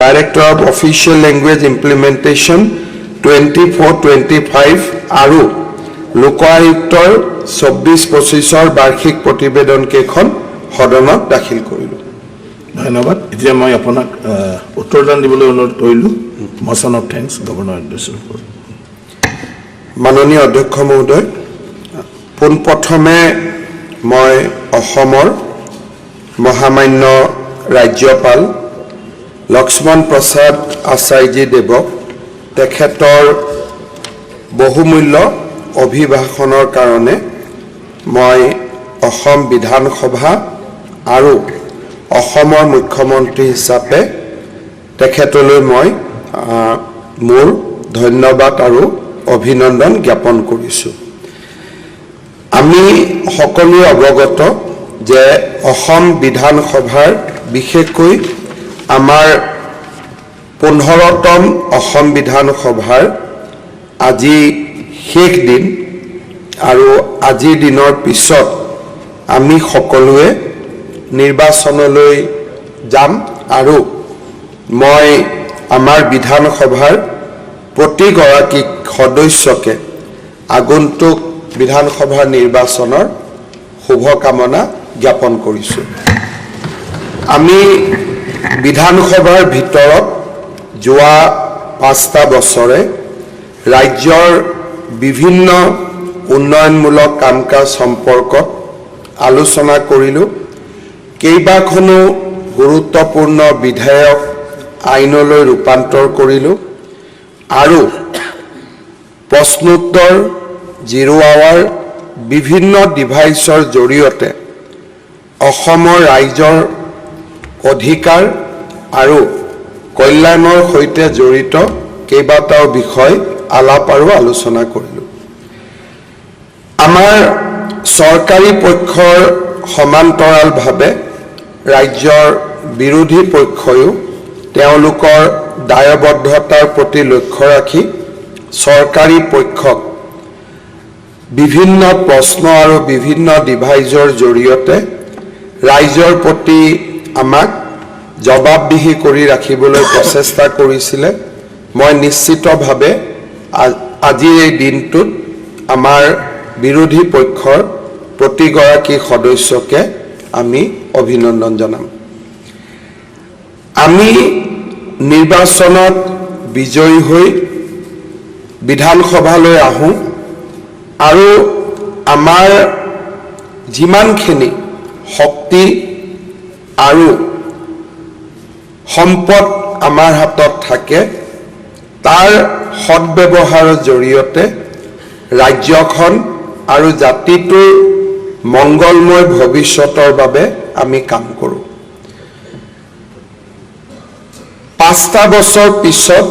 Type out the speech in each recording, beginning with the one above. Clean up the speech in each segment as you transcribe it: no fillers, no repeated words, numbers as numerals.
Director of Official Language Implementation 24-25 আৰু লোকায়ুক্তৰ 24-25ৰ বাৰ্ষিক প্ৰতিবেদনকেইখন সদনত দাখিল কৰিলোঁ। ধন্যবাদ। এতিয়া মই আপোনাক উত্তৰদান দিবলৈ অনুৰোধ কৰিলোঁ ম'চন অফ thanks governor এড্ৰেছৰ ওপৰত। মাননীয় অধ্যক্ষ মহোদয়, পোনপ্ৰথমে মই অসমৰ মহামান্য ৰাজ্যপাল লক্ষ্মণ প্ৰসাদ আচাৰ্যী দেৱক তেখেতৰ বহুমূল্য অভিভাষণৰ কাৰণে মই অসম বিধানসভা আৰু অসমৰ মুখ্যমন্ত্ৰী হিচাপে তেখেতলৈ মই মোৰ ধন্যবাদ আৰু অভিনন্দন জ্ঞাপন কৰিছোঁ। আমি সকলোৱে অৱগত যে অসম বিধানসভাৰ, বিশেষকৈ আমাৰ 15তম অসম বিধানসভাৰ আজি শেষ দিন আৰু আজিৰ দিনৰ পিছত আমি সকলোৱে নিৰ্বাচনলৈ যাম আৰু মই আমাৰ বিধানসভাৰ প্ৰতিগৰাকী সদস্যকে আগন্তুক বিধানসভাৰ নিৰ্বাচনৰ শুভকামনা জ্ঞাপন কৰিছোঁ। আমি বিধানসভাৰ ভিতৰত যোৱা 5টা বছৰে ৰাজ্যৰ বিভিন্ন উন্নয়নমূলক কাম কাজ সম্পৰ্কত আলোচনা কৰিলোঁ, কেইবাখনো গুৰুত্বপূৰ্ণ বিধেয়ক আইনলৈ ৰূপান্তৰ কৰিলোঁ আৰু প্ৰশ্নোত্তৰ, জিৰ' আৱাৰ, বিভিন্ন ডিভাইচৰ জৰিয়তে অসমৰ ৰাইজৰ অধিকাৰ আৰু কল্যাণৰ সৈতে জড়িত কেইবাটাও বিষয় আলাপ আৰু আলোচনা কৰিলোঁ। আমাৰ চৰকাৰী পক্ষৰ সমান্তৰালভাৱে ৰাজ্যৰ বিৰোধী পক্ষয়ো তেওঁলোকৰ দায়বদ্ধতাৰ প্ৰতি লক্ষ্য ৰাখি চৰকাৰী পক্ষক বিভিন্ন প্ৰশ্ন আৰু বিভিন্ন ডিভাইজৰ জৰিয়তে ৰাইজৰ প্ৰতি আমাক জবাবদিহি কৰি ৰাখিবলৈ প্ৰচেষ্টা কৰিছিলে। মই নিশ্চিতভাৱে আজিৰ এই দিনটোত আমাৰ বিৰোধী পক্ষৰ প্ৰতিগৰাকী সদস্যকে আমি অভিনন্দন জনাম। আমি নিৰ্বাচনত বিজয়ী হৈ বিধানসভালৈ আহোঁ আৰু আমাৰ যিমানখিনি শক্তি আৰু সম্পদ আমাৰ হাতত থাকে, তাৰ সদ্ব্যৱহাৰৰ জৰিয়তে ৰাজ্যখন আৰু জাতিটোৰ মংগলময় ভৱিষ্যতৰ বাবে আমি কাম কৰোঁ। 5টা বছৰ পিছত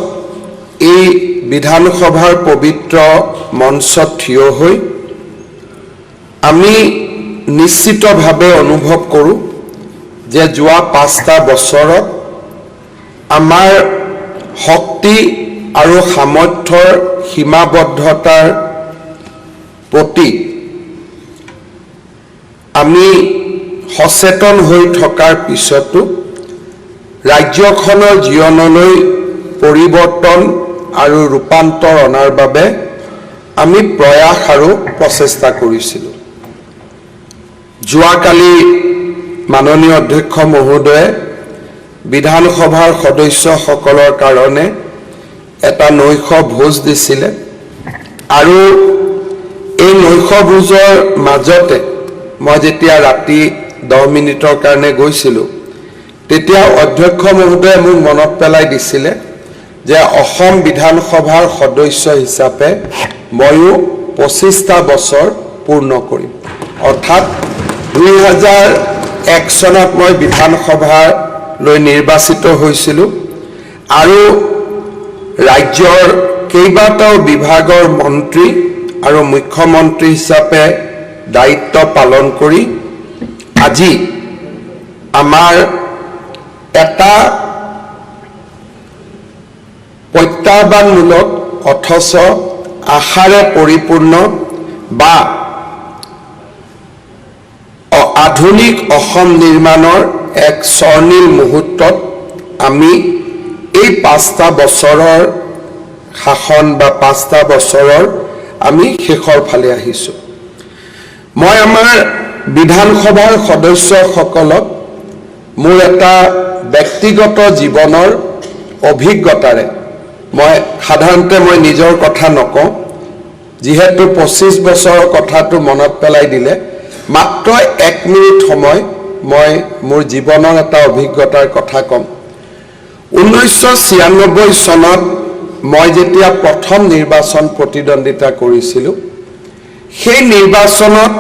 এই বিধানসভাৰ পবিত্ৰ মঞ্চত থিয় হৈ আমি নিশ্চিতভাৱে অনুভৱ কৰোঁ যে যোৱা 5টা বছৰত আমাৰ শক্তি আৰু সামৰ্থ্যৰ সীমাবদ্ধতাৰ প্ৰতি আমি সচেতন হৈ থকাৰ পিছতো ৰাজ্যখনৰ জীৱনলৈ পৰিৱৰ্তন আৰু ৰূপান্তৰ অনাৰ বাবে আমি প্ৰয়াস আৰু প্ৰচেষ্টা কৰিছিলোঁ। যোৱাকালি মাননীয় অধ্যক্ষ মহোদয়ে বিধানসভাৰ সদস্যসকলৰ কাৰণে এটা নৈশ ভোজ দিছিলে আৰু এই নৈশ ভোজৰ মাজতে মই যেতিয়া ৰাতি 10 মিনিটৰ কাৰণে গৈছিলোঁ, তেতিয়া অধ্যক্ষ মহোদয়ে মোক মনত পেলাই দিছিলে যে অসম বিধানসভাৰ সদস্য হিচাপে ময়ো 25টা বছৰ পূৰ্ণ কৰিম। অৰ্থাৎ 2001 চনত মই বিধানসভালৈ নিৰ্বাচিত হৈছিলোঁ আৰু ৰাজ্যৰ কেইবাটাও বিভাগৰ মন্ত্ৰী আৰু মুখ্যমন্ত্ৰী হিচাপে দায়িত্ব পালন কৰি আজি আমাৰ এটা প্ৰত্যাহ্বানমূলক অথচ আশাৰে পৰিপূৰ্ণ বা আধুনিক অসম নিৰ্মাণৰ এক স্বৰ্ণিল মুহূৰ্তত আমি এই 5টা বছৰৰ শাসন বা 5টা বছৰৰ আমি শেষৰ ফালে আহিছোঁ। মই আমাৰ বিধানসভাৰ সদস্যসকলক মোৰ এটা ব্যক্তিগত জীৱনৰ অভিজ্ঞতাৰে, মই সাধাৰণতে মই নিজৰ কথা নকওঁ, যিহেতু 25 বছৰৰ কথাটো মনত পেলাই দিলে, মাত্ৰ এক মিনিট সময় মই মোৰ জীৱনৰ এটা অভিজ্ঞতাৰ কথা ক'ম। 1996 চনত মই যেতিয়া প্ৰথম নিৰ্বাচন প্ৰতিদ্বন্দ্বিতা কৰিছিলোঁ, সেই নিৰ্বাচনত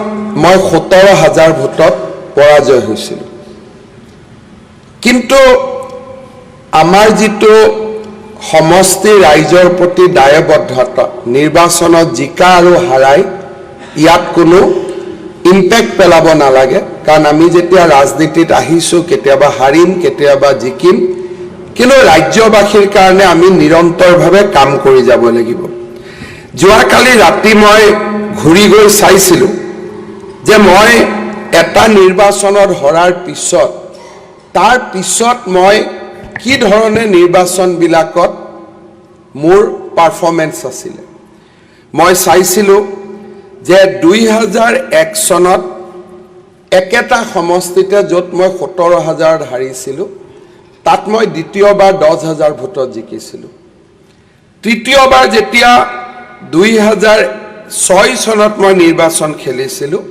মই 17 হাজাৰ ভোটত পৰাজয় হৈছিলোঁ। কিন্তু আমাৰ যিটো সমষ্টিৰ ৰাইজৰ প্ৰতি দায়বদ্ধতা, নিৰ্বাচনত জিকা আৰু হাৰাই ইয়াত কোনো ইম্পেক্ট পেলাব নালাগে, কাৰণ আমি যেতিয়া ৰাজনীতিত আহিছোঁ, কেতিয়াবা হাৰিম, কেতিয়াবা জিকিম, কিন্তু ৰাজ্যবাসীৰ কাৰণে আমি নিৰন্তৰভাৱে কাম কৰি যাব লাগিব। যোৱাকালি ৰাতি মই ঘূৰি গৈ চাইছিলোঁ যে মই এটা নিৰ্বাচনত হৰাৰ পিছত, তাৰ পিছত মই কি ধৰণে নিৰ্বাচনবিলাকত মোৰ পাৰফৰ্মেঞ্চ আছিলে। মই চাইছিলোঁ যে 2001 চনত একেটা সমষ্টিতে য'ত মই 17 হাজাৰত হাৰিছিলোঁ, তাত মই দ্বিতীয়বাৰ 10 হাজাৰ ভোটত জিকিছিলোঁ। তৃতীয়বাৰ যেতিয়া 2006 চনত মই নিৰ্বাচন খেলিছিলোঁ,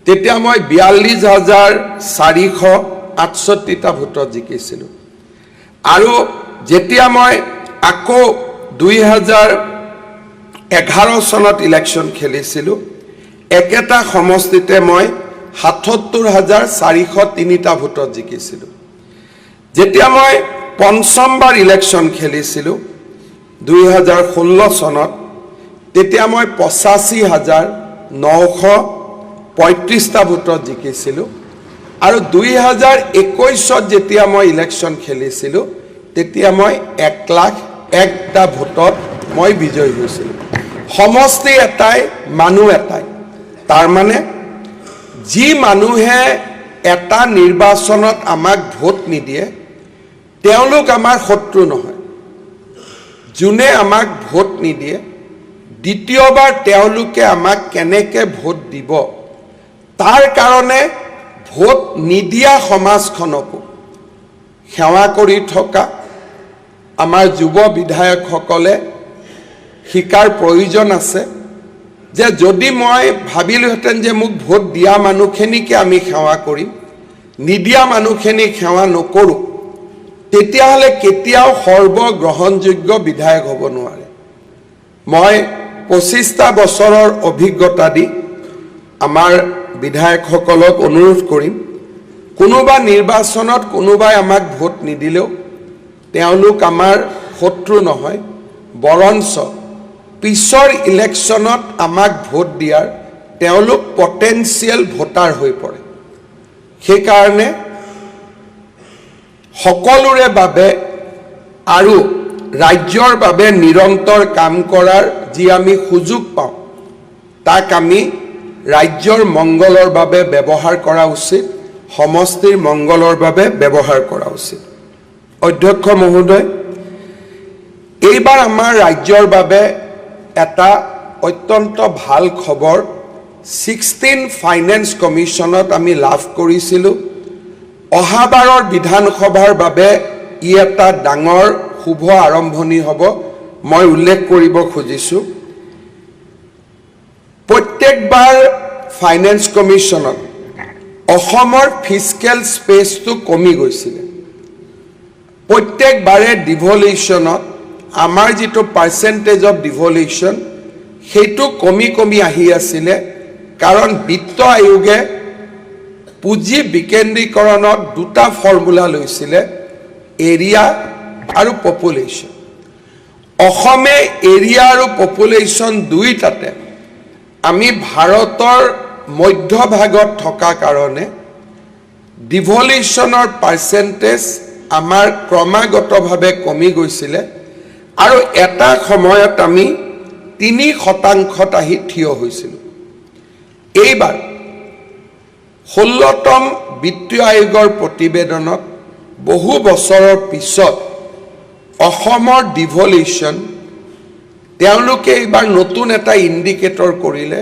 তেতিয়া মই 42,468টা ভোটত জিকিছিলোঁ। আৰু যেতিয়া মই আকৌ 2011 চনত ইলেকশ্যন খেলিছিলোঁ, একেটা সমষ্টিতে মই 77,403টা ভোটত জিকিছিলোঁ। যেতিয়া মই পঞ্চমবাৰ ইলেকশ্যন খেলিছিলোঁ 2016 চনত, তেতিয়া মই 85,935টা ভোটত জিকিছিলোঁ। আৰু 2021ত যেতিয়া মই ইলেকশ্যন খেলিছিলোঁ, তেতিয়া মই 1 লাখ 1টা ভোটত মই বিজয়ী হৈছিলোঁ। সমষ্টি এটাই, মানুহ এটাই। তাৰমানে যি মানুহে এটা নিৰ্বাচনত আমাক ভোট নিদিয়ে, তেওঁলোক আমাৰ শত্ৰু নহয়। যোনে আমাক ভোট নিদিয়ে, দ্বিতীয়বাৰ তেওঁলোকে আমাক কেনেকে ভোট দিব, তাৰ কাৰণে ভোট নিদিয়া সমাজখনকো সেৱা কৰি থকা আমাৰ যুৱ বিধায়কসকলে শিকাৰ প্ৰয়োজন আছে যে যদি মই ভাবিলোহেঁতেন যে মোক ভোট দিয়া মানুহখিনিকে আমি সেৱা কৰিম, নিদিয়া মানুহখিনিক সেৱা নকৰোঁ, তেতিয়াহ'লে কেতিয়াও সৰ্বগ্ৰহণযোগ্য বিধায়ক হ'ব নোৱাৰে। মই 25টা বছৰৰ অভিজ্ঞতা দি আমাৰ বিধায়কসকলক অনুৰোধ কৰিম, কোনোবা নিৰ্বাচনত কোনোবাই আমাক ভোট নিদিলেও তেওঁলোক আমাৰ শত্ৰু নহয়, বৰঞ্চ পিছৰ ইলেকশ্যনত আমাক ভোট দিয়াৰ তেওঁলোক পটেঞ্চিয়েল ভোটাৰ হৈ পৰে। সেইকাৰণে সকলোৰে বাবে আৰু ৰাজ্যৰ বাবে নিৰন্তৰ কাম কৰাৰ যি আমি সুযোগ পাওঁ, তাক আমি ৰাজ্যৰ মংগলৰ বাবে ব্যৱহাৰ কৰা উচিত, সমষ্টিৰ মংগলৰ বাবে ব্যৱহাৰ কৰা উচিত। অধ্যক্ষ মহোদয়, এইবাৰ আমাৰ ৰাজ্যৰ বাবে এটা অত্যন্ত ভাল খবৰ 16 ফাইনেন্স কমিশ্যনত আমি লাভ কৰিছিলোঁ। অহাবাৰৰ বিধানসভাৰ বাবে ই এটা ডাঙৰ শুভ আৰম্ভণি হ'ব। মই উল্লেখ কৰিব খুজিছোঁ, প্ৰত্যেকবাৰ ফাইনেন্স কমিশ্যনত অসমৰ ফিস্কেল স্পেচটো কমি গৈছিলে। প্ৰত্যেকবাৰে ডিভলিউশ্যনত আমাৰ যিটো পাৰ্চেণ্টেজ অফ ডিভলিউশ্যন, সেইটো কমি কমি আহি আছিলে, কাৰণ বিত্ত আয়োগে পুঁজি বিকেন্দ্ৰীকৰণত দুটা ফৰ্মুলা লৈছিলে, এৰিয়া আৰু পপুলেশ্যন। অসমে এৰিয়া আৰু পপুলেশ্যন দুয়োটাতে আমি ভাৰতৰ মধ্যভাগত থকা কাৰণে ডিভলিউশ্যনৰ পাৰ্চেণ্টেজ আমাৰ ক্ৰমাগতভাৱে কমি গৈছিলে আৰু এটা সময়ত আমি 3%ত আহি থিয় হৈছিলোঁ। এইবাৰ 16তম বিত্তীয় আয়োগৰ প্ৰতিবেদনত বহু বছৰৰ পিছত অসমৰ ডিভলিউশ্যন, তেওঁলোকে এইবাৰ নতুন এটা ইণ্ডিকেটৰ কৰিলে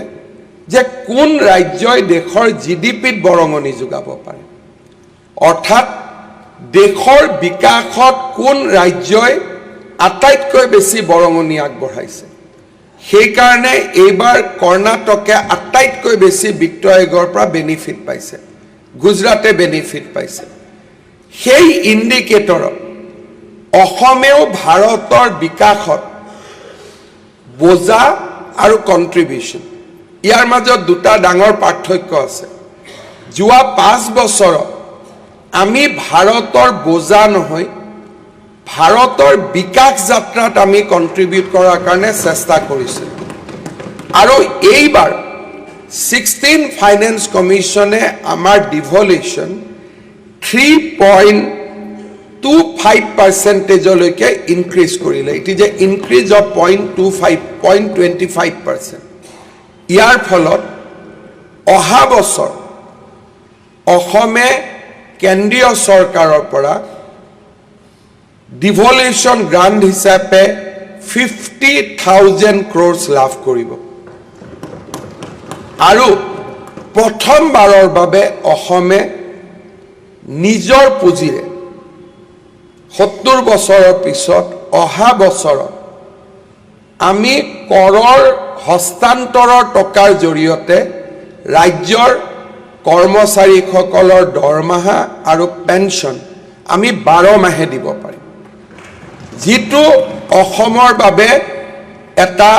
যে কোন ৰাজ্যই দেশৰ জিডিপিত বৰঙণি যোগাব পাৰে, অৰ্থাৎ দেশৰ বিকাশত কোন ৰাজ্যই আটাইতকৈ বেছি বৰঙণি আগবঢ়াইছে। সেইকাৰণে এইবাৰ কৰ্ণাটকে আটাইতকৈ বেছি বিত্ত আয়োগৰ পৰা বেনিফিট পাইছে, গুজৰাটে বেনিফিট পাইছে। সেই ইণ্ডিকেটৰত অসমেও ভাৰতৰ বিকাশত বোজা আৰু কণ্ট্ৰিবিউশ্যন, ইয়াৰ মাজত দুটা ডাঙৰ পাৰ্থক্য আছে। যোৱা 5 বছৰত আমি ভাৰতৰ বোজা নহয়, ভাৰতৰ বিকাশ যাত্ৰাত আমি কণ্ট্ৰিবিউট কৰাৰ কাৰণে চেষ্টা কৰিছিলোঁ। আৰু এইবাৰ 16 ফাইনেন্স কমিশ্যনে আমাৰ ডিভলিউশ্যন 3.25 পাৰ্চেণ্টেজলৈকে ইনক্ৰিজ কৰিলে। It is a increase of 0.25, 0.25%। ইয়াৰ ফলত অহা বছৰ অসমে কেন্দ্ৰীয় চৰকাৰৰ পৰা ডিভলিউশ্যন গ্ৰাণ্ট হিচাপে 50,000 ক্ৰ'ৰ্ছ লাভ কৰিব আৰু প্ৰথমবাৰৰ বাবে অসমে নিজৰ পুঁজিৰে 70 বছৰৰ পিছত অহা বছৰত আমি কৰৰ হস্তান্তৰৰ টকাৰ জৰিয়তে ৰাজ্যৰ কৰ্মচাৰীসকলৰ দৰমহা আৰু পেঞ্চন আমি 12 মাহে দিব পাৰিম, যিটো অসমৰ বাবে এটা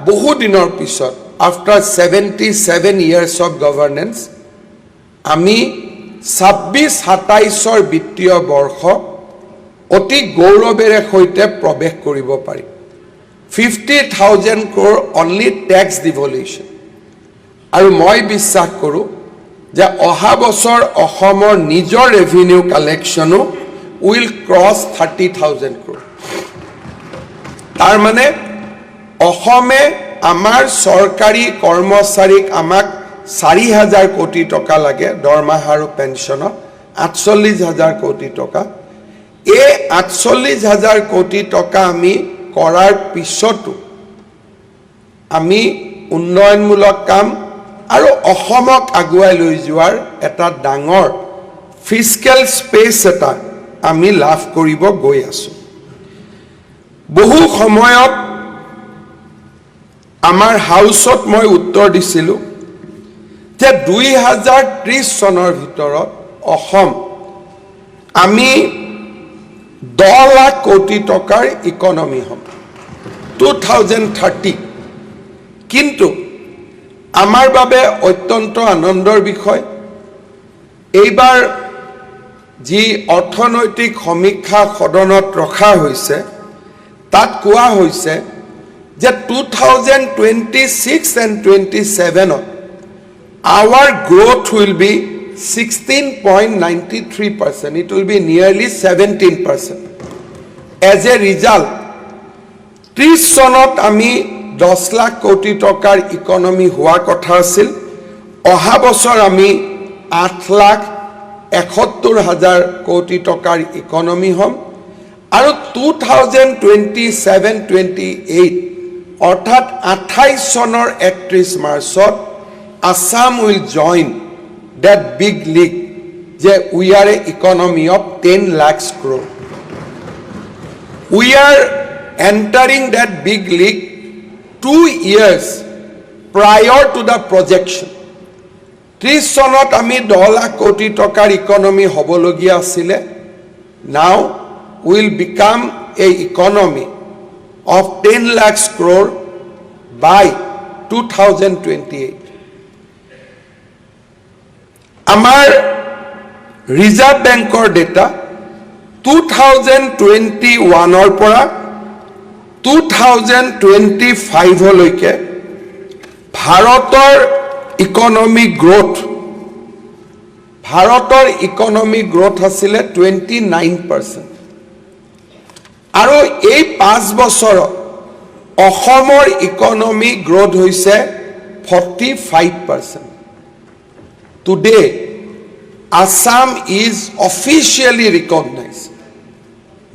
বহুদিনৰ পিছত, after 77 years of governance, আমি 26-27ৰ বিত্তীয় বৰ্ষ অতি গৌৰৱেৰে সৈতে প্ৰৱেশ কৰিব পাৰিম। 50,000 crore only tax devolution। আৰু মই বিশ্বাস কৰোঁ যে অহা বছৰ অসমৰ নিজৰ ৰেভিনিউ কালেকশ্যনো will cross 30,000 crore। তাৰমানে অসমে আমাৰ চৰকাৰী কৰ্মচাৰীক, আমাক 4 হাজাৰ কোটি টকা লাগে দৰমহা আৰু পেঞ্চনত, 48 হাজাৰ কোটি টকা। এই 48 হাজাৰ কোটি টকা আমি কৰাৰ পিছতো আমি উন্নয়নমূলক কাম আৰু অসমক আগুৱাই লৈ যোৱাৰ এটা ডাঙৰ ফিস্কেল স্পেচ এটা আমি লাভ কৰিব গৈ আছোঁ। বহু সময়ত আমাৰ হাউচত মই উত্তৰ দিছিলোঁ যে 2030 চনৰ ভিতৰত অসম আমি 10 লাখ কোটি টকাৰ ইকনমি হ'ম, 2030। কিন্তু আমাৰ বাবে অত্যন্ত আনন্দৰ বিষয়, এইবাৰ যি অৰ্থনৈতিক সমীক্ষা সদনত ৰখা হৈছে, তাত কোৱা হৈছে যে 2026 and 27ত our growth will be 16.93%. It will be nearly 17%. As a result, 30 চনত আমি 10 লাখ কোটি টকাৰ ইকনমি হোৱা কথা আছিল, অহা বছৰ আমি 8 লাখ 71 হাজাৰ কোটি টকাৰ ইকনমি হ'ম আৰু 2027-28, অৰ্থাৎ 28 চনৰ 31 মাৰ্চত Assam will join that big league যে we are a economy of 10 lakhs crore. We are entering that big league 2 years prior to the projection. 30 চনত আমি 10 লাখ কোটি টকাৰ ইকনমি হ'বলগীয়া আছিলে, now will become a economy of 10 lakhs crore by 2028। আমাৰ reserve বেংকৰ data, 2021ৰ পৰা 2025লৈকে ভাৰতৰ ইকনমিক গ্ৰ'থ আছিলে 29% আৰু এই 5 বছৰত অসমৰ ইকনমিক গ্ৰ'থ হৈছে 45%। Today, Assam is officially recognized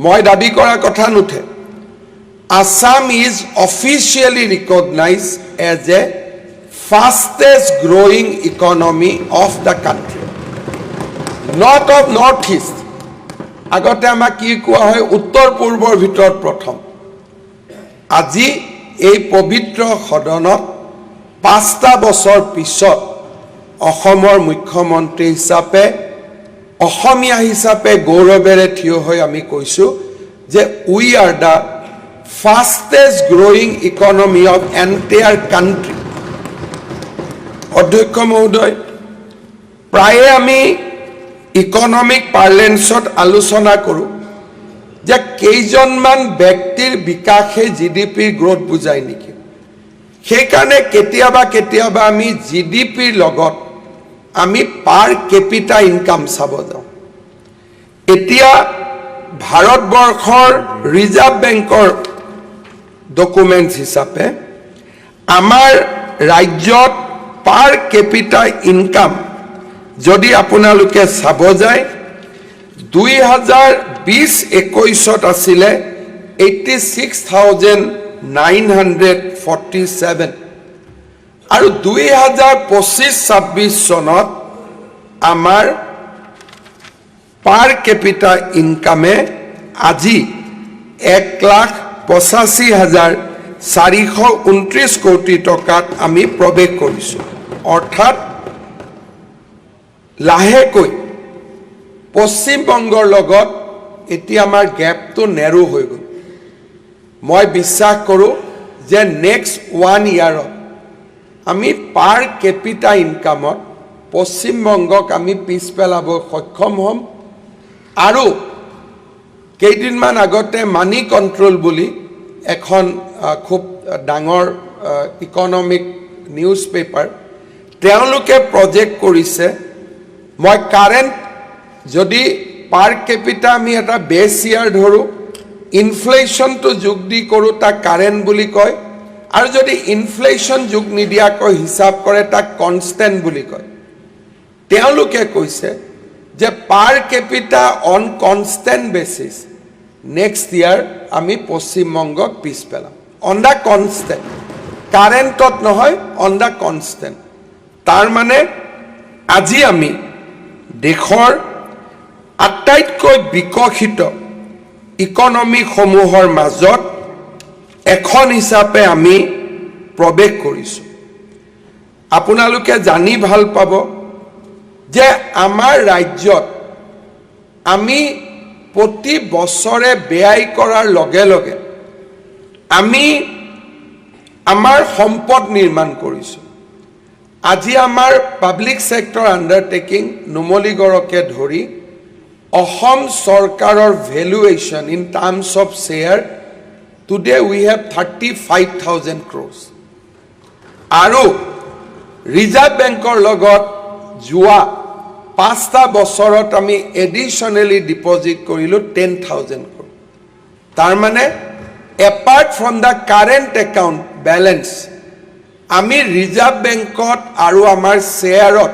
মই দাবী কৰা কথা নুঠে। Assam is officially recognized as a fastest growing economy of the country, not of North East. আগতে আমাক কি কোৱা হয়? উত্তৰ পূৰ্বৰ ভিতৰত প্ৰথম। আজি এই পবিত্ৰ সদনত 5টা বছৰ পিছত অসমৰ মুখ্যমন্ত্ৰী হিচাপে, অসমীয়া হিচাপে গৌৰৱেৰে থিয় হৈ আমি কৈছোঁ যে we are the fastest growing economy of entire country. অধ্যক্ষ মহোদয়, প্ৰায়ে আমি ইকনমিক পাৰ্লেন্সত আলোচনা কৰোঁ যে কেইজনমান ব্যক্তিৰ বিকাশে জিডিপিৰ গ্ৰ'থ বুজায় নেকি। সেইকাৰণে কেতিয়াবা কেতিয়াবা আমি জিডিপিৰ লগত আমি পাৰ কেপিটা ইনকাম চাব যাওঁ। এতিয়া ভাৰতবৰ্ষৰ ৰিজাৰ্ভ বেংকৰ ডকুমেণ্টছ হিচাপে আমাৰ ৰাজ্যত পাৰ কেপিটা ইনকাম যদি আপোনালোকে চাব যায়, 2020-21ত আছিলে 86,947 আৰু 2025-26 চনত আমাৰ পাৰ কেপিটা ইনকামে আজি 1,85,429 কোটি টকাত আমি প্ৰৱেশ কৰিছোঁ। অৰ্থাৎ লাহেকৈ পশ্চিমবংগৰ লগত এতিয়া আমাৰ গেপটো নেৰো হৈ গ'ল। মই বিশ্বাস কৰোঁ যে নেক্সট ওৱান ইয়াৰত আমি পাৰ কেপিটা ইনকামত পশ্চিমবংগক আমি পিছ পেলাব সক্ষম হ'ম। আৰু কেইদিনমান আগতে মানি কণ্ট্ৰল বুলি এখন খুব ডাঙৰ ইকনমিক নিউজ পেপাৰ, তেওঁলোকে প্ৰজেক্ট কৰিছে। মই কাৰেণ্ট যদি পাৰ কেপিটা আমি এটা বেছ ইয়াৰ ধৰোঁ, ইনফ্লেশ্যনটো যোগ দি কৰোঁ, তাক কাৰেণ্ট বুলি কয় আৰু যদি ইনফ্লেশ্যন যোগ নিদিয়াকৈ হিচাপ কৰে, তাক কনষ্টেণ্ট বুলি কয়। তেওঁলোকে কৈছে যে per capita on constant basis next year আমি পশ্চিমবংগক পিছ পেলাম। অন the constant, কাৰেণ্টত নহয়, অন the constant. তাৰ মানে আজি আমি দেশৰ আটাইতকৈ বিকশিত ইকনমিসমূহৰ মাজত এখন হিচাপে আমি প্ৰৱেশ কৰিছোঁ। আপোনালোকে জানি ভাল পাব যে আমাৰ ৰাজ্যত আমি প্ৰতি বছৰে ব্যয় কৰাৰ লগে লগে আমি আমাৰ সম্পদ নিৰ্মাণ কৰিছোঁ। আজি আমাৰ পাব্লিক ছেক্টৰ আণ্ডাৰটেকিং নুমলীগড়কে ধৰি অসম চৰকাৰৰ valuation in terms of share, today we have 35,000 crores আৰু ৰিজাৰ্ভ বেংকৰ লগত যোৱা 5টা বছৰত আমি এডিশ্যনেলি ডিপজিট কৰিলোঁ 10,000 ক্ৰ'ৰ। তাৰমানে apart from the current account balance, আমি ৰিজাৰ্ভ বেংকত আৰু আমাৰ শ্বেয়াৰত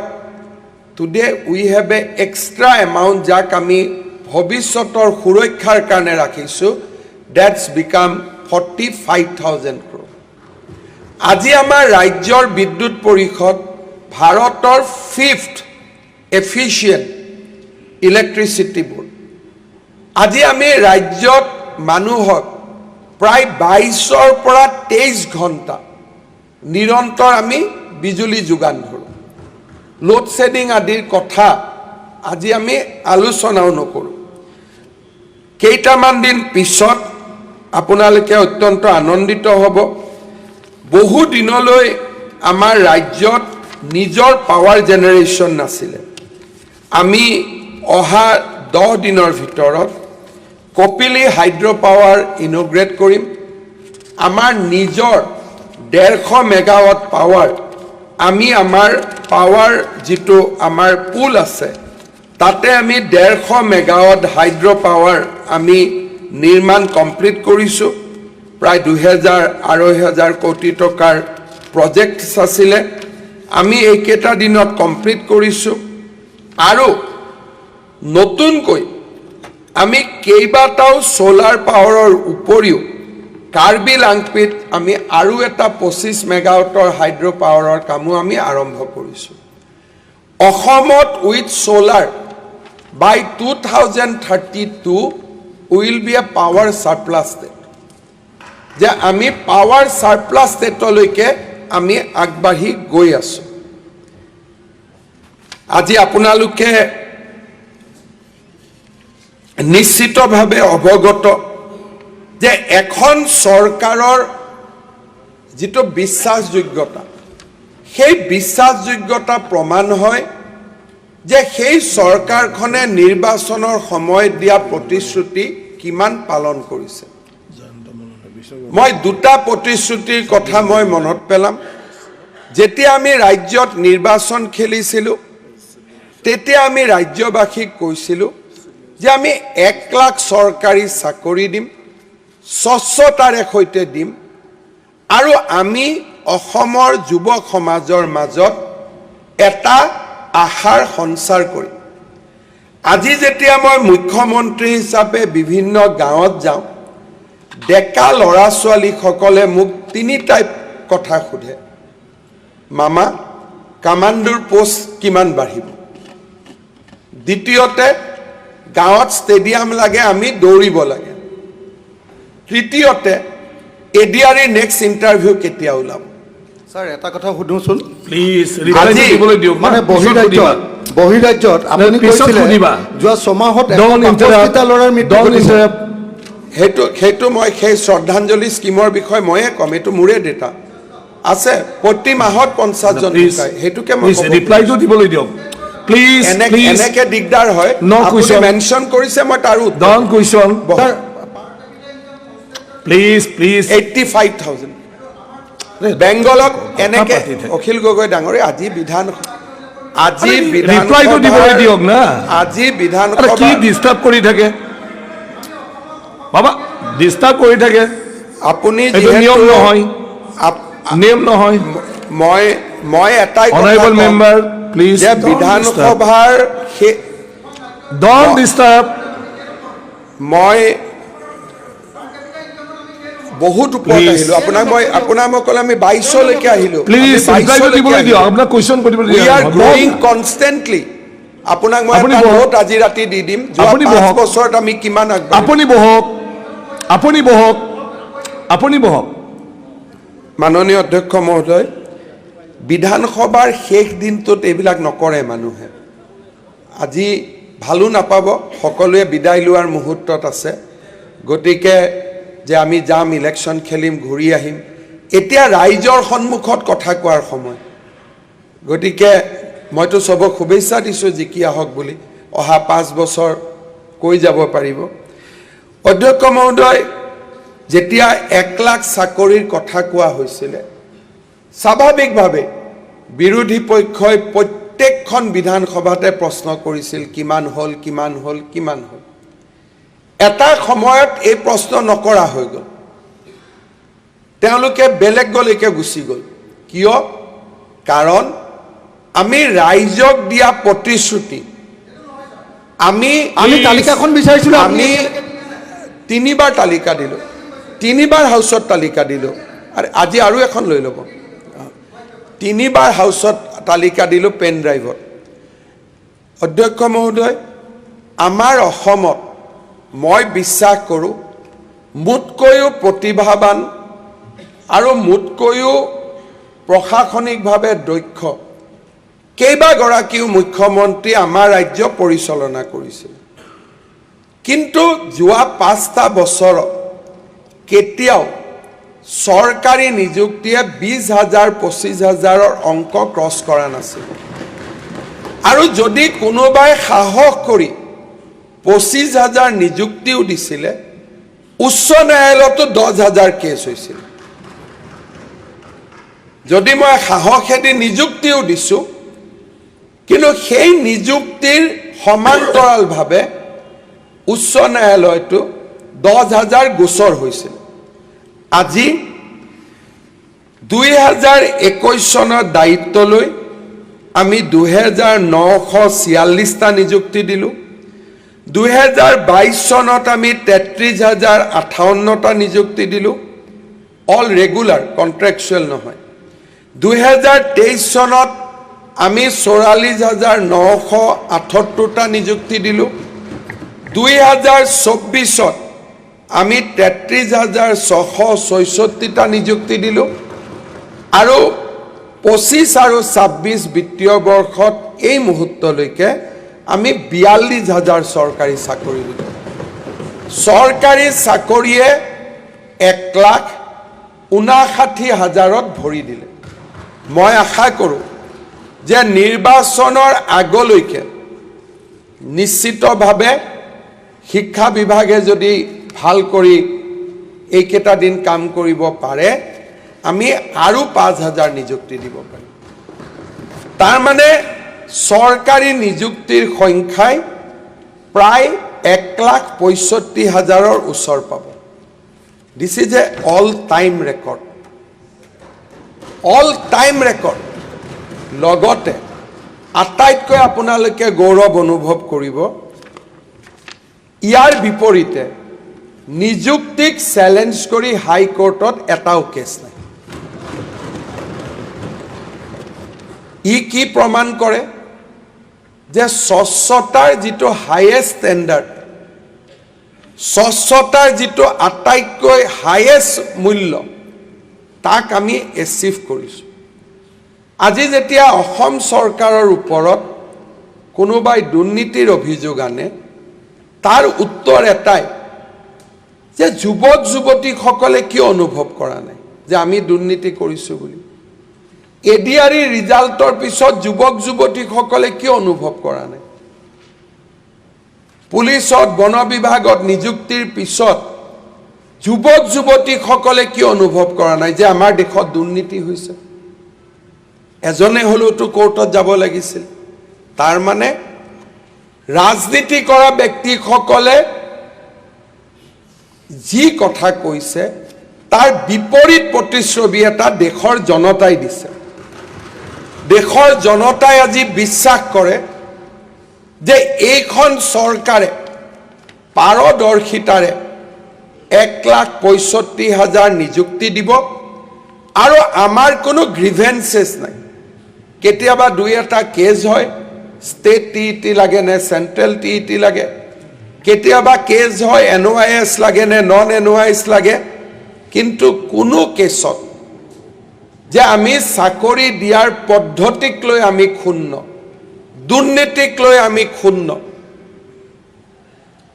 today we have a extra amount, যাক আমি ভৱিষ্যতৰ সুৰক্ষাৰ কাৰণে ৰাখিছোঁ, that's become 45,000 crore. আজি আমাৰ ৰাজ্যৰ বিদ্যুৎ পৰিষদ ভাৰতৰ ফিফ্থ এফিচিয়েণ্ট ইলেক্ট্ৰিচিটি বোৰ্ড। আজি আমি ৰাজ্যত মানুহক প্ৰায় 22ৰ পৰা 23 ঘণ্টা নিৰন্তৰ আমি বিজুলী যোগান ধৰোঁ। লোড শ্বেডিং আদিৰ কথা আজি আমি আলোচনাও নকৰোঁ। কেইটামান দিন পিছত আপোনালোকে অত্যন্ত আনন্দিত হ'ব। বহু দিনলৈ আমাৰ ৰাজ্যত নিজৰ পাৱাৰ জেনেৰেশ্যন নাছিলে। আমি অহা 10 দিনৰ ভিতৰত কপিলি হাইড্ৰ' পাৱাৰ ইনঅগুৰেট কৰিম। আমাৰ নিজৰ 150 মেগাৱাট পাৱাৰ আমি আমাৰ পাৱাৰ যিটো আমাৰ পুল আছে, তাতে আমি 150 মেগাৱাট হাইড্ৰ' পাৱাৰ আমি নিৰ্মাণ কমপ্লিট কৰিছোঁ। প্ৰায় 2000 2,500 কোটি টকাৰ প্ৰজেক্ট আছিলে, আমি এইকেইটা দিনত কমপ্লিট কৰিছোঁ। আৰু নতুনকৈ আমি কেইবাটাও ছ'লাৰ পাৱাৰৰ উপৰিও কাৰ্বি লাংপিত আমি আৰু এটা 25 মেগাৱাটৰ হাইড্ৰ' পাৱাৰৰ কামো আমি আৰম্ভ কৰিছোঁ। অসমত with solar, by 2032 will be a power surplus state, যে আমি পাৱাৰ ছাৰপ্লাছ ষ্টেটলৈকে আমি আগবাঢ়ি গৈ আছোঁ। আজি আপোনালোকে নিশ্চিতভাৱে অৱগত যে এখন চৰকাৰৰ যিটো বিশ্বাসযোগ্যতা, সেই বিশ্বাসযোগ্যতা প্ৰমাণ হয় যে সেই চৰকাৰখনে নিৰ্বাচনৰ সময়ত দিয়া প্ৰতিশ্ৰুতি কিমান পালন কৰিছে। মই দুটা প্ৰতিশ্ৰুতিৰ কথা মই মনত পেলাম। যেতিয়া আমি ৰাজ্যত নিৰ্বাচন খেলিছিলোঁ, তেতিয়া আমি ৰাজ্যবাসীক কৈছিলোঁ যে আমি 1 লাখ চৰকাৰী চাকৰি দিম, স্বচ্ছতাৰে সৈতে দিম আৰু আমি অসমৰ যুৱ সমাজৰ মাজত এটা আশাৰ সঞ্চাৰ কৰিম। আজি যেতিয়া মই মুখ্যমন্ত্ৰী হিচাপে বিভিন্ন গাঁৱত যাওঁ, ডেকা ল'ৰা ছোৱালীসকলে মোক তিনি টাইপ কথা সোধে। মামা, কামাণ্ডোৰ পোষ্ট কিমান বাঢ়িব? দ্বিতীয়তে, গাঁৱত ষ্টেডিয়াম লাগে, আমি দৌৰিব লাগে। তৃতীয়তে, এডিআৰইৰ নেক্সট ইণ্টাৰভিউ কেতিয়া ওলাব? ছাৰ, এটা কথা সুধোচোন। প্লিজ, ৰিপ্লাইটো দিবলৈ দিয়ক। মানে বহিৰাজ্যত বহিৰাজ্যত আপুনি পিছত কৈছিলে সুধিবা। যোৱা ছমাহত Don't interrupt. ল'ৰাৰ মৃত্যু Don't ঘটিছে। interrupt. সেইটো মই সেই শ্ৰদ্ধাঞ্জলি স্কীমৰ বিষয়ে ময়ে ক'ম। এইটো মোৰে ডেটা আছে। প্ৰতি মাহত 50জন প্লিজ। ঢুকায়, সেইটোকে মই প্লিজ, ক'ব। ৰিপ্লাইটো দিবলৈ দিয়ক প্লিজ। প্লিজ। এনেকে দিগদাৰ হয়। No আপুনি question. Mention কৰিছে, মই তাৰো উত্তৰ। Don't question. বহক। Please, please. 85,000 বেংগলক এনেকে পাতি থাকে। অখিল গগৈ ডাঙৰীয়া, আজি ৰিপ্লাইটো দিবলৈ দিয়ক না। আজি আৰে, কি বিধানসভা ডিষ্টাৰ্ব কৰি থাকে বাবা, ডিষ্টাৰ্ব কৰি থাকে। আপুনি এইটো নিয়ম যিহেতু নহয়। নিয়ম নহয়। মই এটাই কথা অনাৰেবল ক'ম মেম্বাৰ, প্লিজ। যে বিধানসভাৰ সেই Don't disturb. মই বহুত ওপৰত Please. আহিলো। আপোনাক মই ক'লে আমি 22লৈকে আহিলো। প্লিজ, ৰিপ্লাইটো দিবলৈ দিয়ক। আপোনাক কুৱেশ্যন কৰিবলৈ We are দিয়ক। growing constantly. আপোনাক মই আপুনি এটা বহক। নোট আজি ৰাতি দি দিম, যোৱা আপুনি 5 বহক। বছৰত আমি কিমান আগবাঢ়িলো। আপুনি বহক, আপুনি বহক, আপুনি বহক। মাননীয় অধ্যক্ষ মহোদয়, বিধানসভাৰ শেষ দিনটোত এইবিলাক নকৰে মানুহে। আজি ভালো নাপাব, সকলোৱে বিদায় লোৱাৰ মুহূৰ্তত আছে। গতিকে যে আমি যাম, ইলেকশ্যন খেলিম, ঘূৰি আহিম, এতিয়া ৰাইজৰ সন্মুখত কথা কোৱাৰ সময়। গতিকে মইতো চবক শুভেচ্ছা দিছোঁ জিকি আহক বুলি, অহা 5 বছৰ কৈ যাব পাৰিব। অধ্যক্ষ মহোদয়, যেতিয়া 1 লাখ চাকৰিৰ কথা কোৱা হৈছিলে, স্বাভাৱিকভাৱে বিৰোধী পক্ষই প্ৰত্যেকখন বিধানসভাতে প্ৰশ্ন কৰিছিল, কিমান হ'ল, কিমান হ'ল, কিমান হ'ল? এটা সময়ত এই প্ৰশ্ন নকৰা হৈ গ'ল। তেওঁলোকে বেলেগলৈকে গুচি গ'ল। কিয়? কাৰণ আমি ৰাইজক দিয়া প্ৰতিশ্ৰুতি আমি আমি তালিকাখন বিচাৰিছিলো, আপুনি আমি তিনিবাৰ তালিকা দিলোঁ, তিনিবাৰ হাউচত তালিকা দিলোঁ আৰু আজি আৰু এখন লৈ ল'ব। তিনিবাৰ হাউচত তালিকা দিলোঁ পেন ড্ৰাইভত। অধ্যক্ষ মহোদয়, আমাৰ অসমত মই বিশ্বাস কৰোঁ, মোতকৈও প্ৰতিভাৱান আৰু মোতকৈও প্ৰশাসনিকভাৱে দক্ষ কেইবাগৰাকীও মুখ্যমন্ত্ৰী আমাৰ ৰাজ্য পৰিচালনা কৰিছিল। কিন্তু যোৱা 5টা বছৰত কেতিয়াও চৰকাৰী নিযুক্তিয়ে 20 হাজাৰ, 25 হাজাৰৰ অংক ক্ৰছ কৰা নাছিল। আৰু যদি কোনোবাই সাহস কৰি 25 হাজাৰ নিযুক্তিও দিছিলে, উচ্চ ন্যায়ালয়তো 10 হাজাৰ কেছ হৈছিল। যদি মই সাহসেদি নিযুক্তিও দিছোঁ, কিন্তু সেই নিযুক্তিৰ সমান্তৰালভাৱে উচ্চ ন্যায়ালয়তো 10 হাজাৰ গোচৰ হৈছিল। আজি 2021 চনৰ দায়িত্ব লৈ আমি 2946টা নিযুক্তি দিলোঁ। 2022 চনত আমি 33,058টা নিযুক্তি দিলোঁ, অল ৰেগুলাৰ, কণ্ট্ৰেকচুৱেল নহয়। 2023 চনত আমি 44,978টা নিযুক্তি দিলোঁ। 2024ত আমি 33,666টা নিযুক্তি দিলোঁ আৰু 25 আৰু 26 বিত্তীয় বৰ্ষত এই মুহূৰ্তলৈকে আমি 42,000 চৰকাৰী চাকৰি দিলোঁ। চৰকাৰী চাকৰিয়ে 1,59,000ত ভৰি দিলে। মই আশা কৰোঁ যে নিৰ্বাচনৰ আগলৈকে নিশ্চিতভাৱে শিক্ষা বিভাগে যদি ভাল কৰি এইকেইটা দিন কাম কৰিব পাৰে, আমি আৰু 5,000 নিযুক্তি দিব পাৰিম। তাৰমানে চৰকাৰী নিযুক্তিৰ সংখ্যাই প্ৰায় 1,65,000ৰ ওচৰ পাব। This is a all time record, all time record. লগতে আটাইতকৈ আপোনালোকে গৌৰৱ অনুভৱ কৰিব, ইয়াৰ বিপৰীতে নিযুক্তিক চেলেঞ্জ কৰি হাইকোৰ্টত এটাও কেছ নাই। ই কি প্ৰমাণ কৰে যে স্বচ্ছতাৰ যিটো হায়েষ্ট ষ্টেণ্ডাৰ্ড, স্বচ্ছতাৰ যিটো আটাইতকৈ হায়েষ্ট মূল্য, তাক আমি এচিভ কৰিছোঁ। আজি যেতিয়া অসম চৰকাৰৰ ওপৰত কোনোবাই দুৰ্নীতিৰ অভিযোগ আনে, তাৰ উত্তৰ এটাই যে যুৱক যুৱতীসকলে কিয় অনুভৱ কৰা নাই যে আমি দুৰ্নীতি কৰিছোঁ বুলি? এডিআৰই ৰিজাল্টৰ পিছত যুৱক যুৱতীসকলে কিয় অনুভৱ কৰা নাই? পুলিচত, বন বিভাগত নিযুক্তিৰ পিছত যুৱক যুৱতীসকলে কিয় অনুভৱ কৰা নাই যে আমাৰ দেশত দুৰ্নীতি হৈছে? এজনে হ'লেওতো কোৰ্টত যাব লাগিছিল। তাৰ মানে ৰাজনীতি কৰা ব্যক্তিসকলে যি কথা কৈছে, তাৰ বিপৰীত প্ৰতিচ্ছবি এটা দেশৰ জনতাই দিছে। দেশৰ জনতাই আজি বিশ্বাস কৰে যে এইখন চৰকাৰে পাৰদৰ্শিতাৰে 1,65,000 নিযুক্তি দিব আৰু আমাৰ কোনো গ্ৰিভেঞ্চেছ নাই। কেতিয়াবা দুই এটা কেছ হয়, ষ্টেট টিইটি লাগে নে চেণ্ট্ৰেল টিইটি লাগে, কেতিয়াবা কেছ হয় এনৱাইএছ লাগে নে নন এনৱাইএছ লাগে, কিন্তু কোনো কেছত যে আমি চাকৰি দিয়াৰ পদ্ধতিক লৈ আমি ক্ষুণ্ণ, দুৰ্নীতিক লৈ আমি ক্ষুণ্ণ,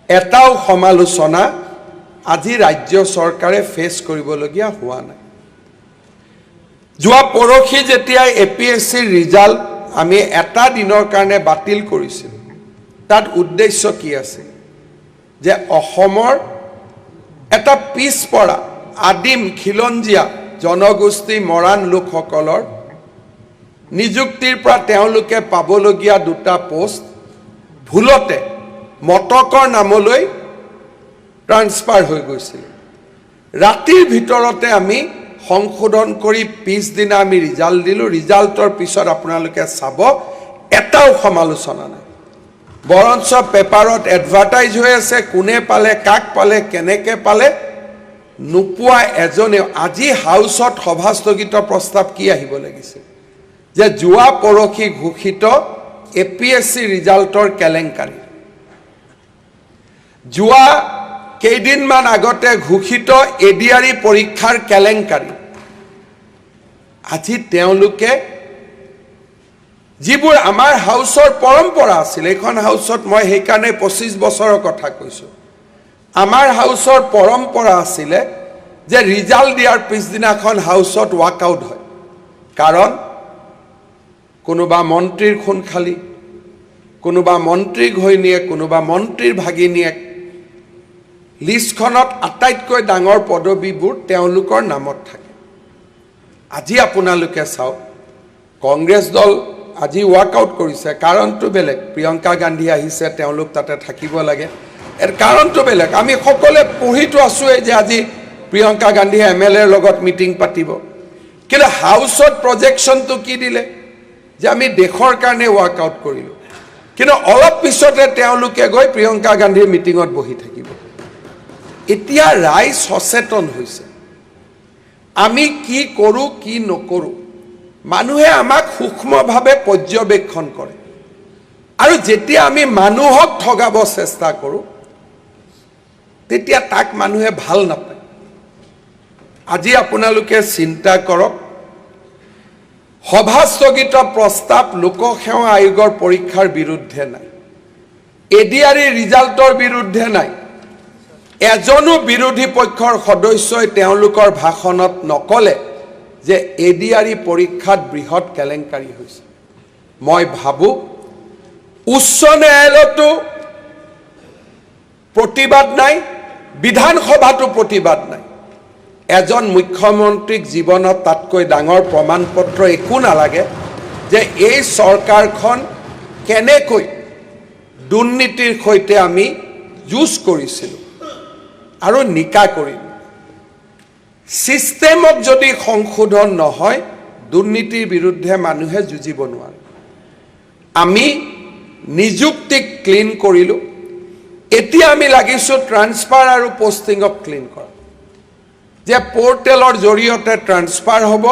এটাও সমালোচনা আজি ৰাজ্য চৰকাৰে ফেচ কৰিবলগীয়া হোৱা নাই। যোৱা পৰহি যেতিয়া এপিএছচিৰ ৰিজাল্ট আমি এটা দিনৰ কাৰণে বাতিল কৰিছিলোঁ, তাত উদ্দেশ্য কি আছিল যে অসমৰ এটা পিছপৰা আদিম খিলঞ্জীয়া জনগোষ্ঠী মৰাণ লোকসকলৰ নিযুক্তিৰ পৰা তেওঁলোকে পাবলগীয়া দুটা পোষ্ট ভুলতে মটকৰ নামলৈ ট্ৰান্সফাৰ হৈ গৈছিল। ৰাতিৰ ভিতৰতে আমি সংশোধন কৰি পিছদিনা আমি ৰিজাল্ট দিলোঁ। ৰিজাল্টৰ পিছত আপোনালোকে চাব, এটাও সমালোচনা নাই, বৰঞ্চ পেপাৰত এডভাৰটাইজ হৈ আছে কোনে পালে, কাক পালে, কেনেকে পালে। নোপোৱা এজনেও। আজি হাউচত সভা স্থগিত প্ৰস্তাৱ কি আহিব লাগিছিল যে যোৱা পৰহি ঘোষিত এপিএছচি ৰিজাল্টৰ কেলেংকাৰী, যোৱা কেইদিনমান আগতে ঘোষিত এডিআৰই পৰীক্ষাৰ কেলেংকাৰী, আজি তেওঁলোকে যিবোৰ আমাৰ হাউচৰ পৰম্পৰা আছিল, এইখন হাউচত মই সেইকাৰণে 25 বছৰৰ কথা কৈছোঁ, আমাৰ হাউচৰ পৰম্পৰা আছিলে যে ৰিজাল্ট দিয়াৰ পিছদিনাখন হাউচত ৱাকআউট হয়। কাৰণ কোনোবা মন্ত্ৰীৰ খুন খালি, কোনোবা মন্ত্ৰীৰ ঘৈণীয়েক, কোনোবা মন্ত্ৰীৰ ভাগিনীয়েক, লিষ্টখনত আটাইতকৈ ডাঙৰ পদবীবোৰ তেওঁলোকৰ নামত থাকে। আজি আপোনালোকে চাওক, কংগ্ৰেছ দল আজি ৱাকআউট কৰিছে, কাৰণটো বেলেগ। প্ৰিয়ংকা গান্ধী আহিছে, তেওঁলোক তাতে থাকিব লাগে, ইয়াৰ কাৰণটো বেলেগ। আমি সকলোৱে পঢ়িতো আছোৱেই যে আজি প্ৰিয়ংকা গান্ধীয়ে এমএলএৰ লগত মিটিং পাতিব। কিন্তু হাউচত প্ৰজেকশ্যনটো কি দিলে যে আমি দেশৰ কাৰণে ৱাকআউট কৰিলোঁ। কিন্তু অলপ পিছতে তেওঁলোকে গৈ প্ৰিয়ংকা গান্ধীৰ মিটিঙত বহি থাকিব। এতিয়া ৰাইজ সচেতন হৈছে। আমি কি কৰোঁ, কি নকৰোঁ, মানুহে আমাক সূক্ষ্মভাৱে পৰ্যবেক্ষণ কৰে। আৰু যেতিয়া আমি মানুহক ঠগাব চেষ্টা কৰোঁ, তেতিয়া তাক মানুহে ভাল নাপায়। আজি আপোনালোকে চিন্তা কৰক, সভা স্থগিত প্ৰস্তাৱ লোকসেৱা আয়োগৰ পৰীক্ষাৰ বিৰুদ্ধে নাই, এডিআৰই ৰিজাল্টৰ বিৰুদ্ধে নাই। এজনো বিৰোধী পক্ষৰ সদস্যই তেওঁলোকৰ ভাষণত নকলে যে এডিআৰই পৰীক্ষাত বৃহৎ কেলেংকাৰী হৈছে। মই ভাবোঁ, উচ্চ ন্যায়ালয়তো প্ৰতিবাদ নাই, বিধানসভাতো প্ৰতিবাদ নাই। এজন মুখ্যমন্ত্ৰীক জীৱনত তাতকৈ ডাঙৰ প্ৰমাণ পত্ৰ একো নালাগে যে এই চৰকাৰখন কেনেকৈ দুৰ্নীতিৰ সৈতে আমি যুঁজ কৰিছিলোঁ আৰু নিকা কৰিলোঁ। ছিষ্টেমক যদি সংশোধন নহয়, দুৰ্নীতিৰ বিৰুদ্ধে মানুহে যুঁজিব নোৱাৰে। আমি নিযুক্তিক ক্লিন কৰিলোঁ। এতিয়া আমি লাগিছোঁ ট্ৰান্সফাৰ আৰু পষ্টিঙক ক্লিন কৰা, যে পৰ্টেলৰ জৰিয়তে ট্ৰান্সফাৰ হ'ব,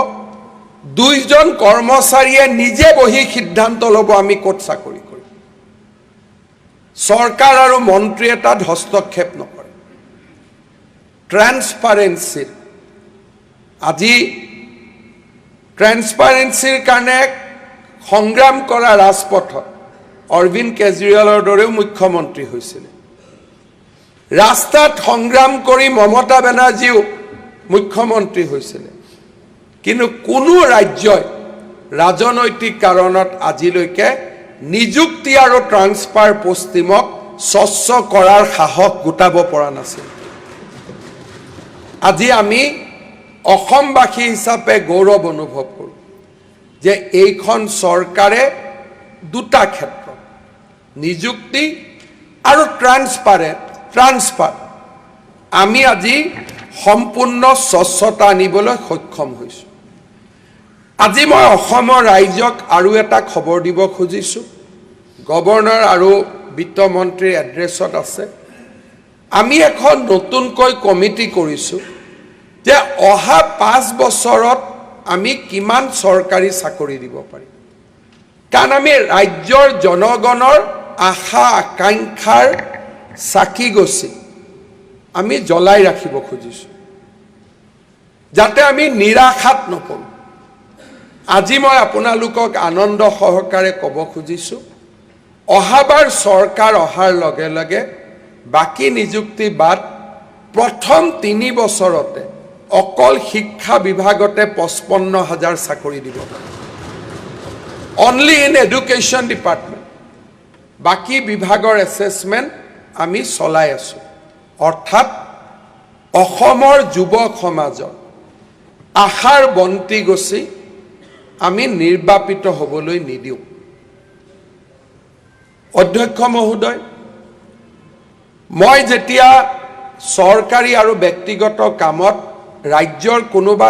দুইজন কৰ্মচাৰীয়ে নিজে বহি সিদ্ধান্ত ল'ব আমি ক'ত চাকৰি কৰিম। চৰকাৰ আৰু মন্ত্ৰীয়ে তাত হস্তক্ষেপ নকৰে। ট্ৰেন্সপাৰেঞ্চিৰ, আজি ট্ৰেন্সপাৰেঞ্চিৰ কাৰণে সংগ্ৰাম কৰা ৰাজপথত অৰবিন্দ কেজৰিৱালৰ দৰেও মুখ্যমন্ত্ৰী হৈছিলে। ৰাস্তাত সংগ্ৰাম কৰি মমতা বেনাৰ্জীও মুখ্যমন্ত্ৰী হৈছিলে। কিন্তু কোনো ৰাজ্যই ৰাজনৈতিক কাৰণত আজিলৈকে নিযুক্তি আৰু ট্ৰান্সফাৰ পষ্টিঙক স্বচ্ছ কৰাৰ সাহস গোটাব পৰা নাছিল। আজি আমি অসমবাসী হিচাপে গৌৰৱ অনুভৱ কৰোঁ যে এইখন চৰকাৰে দুটা ক্ষেত্ৰত, নিযুক্তি আৰু ট্ৰান্সফাৰ, আমি আজি সম্পূৰ্ণ স্বচ্ছতা আনিবলৈ সক্ষম হৈছোঁ। আজি মই অসমৰ ৰাইজক আৰু এটা খবৰ দিব খুজিছোঁ। গভৰ্ণৰ আৰু বিত্তমন্ত্ৰীৰ এড্ৰেছত আছে। আমি এখন নতুনকৈ কমিটি কৰিছোঁ যে অহা 5 বছৰত আমি কিমান চৰকাৰী চাকৰি দিব পাৰিম। কাৰণ আমি ৰাজ্যৰ জনগণৰ আশা আকাংক্ষাৰ চাকি গছি আমি জ্বলাই ৰাখিব খুজিছোঁ, যাতে আমি নিৰাশাত নপৰোঁ। আজি মই আপোনালোকক আনন্দ সহকাৰে ক'ব খুজিছোঁ, অহাবাৰ চৰকাৰ অহাৰ লগে লগে বাকী নিযুক্তি বাদ, প্ৰথম 3 বছৰতে অকল শিক্ষা বিভাগতে 55 হাজাৰ চাকৰি দিব পাৰে, অনলি ইন এডুকেশ্যন ডিপাৰ্টমেণ্ট। বাকী বিভাগৰ এছেচমেণ্ট আমি চলাই আছোঁ। অৰ্থাৎ অসমৰ যুৱক সমাজৰ আশাৰ বন্তি গছি আমি নিৰ্বাপিত হ'বলৈ নিদিওঁ। অধ্যক্ষ মহোদয়, মই যেতিয়া চৰকাৰী আৰু ব্যক্তিগত কামত ৰাজ্যৰ কোনোবা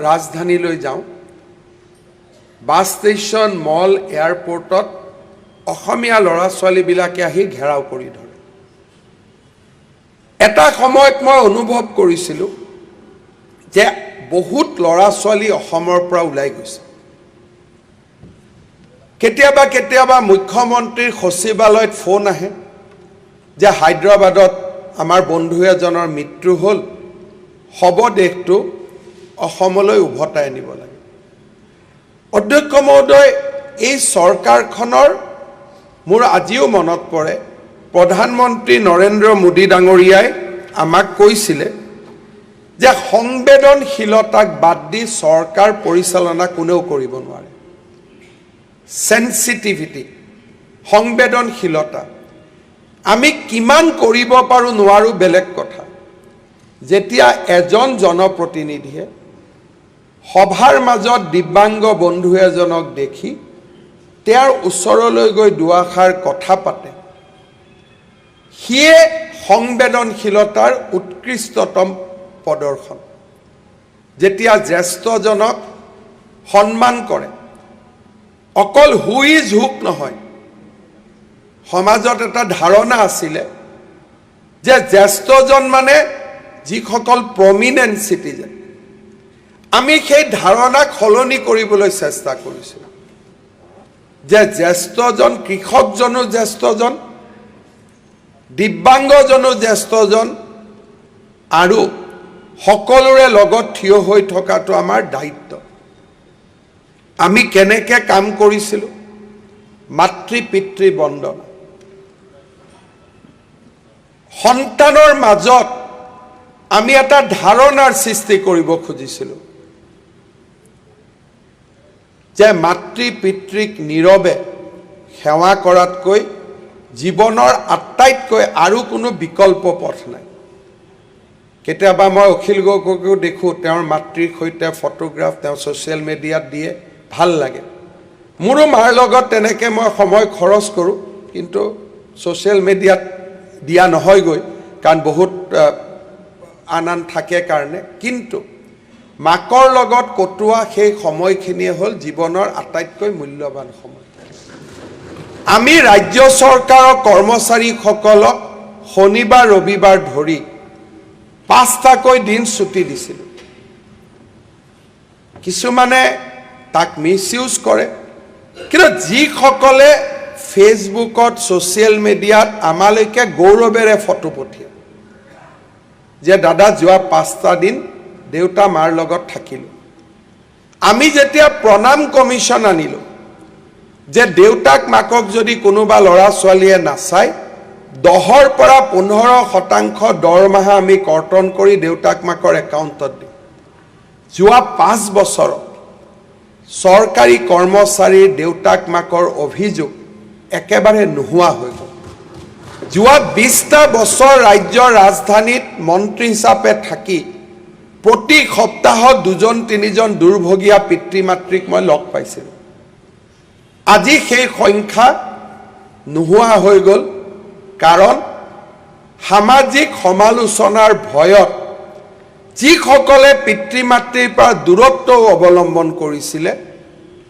ৰাজধানীলৈ যাওঁ, বাছ ষ্টেচন, মল, এয়াৰপৰ্টত অসমীয়া ল'ৰা ছোৱালীবিলাকে আহি ঘেৰাও কৰি ধৰে। এটা সময়ত মই অনুভৱ কৰিছিলোঁ যে বহুত ল'ৰা ছোৱালী অসমৰ পৰা ওলাই গৈছে। কেতিয়াবা কেতিয়াবা মুখ্যমন্ত্ৰীৰ সচিবালয়ত ফোন আহে যে হায়দৰাবাদত আমাৰ বন্ধু এজনৰ মৃত্যু হ'ল, শৱদেহটো অসমলৈ উভতাই আনিব লাগে। অধ্যক্ষ মহোদয়, এই চৰকাৰখনৰ মোৰ আজিও মনত পৰে, প্ৰধানমন্ত্ৰী নৰেন্দ্ৰ মোদী ডাঙৰীয়াই আমাক কৈছিলে যে সংবেদনশীলতাক বাদ দি চৰকাৰ পৰিচালনা কোনেও কৰিব নোৱাৰে। চেঞ্চিটিভিটি, সংবেদনশীলতা, আমি কিমান কৰিব পাৰোঁ নোৱাৰোঁ বেলেগ কথা। যেতিয়া এজন জনপ্ৰতিনিধিয়ে সভাৰ মাজত দিব্যাংগ বন্ধু এজনক দেখি তেওঁৰ ওচৰলৈ গৈ দুআষাৰ কথা পাতে, সিয়ে সংবেদনশীলতাৰ উৎকৃষ্টতম প্ৰদৰ্শন। যেতিয়া জ্যেষ্ঠজনক সন্মান কৰে, অকল who is হুক নহয়। সমাজত এটা ধাৰণা আছিলে যে জ্যেষ্ঠজন মানে যিসকল প্ৰমিনেণ্ট চিটিজেন। আমি সেই ধাৰণাক সলনি কৰিবলৈ চেষ্টা কৰিছিলোঁ যে জ্যেষ্ঠজন, কৃষকজনো জ্যেষ্ঠজন, দিব্যাংগজনো জ্যেষ্ঠজন আৰু সকলোৰে লগত থিয় হৈ থকাটো আমাৰ দায়িত্ব। আমি কেনেকে কাম কৰিছিলোঁ? মাতৃ পিতৃ বন্দনা, সন্তানৰ মাজত আমি এটা ধাৰণাৰ সৃষ্টি কৰিব খুজিছিলোঁ যে মাতৃ পিতৃক নীৰৱে সেৱা কৰাতকৈ জীৱনৰ আটাইতকৈ আৰু কোনো বিকল্প পথ নাই। কেতিয়াবা মই অখিল গগৈকো দেখোঁ, তেওঁৰ মাতৃৰ সৈতে ফটোগ্ৰাফ তেওঁ ছ'চিয়েল মিডিয়াত দিয়ে, ভাল লাগে। মোৰো মাৰ লগত তেনেকৈ মই সময় খৰচ কৰোঁ, কিন্তু ছ'চিয়েল মিডিয়াত দিয়া নহয়গৈ, কাৰণ বহুত আন আন থাকে কাৰণে। কিন্তু মাকৰ লগত কটোৱা সেই সময়খিনিয়ে হ'ল জীৱনৰ আটাইতকৈ মূল্যৱান সময়। আমি ৰাজ্য চৰকাৰৰ কৰ্মচাৰীসকলক শনিবাৰ ৰবিবাৰ ধৰি 5টাকৈ দিন ছুটি দিছিলোঁ। কিছুমানে তাক মিছ ইউজ কৰে, কিন্তু যিসকলে ফেচবুকত, ছ'চিয়েল মিডিয়াত আমালৈকে গৌৰৱেৰে ফটো পঠিয়ায় যে দাদা, যোৱা 5টা দিন দেউতা মাৰ লগত থাকিলোঁ। আমি যেতিয়া প্ৰণাম কমিশ্যন আনিলোঁ যে দেউতাক মাকক যদি কোনোবা ল'ৰা ছোৱালীয়ে নাচায়, 10ৰ পৰা 15% দৰমহা আমি কৰ্তন কৰি দেউতাক মাকৰ একাউণ্টত দিওঁ। যোৱা 5 বছৰত চৰকাৰী কৰ্মচাৰীৰ দেউতাক মাকৰ অভিযোগ একেবাৰে নোহোৱা হৈ গ'ল। যোৱা 20টা বছৰ ৰাজ্যৰ ৰাজধানীত মন্ত্ৰী হিচাপে থাকি প্ৰতি সপ্তাহত দুজন তিনিজন দুৰ্ভগীয়া পিতৃ মাতৃক মই লগ পাইছিলোঁ। আজি সেই সংখ্যা নোহোৱা হৈ গ'ল, কাৰণ সামাজিক সমালোচনাৰ ভয়ত যিসকলে পিতৃ মাতৃৰ পৰা দূৰত্ব অৱলম্বন কৰিছিলে,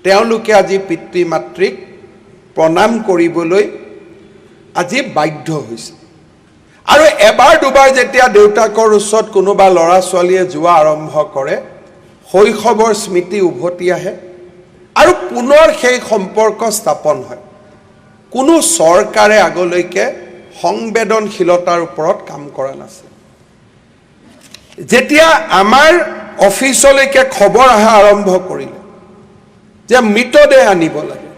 তেওঁলোকে আজি পিতৃ মাতৃক প্ৰণাম কৰিবলৈ আজি বাধ্য হৈছে। আৰু এবাৰ দুবাৰ যেতিয়া দেউতাকৰ ওচৰত কোনোবা ল'ৰা ছোৱালীয়ে যোৱা আৰম্ভ কৰে, শৈশৱৰ স্মৃতি উভতি আহে আৰু পুনৰ সেই সম্পৰ্ক স্থাপন হয়। কোনো চৰকাৰে আগলৈকে সংবেদনশীলতাৰ ওপৰত কাম কৰা নাছিল। যেতিয়া আমাৰ অফিচলৈকে খবৰ অহা আৰম্ভ কৰিলে যে মৃতদেহ আনিব লাগে,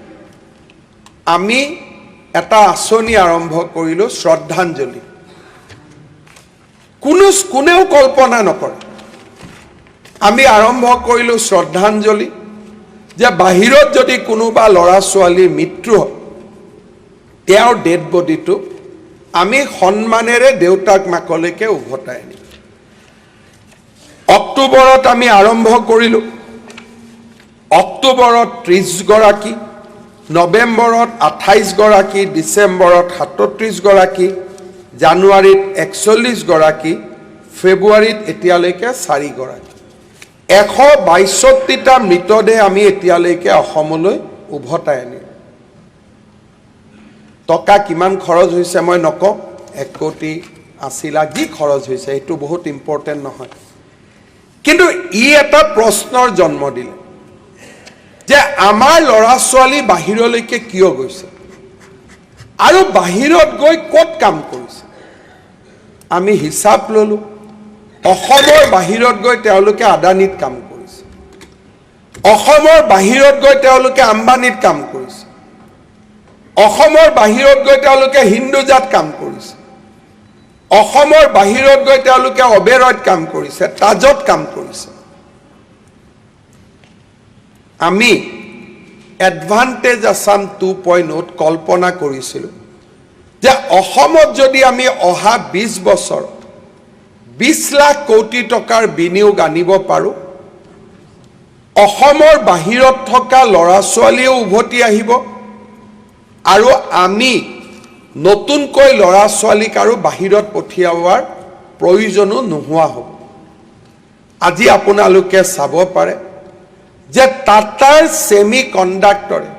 আমি এটা আঁচনি আৰম্ভ কৰিলোঁ, শ্ৰদ্ধাঞ্জলি। কোনেও কল্পনা নকৰে। আমি আৰম্ভ কৰিলোঁ শ্ৰদ্ধাঞ্জলি যে বাহিৰত যদি কোনোবা ল'ৰা ছোৱালীৰ মৃত্যু হয়, তেওঁৰ ডেড বডিটো আমি সন্মানেৰে দেউতাক মাকলৈকে উভতাই আনিম। অক্টোবৰত আমি আৰম্ভ কৰিলোঁ। অক্টোবৰত 30গৰাকী, নৱেম্বৰত 28গৰাকী, ডিচেম্বৰত 37গৰাকী, জানুৱাৰীত 41গৰাকী, ফেব্ৰুৱাৰীত এতিয়ালৈকে 4গৰাকী। 162টা মৃতদেহ আমি এতিয়ালৈকে অসমলৈ উভতাই আনিলোঁ। টকা কিমান খৰচ হৈছে মই নকওঁ, 1 কোটি 80 লাখ যি খৰচ হৈছে, সেইটো বহুত ইম্পৰ্টেণ্ট নহয়। কিন্তু ই এটা প্ৰশ্নৰ জন্ম দিলে যে আমাৰ ল'ৰা ছোৱালী বাহিৰলৈকে কিয় গৈছে আৰু বাহিৰত গৈ ক'ত কাম কৰিছে? আমি হিচাপ ল'লোঁ, অসমৰ বাহিৰত গৈ তেওঁলোকে আদানীত কাম কৰিছে, অসমৰ বাহিৰত গৈ তেওঁলোকে আম্বানীত কাম কৰিছে, অসমৰ বাহিৰত গৈ তেওঁলোকে হিন্দুজাত কাম কৰিছে, অসমৰ বাহিৰত গৈ তেওঁলোকে অবেৰয়ত কাম কৰিছে, তাজত কাম কৰিছে। আমি এডভান্টেজ আছাম 2.0ত কল্পনা কৰিছিলোঁ যে অসমত যদি আমি অহা 20 বছৰত 20 লাখ কোটি টকাৰ বিনিয়োগ আনিব পাৰোঁ, অসমৰ বাহিৰত থকা ল'ৰা ছোৱালীয়েও উভতি আহিব আৰু আমি নতুনকৈ ল'ৰা ছোৱালীক আৰু বাহিৰত পঠিওৱাৰ প্ৰয়োজনো নোহোৱা হ'ব। আজি আপোনালোকে চাব পাৰে যে টাটাৰ ছেমি কণ্ডাক্টৰে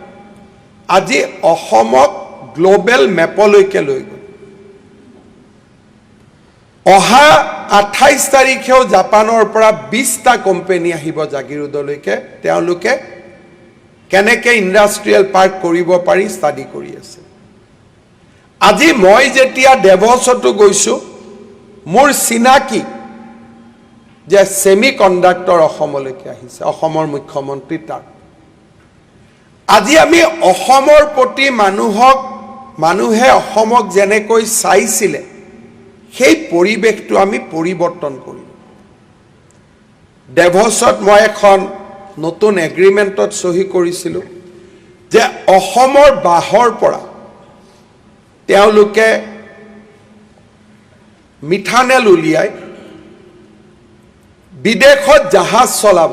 আজি অসমক গ্ল'বেল মেপলৈকে লৈ গ'ল। অহা 28 তাৰিখেও জাপানৰ পৰা 20টা কোম্পেনী আহিব জাগিৰোডলৈকে। তেওঁলোকে কেনেকৈ ইণ্ডাষ্ট্ৰিয়েল পাৰ্ক কৰিব পাৰি ষ্টাডি কৰি আছে। আজি মই যেতিয়া ডেভছতো গৈছোঁ, মোৰ চিনাকি যে ছেমি কণ্ডাক্টৰ অসমলৈকে আহিছে, অসমৰ মুখ্যমন্ত্ৰী তাত। আজি আমি অসমৰ প্ৰতি মানুহে অসমক যেনেকৈ চাইছিলে, সেই পৰিৱেশটো আমি পৰিৱৰ্তন কৰিলোঁ। ডেভছত মই এখন নতুন এগ্ৰিমেণ্টত চহী কৰিছিলোঁ যে অসমৰ বাঁহৰ পৰা তেওঁলোকে মিথানেল উলিয়াই বিদেশত জাহাজ চলাব,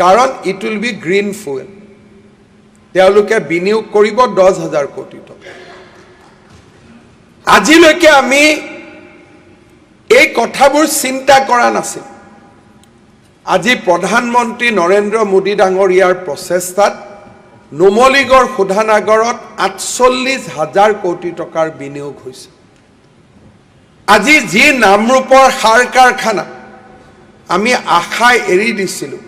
কাৰণ it will be green fuel। তেওঁলোকে বিনিয়োগ কৰিব 10,000 কোটি টকা। আজিলৈকে আমি এই কথাবোৰ চিন্তা কৰা নাছিল। আজি প্ৰধানমন্ত্ৰী নৰেন্দ্ৰ মোদী ডাঙৰীয়াৰ প্ৰচেষ্টাত নুমলীগড় শোধনাগাৰত 48,000 কোটি টকাৰ বিনিয়োগ হৈছে। আজি যি নামৰূপৰ সাৰ কাৰখানা আমি আশা এৰি দিছিলোঁ,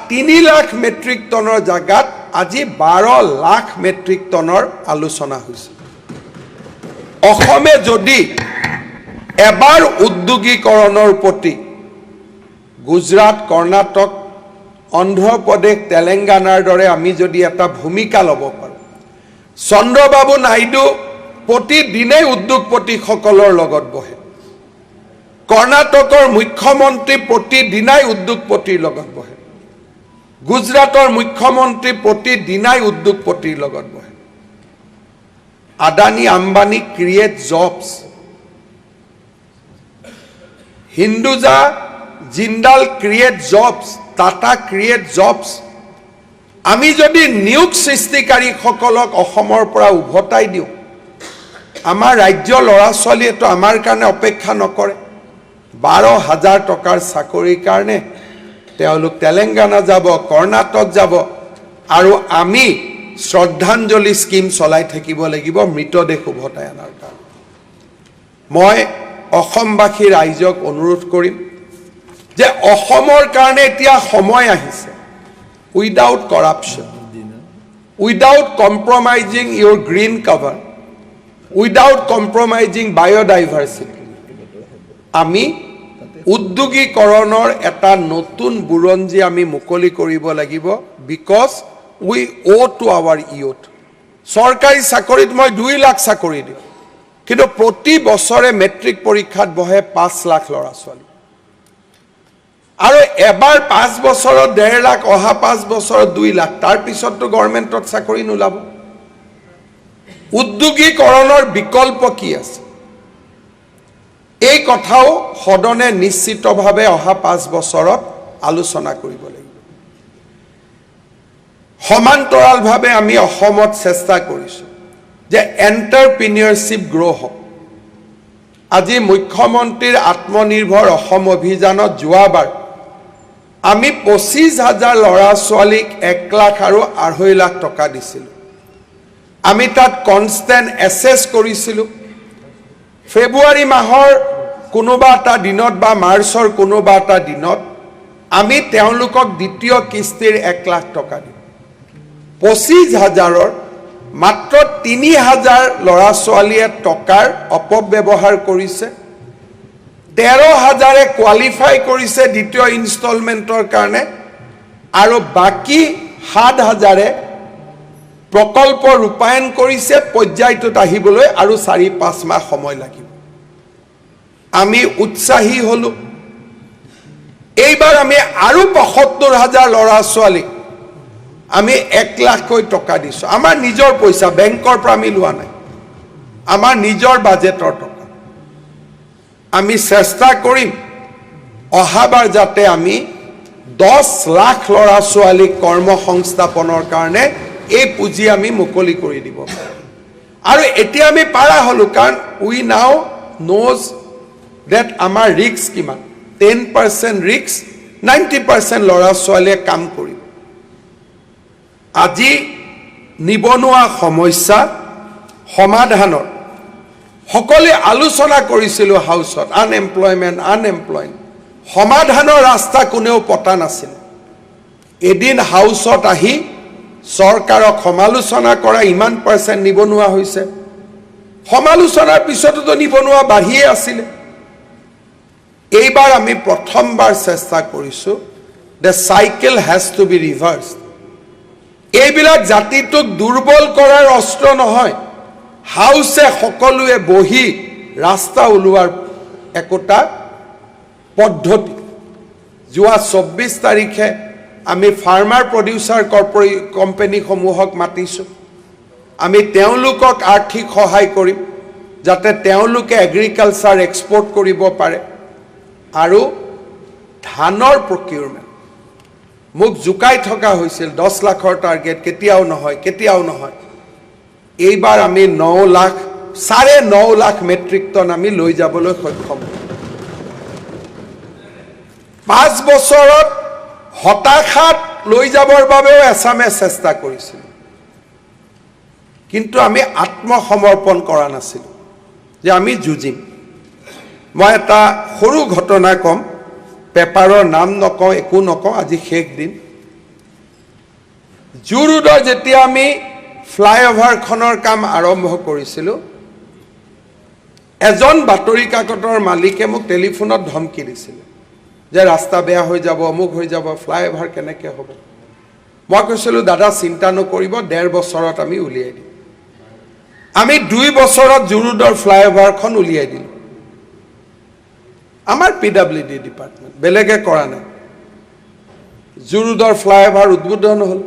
3 লাখ মেট্ৰিক টনৰ জেগাত আজি 12 লাখ মেট্ৰিক টনৰ আলোচনা হৈছে। অসমে যদি এবাৰ উদ্যোগীকৰণৰ প্ৰতি গুজৰাট, কৰ্ণাটক, অন্ধ্ৰপ্ৰদেশ, তেলেংগানাৰ দৰে আমি যদি এটা ভূমিকা ল'ব পাৰোঁ। চন্দ্ৰবাবু নাইডু প্ৰতিদিনেই উদ্যোগপতিসকলৰ লগত বহে। কৰ্ণাটকৰ মুখ্যমন্ত্ৰী প্ৰতিদিনাই উদ্যোগপতিৰ লগত বহে। গুজৰাটৰ মুখ্যমন্ত্ৰী প্ৰতিদিনাই উদ্যোগপতিৰ লগত বহে। Adani, Ambani create jobs, Hinduja, Jindal create jobs, Tata create jobs। আমি যদি নিয়োগ সৃষ্টিকাৰীসকলক অসমৰ পৰা উভতাই দিওঁ, আমাৰ ৰাজ্যৰ ল'ৰা ছোৱালীয়েতো আমাৰ কাৰণে অপেক্ষা নকৰে। 12,000 টকাৰ চাকৰিৰ কাৰণে তেওঁলোক তেলেংগানা যাব, কৰ্ণাটক যাব আৰু আমি শ্ৰদ্ধাঞ্জলি স্কীম চলাই থাকিব লাগিব মৃতদেহ উভতাই অনাৰ কাৰণে। মই অসমবাসী ৰাইজক অনুৰোধ কৰিম যে অসমৰ কাৰণে এতিয়া সময় আহিছে, without corruption, without compromising your green cover, without compromising biodiversity, আমি উদ্যোগীকৰণৰ এটা নতুন বুৰঞ্জী আমি মুকলি কৰিব লাগিব, because we owe to our youth। চৰকাৰী চাকৰিত মই 2 লাখ চাকৰি দিওঁ, কিন্তু প্ৰতি বছৰে মেট্ৰিক পৰীক্ষাত বহে 5 লাখ ল'ৰা ছোৱালী আৰু এবাৰ 5 বছৰত 1.5 লাখ, অহা 5 বছৰত 2 লাখ, তাৰপিছততো গভৰ্ণমেণ্টত চাকৰি নোলাব। উদ্যোগীকৰণৰ বিকল্প কি আছে, এই কথাও সদনে নিশ্চিতভাৱে অহা 5 বছৰত আলোচনা কৰিব লাগিব। সমান্তৰালভাৱে আমি অসমত চেষ্টা কৰিছোঁ যে এণ্টাৰপ্ৰিনিয়ৰশ্বিপ গ্ৰ' হওক। আজি মুখ্যমন্ত্ৰীৰ আত্মনিৰ্ভৰ অসম অভিযানত যোৱাবাৰ আমি 25,000 ল'ৰা ছোৱালীক 1 লাখ আৰু 2.5 লাখ টকা দিছিলোঁ। আমি তাত কনষ্টেণ্ট এছেছ কৰিছিলোঁ। ফেব্ৰুৱাৰী মাহৰ কোনোবা এটা দিনত বা মাৰ্চৰ কোনোবা এটা দিনত আমি তেওঁলোকক দ্বিতীয় কিস্তিৰ 1 লাখ টকা দিম। 25,000ৰ মাত্ৰ 3,000 ল'ৰা ছোৱালীয়ে টকাৰ অপব্যৱহাৰ কৰিছে। 13,000-এ কোৱালিফাই কৰিছে দ্বিতীয় ইনষ্টলমেণ্টৰ কাৰণে আৰু বাকী 7,000-এ প্ৰকল্প ৰূপায়ণ কৰিছে। পৰ্যায়টোত আহিবলৈ আৰু 4-5 মাহ সময় লাগিব। আমি উৎসাহী হ'লোঁ। এইবাৰ আমি আৰু 75,000 ল'ৰা ছোৱালীক আমি 1 লাখকৈ টকা দিছোঁ। আমাৰ নিজৰ পইচা, বেংকৰ পৰা আমি লোৱা নাই, আমাৰ নিজৰ বাজেটৰ টকা। আমি চেষ্টা কৰিম অহাবাৰ যাতে আমি 10 লাখ ল'ৰা ছোৱালীক কৰ্ম সংস্থাপনৰ কাৰণে এই পুঁজি আমি মুকলি কৰি দিব পাৰোঁ। আৰু এতিয়া আমি পাৰা হ'লোঁ, কাৰণ উই নাও ন'জ ডেট আমাৰ ৰিস্ক কিমান। 10% ৰিস্ক, 90% ল'ৰা ছোৱালীয়ে কাম কৰিব। আজি নিবনুৱা সমস্যা সমাধানৰ সকলোৱে আলোচনা কৰিছিলোঁ হাউচত, আনএমপ্লয়মেণ্ট আনএমপ্লয়মেণ্ট, সমাধানৰ ৰাস্তা কোনেও পতা নাছিল। এদিন হাউচত আহি চৰকাৰক সমালোচনা কৰা, ইমান পাৰ্চেণ্ট নিবনুৱা হৈছে, সমালোচনাৰ পিছতোতো নিবনুৱা বাঢ়িয়ে আছিলে। এইবাৰ আমি প্ৰথমবাৰ চেষ্টা কৰিছোঁ, the cycle has to be reverse. এইবিলাক জাতিটোক দুৰ্বল কৰাৰ অস্ত্ৰ নহয়, হাউচে সকলোৱে বহি ৰাস্তা ওলোৱাৰ একোটা পদ্ধতি। যোৱা 24 তাৰিখে আমি ফাৰ্মাৰ প্ৰডিউচাৰ কোম্পেনীসমূহক মাতিছোঁ। আমি তেওঁলোকক আৰ্থিক সহায় কৰিম যাতে তেওঁলোকে এগ্ৰিকালচাৰ এক্সপৰ্ট কৰিব পাৰে। আৰু ধানৰ প্ৰকিউৰমেণ্ট, মোক জোকাই থকা হৈছিল 10 লাখৰ টাৰ্গেট কেতিয়াও নহয়, কেতিয়াও নহয়। এইবাৰ আমি 9 লাখ, 9.5 লাখ মেট্ৰিক টন আমি লৈ যাবলৈ সক্ষম হ'ম। 5 বছৰত হতাশাত লৈ যাবৰ বাবেও এছামে চেষ্টা কৰিছিল, কিন্তু আমি আত্মসমৰ্পণ কৰা নাছিলোঁ যে আমি যুঁজিম। মই এটা সৰু ঘটনা ক'ম, পেপাৰৰ নাম নকওঁ, একো নকওঁ, আজি শেষ দিন। জু ৰোডৰ যেতিয়া আমি ফ্লাইঅভাৰখনৰ কাম আৰম্ভ কৰিছিলোঁ, এজন বাতৰি কাকতৰ মালিকে মোক টেলিফোনত ধমকি দিছিলে যে ৰাস্তা বেয়া হৈ যাব, অমুক হৈ যাব, ফ্লাইঅভাৰ কেনেকৈ হ'ব। মই কৈছিলোঁ, দাদা চিন্তা নকৰিব, 1.5 বছৰত আমি উলিয়াই দিম। আমি 2 বছৰত জু ৰোডৰ ফ্লাইঅভাৰখন উলিয়াই দিলোঁ। আমাৰ পিডাব্লিউডি ডিপাৰ্টমেণ্ট, বেলেগে কৰা নাই। জু ৰোডৰ ফ্লাইঅভাৰ উদ্বোধন হ'ল।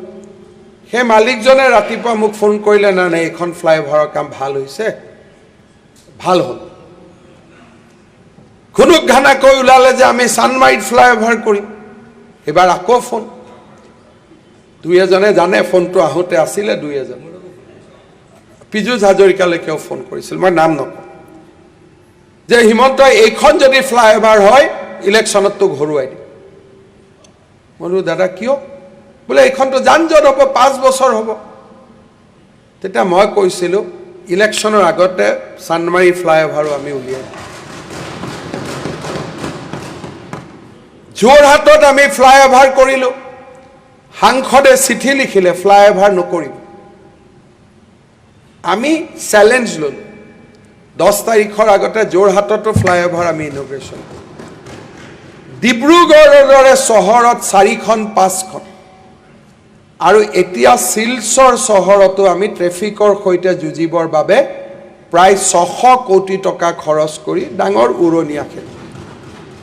সেই মালিকজনে ৰাতিপুৱা মোক ফোন কৰিলে, নাই নাই, এইখন ফ্লাইঅভাৰৰ কাম ভাল হৈছে, ভাল হ'ল। ঘুনুক ঘানাকৈ ওলালে যে আমি চানমাৰীত ফ্লাইঅভাৰ কৰিম। এইবাৰ আকৌ ফোন, দুই এজনে জানে, ফোনটো আহোঁতে আছিলে দুই এজন, পীযুষ হাজৰিকালৈকেও ফোন কৰিছিল, মই নাম নকওঁ, যে হিমন্ত এইখন যদি ফ্লাইঅভাৰ হয় ইলেকশ্যনত তোক হৰুৱাই দিম। মই বোলো, দাদা কিয়? বোলে এইখনতো যান জঁট হ'ব, 5 বছৰ হ'ব। তেতিয়া মই কৈছিলোঁ, ইলেকশ্যনৰ আগতে চান্দমাৰী ফ্লাইঅভাৰো আমি উলিয়াই দিম। যোৰহাটত আমি ফ্লাইঅভাৰ কৰিলোঁ, সাংসদে চিঠি লিখিলে ফ্লাইঅভাৰ নকৰিব। আমি চেলেঞ্জ ল'লোঁ, 10 তাৰিখৰ আগতে যোৰহাটতো ফ্লাইঅভাৰ আমি ইনগ্ৰেশ্যন কৰিম। ডিব্ৰুগড়ৰ দৰে চহৰত 4খন 5খন, আৰু এতিয়া শিলচৰ চহৰতো আমি ট্ৰেফিকৰ সৈতে যুঁজিবৰ বাবে প্ৰায় 600 কোটি টকা খৰচ কৰি ডাঙৰ উৰণীয়া সেতু।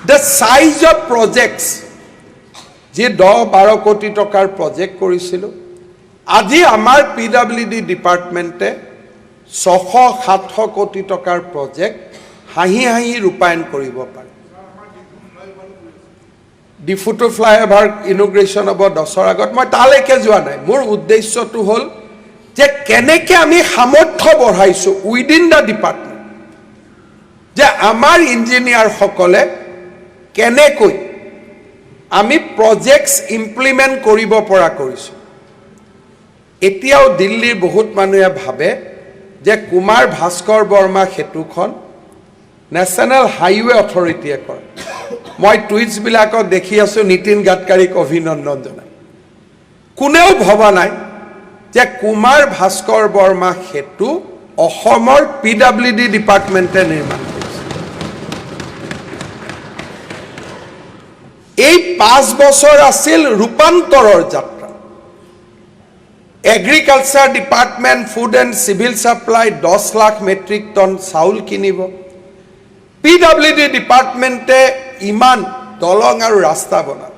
The size of projects, যি 10-12 কোটি টকাৰ প্ৰজেক্ট কৰিছিলোঁ, আজি আমাৰ পিডাব্লিউডি ডিপাৰ্টমেণ্টে 600-700 কোটি টকাৰ প্ৰজেক্ট হাঁহি হাঁহি ৰূপায়ণ কৰিব পাৰে। ডিফুটো ফ্লাইঅভাৰ ইনগ্ৰেশ্যন হ'ব 10ৰ আগত, মই তালৈকে যোৱা নাই। মোৰ উদ্দেশ্যটো হ'ল যে কেনেকৈ আমি সামৰ্থ্য বঢ়াইছোঁ উইদিন the department, যে আমাৰ ইঞ্জিনিয়াৰসকলে কেনেকৈ আমি প্ৰজেক্টছ ইমপ্লিমেণ্ট কৰিব পৰা কৰিছোঁ। এতিয়াও দিল্লীৰ বহুত মানুহে ভাবে যে কুমাৰ ভাস্কৰ বৰ্মা সেতুখন নেশ্যনেল হাইৱে অথৰিটিয়ে কৰে। মই টুইটছবিলাকত দেখি আছোঁ নীতিন গাডকাৰীক অভিনন্দন জনাই। কোনেও ভবা নাই যে কুমাৰ ভাস্কৰ বৰ্মা সেতু অসমৰ পিডাব্লিউডি ডিপাৰ্টমেণ্টে নিৰ্মাণ কৰিছে। এই 5 বছৰ আছিল ৰূপান্তৰৰ যাত্ৰা। Agriculture department, food and civil supply 10 lakh metric ton চাউল কিনিব। পিডাব্লিউডি ডিপাৰ্টমেণ্টে ইমান দলং আৰু ৰাস্তা বনাব।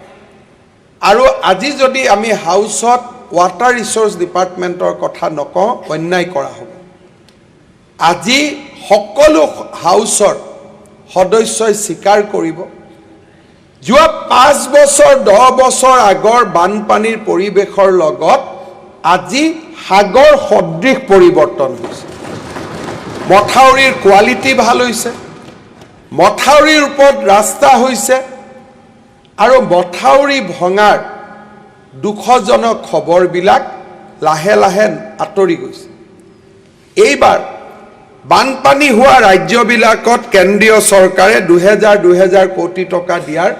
আৰু আজি যদি আমি হাউচত ৱাটাৰ ৰিচ'ৰ্চ ডিপাৰ্টমেণ্টৰ কথা নকওঁ, অন্যায় কৰা হ'ব। আজি সকলো হাউচৰ সদস্যই স্বীকাৰ কৰিব, যোৱা 5 বছৰ 10 বছৰ আগৰ বানপানীৰ পৰিৱেশৰ লগত আজি সাগৰ সদৃশ পৰিৱৰ্তন হৈছে। মথাউৰিৰ কোৱালিটি ভাল হৈছে, মথাউৰিৰ ওপৰত ৰাস্তা হৈছে, আৰু মথাউৰি ভঙাৰ দুখজনক খবৰবিলাক লাহে লাহে আঁতৰি গৈছে। এইবাৰ বানপানী হোৱা ৰাজ্যবিলাকত কেন্দ্ৰীয় চৰকাৰে 2000 2000 কোটি টকা দিয়াৰ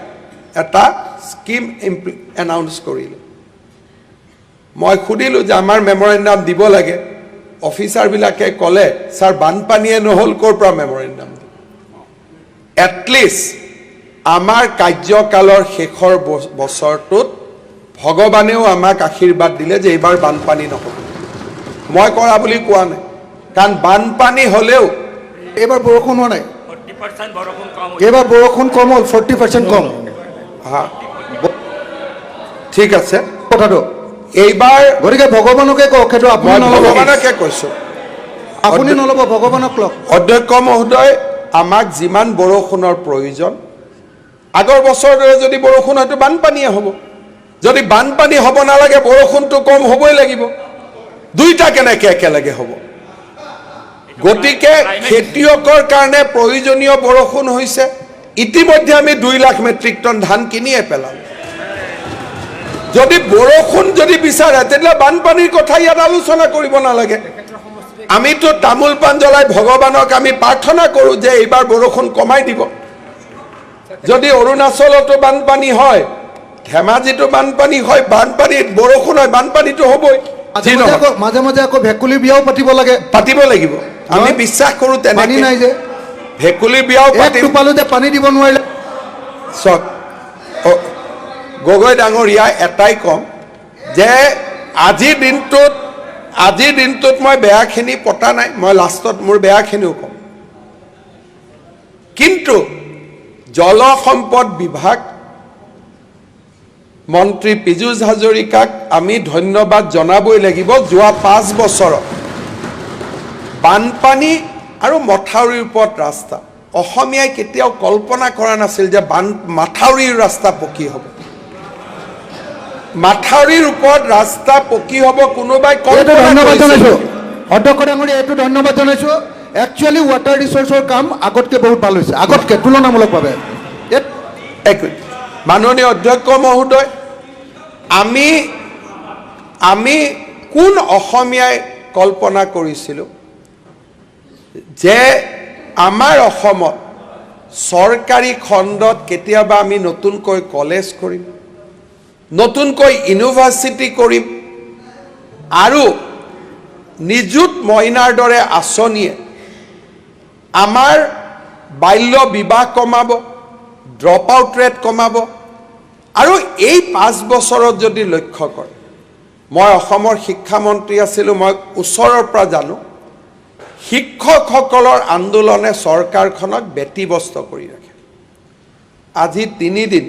এটা স্কীম এনাউন্স কৰিলে। মই সুধিলোঁ যে আমাৰ মেমৰেণ্ডাম দিব লাগে। অফিচাৰবিলাকে ক'লে, "ছাৰ, বানপানীয়ে নহ'ল, ক'ৰ পৰা মেমৰেণ্ডাম দিম?" এটলিষ্ট আমাৰ কাৰ্যকালৰ শেষৰ বছৰটোত ভগৱানেও আমাক আশীৰ্বাদ দিলে যে এইবাৰ বানপানী নহ'ব। মই কৰা বুলি কোৱা নাই, কাৰণ বানপানী হ'লেও এইবাৰ বৰষুণ হোৱা নাই। 40% বৰষুণ কম। এইবাৰ বৰষুণ কম হ'ল, 40% কম। হা, ঠিক আছে। কথাটো এইবাৰ গতিকে ভগৱানকে কওক সেইটো, আপুনি মই নল'ব। ভগৱানকে কৈছোঁ। আপুনি নল'ব, ভগৱানক লওক। অধ্যক্ষ মহোদয়, আমাক যিমান বৰষুণৰ প্ৰয়োজন, আগৰ বছৰৰ দৰে যদি বৰষুণ হয়তো বানপানীয়ে হ'ব। যদি বানপানী হ'ব নালাগে, বৰষুণটো কম হ'বই লাগিব। দুইটা কেনেকে একেলগে হ'ব? গতিকে খেতিয়কৰ কাৰণে প্ৰয়োজনীয় বৰষুণ হৈছে। ইতিমধ্যে আমি 2 লাখ মেট্ৰিক টন ধান কিনিয়ে পেলালোঁ। যদি বৰষুণ যদি বিচাৰে, তেতিয়াহ'লে বানপানীৰ কথা ইয়াত আলোচনা কৰিব নালাগে। আমিতো তামোল পাণ জ্বলাই ভগৱানক আমি প্ৰাৰ্থনা কৰোঁ যে এইবাৰ বৰষুণ কমাই দিব। যদি অৰুণাচলতো বানপানী হয়, ধেমাজিতো বানপানী হয়, বানপানীত বৰষুণ হয়, বানপানীটো হ'বই। মাজে যি মাজে নহওক আকৌ মাজে মাজে আকৌ ভেকুলীৰ বিয়াও পাতিব লাগে। পাতিব লাগিব। আমি বিশ্বাস কৰোঁ পানী তেনেকে। নাই যে। ভেকুলী বিয়াও এক পাতিম। টোপালো যে পানী দিব নোৱাৰিলে। চাওক, গগৈ ডাঙৰীয়া, এটাই ক'ম যে আজিৰ দিনটোত মই বেয়াখিনি পতা নাই। মই লাষ্টত মোৰ বেয়াখিনিও ক'ম। কিন্তু জলসম্পদ বিভাগ মন্ত্ৰী পীযুষ হাজৰিকাক আমি ধন্যবাদ জনাবই লাগিব। যোৱা 5 বছৰত বানপানী আৰু মথাউৰিৰ ওপৰত ৰাস্তা, অসমীয়াই কেতিয়াও কল্পনা কৰা নাছিল যে বান মাথাউৰিৰ ৰাস্তা পকী হ'ব, মাথাউৰিৰ ওপৰত ৰাস্তা পকী হ'ব, কোনোবাই এইটো কল্পনা ধন্যবাদ কৰিছিল? জনাইছো অধ্যক্ষ ডাঙৰীয়া, এইটো ধন্যবাদ জনাইছো। একচুৱেলি ৱাটাৰ ৰিচোৰ্চৰ কাম আগতকে বহুত ভাল হৈছে, আগতকে তুলনামূলকভাৱে ইয়াত। এক মিনিট। মাননীয় অধ্যক্ষ মহোদয়, আমি আমি কোন অসমীয়াই কল্পনা কৰিছিলোঁ যে আমাৰ অসমত চৰকাৰী খণ্ডত কেতিয়াবা আমি নতুনকৈ কলেজ কৰিম, নতুনকৈ ইউনিভাৰ্চিটি কৰিম আৰু নিযুত মইনাৰ দৰে আঁচনিয়ে আমাৰ বাল্য বিবাহ কমাব, ড্ৰপ আউট ৰেট কমাব। আৰু এই 5 বছৰত যদি লক্ষ্য কৰে, মই অসমৰ শিক্ষামন্ত্ৰী আছিলোঁ, মই ওচৰৰ পৰা জানো, শিক্ষকসকলৰ আন্দোলনে চৰকাৰখনক ব্যতিব্যস্ত কৰি ৰাখে। আজি 3 দিন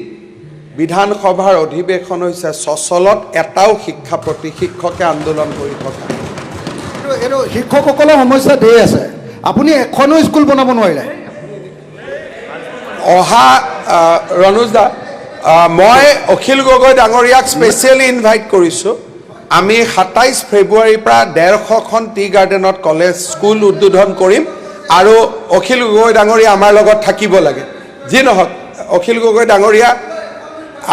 বিধানসভাৰ অধিৱেশন হৈছে, চচলত এটাও শিক্ষা প্ৰতি শিক্ষকে আন্দোলন কৰি থকা নাই। এইটো শিক্ষকসকলৰ সমস্যা ধেৰ আছে, আপুনি এখনো স্কুল বনাব নোৱাৰিলে। অহা ৰণোজ দা, মই অখিল গগৈ ডাঙৰীয়াক স্পেচিয়েলি ইনভাইট কৰিছোঁ। আমি 27 ফেব্ৰুৱাৰীৰ পৰা 150খন টি গাৰ্ডেনত কলেজ স্কুল উদ্বোধন কৰিম আৰু অখিল গগৈ ডাঙৰীয়া আমাৰ লগত থাকিব লাগে। যি নহওক, অখিল গগৈ ডাঙৰীয়া,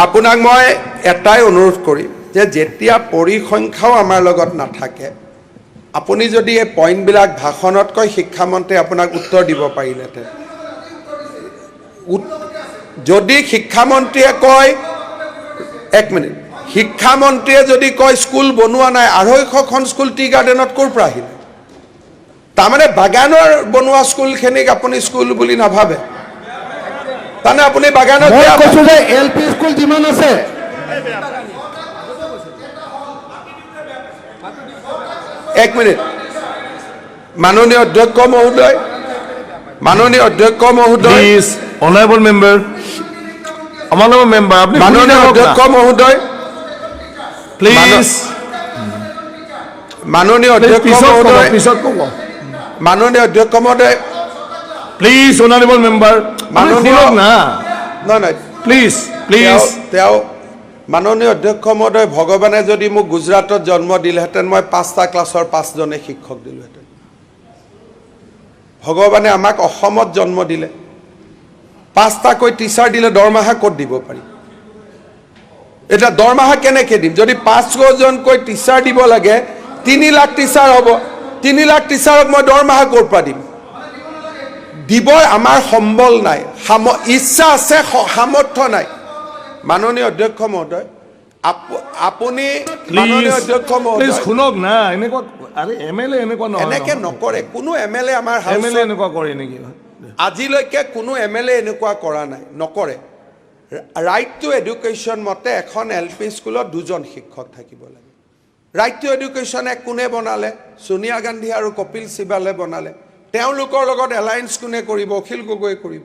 আপোনাক মই এটাই অনুৰোধ কৰিম যে যেতিয়া পৰিসংখ্যাও আমাৰ লগত নাথাকে, আপুনি যদি এই পইণ্টবিলাক ভাষণতকৈ শিক্ষামন্ত্ৰীয়ে আপোনাক উত্তৰ দিব পাৰিলেহেঁতেন। যদি শিক্ষামন্ত্ৰীয়ে কয়, এক মিনিট, শিক্ষামন্ত্ৰীয়ে যদি কয় স্কুল বনোৱা নাই, 250খন স্কুল টি গাৰ্ডেনত ক'ৰ পৰা আহিলে? তাৰমানে বাগানৰ বনোৱা স্কুলখিনিক আপুনি স্কুল বুলি নাভাবে? তাৰমানে আপুনি বাগানত মই বেয়া পায়। কৈছো যে এল পি স্কুল যিমান আছে এক মিনিট। মাননীয় অধ্যক্ষ মহোদয়, মাননীয় অধ্যক্ষ মহোদয়, please honourable member, honourable member, আপুনি শুনি মাননীয় থাকক না। অধ্যক্ষ মহোদয়, প্লিজ। মাননীয় অধ্যক্ষ পিছত ক'ব। মহোদয়, পিছত ক'ব। মাননীয় অধ্যক্ষ মহোদয়, প্লিজ অনাৰেবল মেম্বাৰ, শুনক না। নহয় নহয়। Please, please. তেওঁ মাননীয় অধ্যক্ষ মহোদয়, ভগৱানে যদি মোক গুজৰাটত জন্ম দিলেহেঁতেন, মই পাঁচটা ক্লাছৰ পাঁচজনে শিক্ষক দিলোহেঁতেন। ভগৱানে আমাক অসমত জন্ম দিলে। পাঁচটাকৈ টিচাৰ দিলে দৰমহা ক'ত দিব পাৰি? এতিয়া দৰমহা কেনেকৈ দিম? যদি 500জনকৈ টিচাৰ দিব লাগে, 3 লাখ টিচাৰ হ'ব। 3 লাখ টিচাৰক মই দৰমহা ক'ৰ পৰা দিম? দিবৰ আমাৰ সম্বল নাই। ইচ্ছা আছে, সামৰ্থ্য নাই। মাননীয় অধ্যক্ষ মহোদয়, আপুনি, মাননীয় অধ্যক্ষ প্লিজ মহোদয়, শুনক না। এনেকুৱা, আৰে এম এল এ এনেকুৱা নহয়। এনেকে নকৰে কোনো এম এল এ আমাৰ এম এল এ হাউচত। এনেকুৱা কৰে নেকি? আজিলৈকে কোনো এম এল এ এনেকুৱা কৰা নাই, নকৰে। ৰাইট টু এডুকেশ্যন মতে এখন এল পি স্কুলত দুজন শিক্ষক থাকিব লাগে। ৰাইট টু এডুকেশ্যন এক কোনে বনালে? ছোনিয়া গান্ধী আৰু কপিল চিবালে বনালে। তেওঁলোকৰ লগত এলায়েন্স কোনে কৰিব? অখিল গগৈয়ে কৰিব।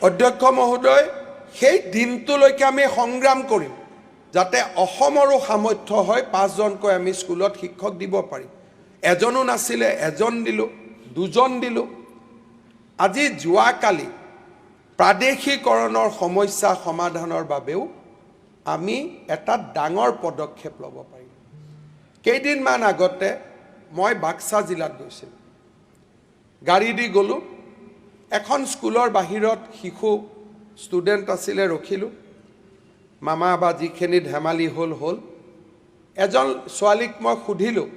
অধ্যক্ষ মহোদয়, সেই দিনটোলৈকে আমি সংগ্ৰাম কৰিম যাতে অসমৰো সামৰ্থ্য হয়, পাঁচজনকৈ আমি স্কুলত শিক্ষক দিব পাৰিম। এজনো নাছিলে, এজন দিলোঁ, দুজন দিলোঁ। আজি যোৱাকালি প্ৰাদেশিকৰণৰ সমস্যা সমাধানৰ বাবেও আমি এটা ডাঙৰ পদক্ষেপ ল'ব পাৰিম। কেইদিনমান আগতে মই বাক্সা জিলাত গৈছিলোঁ। গাড়ী দি গ'লোঁ। এখন স্কুলৰ বাহিৰত শিশু ষ্টুডেণ্ট আছিলে, ৰখিলোঁ। মামা বা যিখিনি ধেমালি হ'ল হ'ল। এজন ছোৱালীক মই সুধিলোঁ,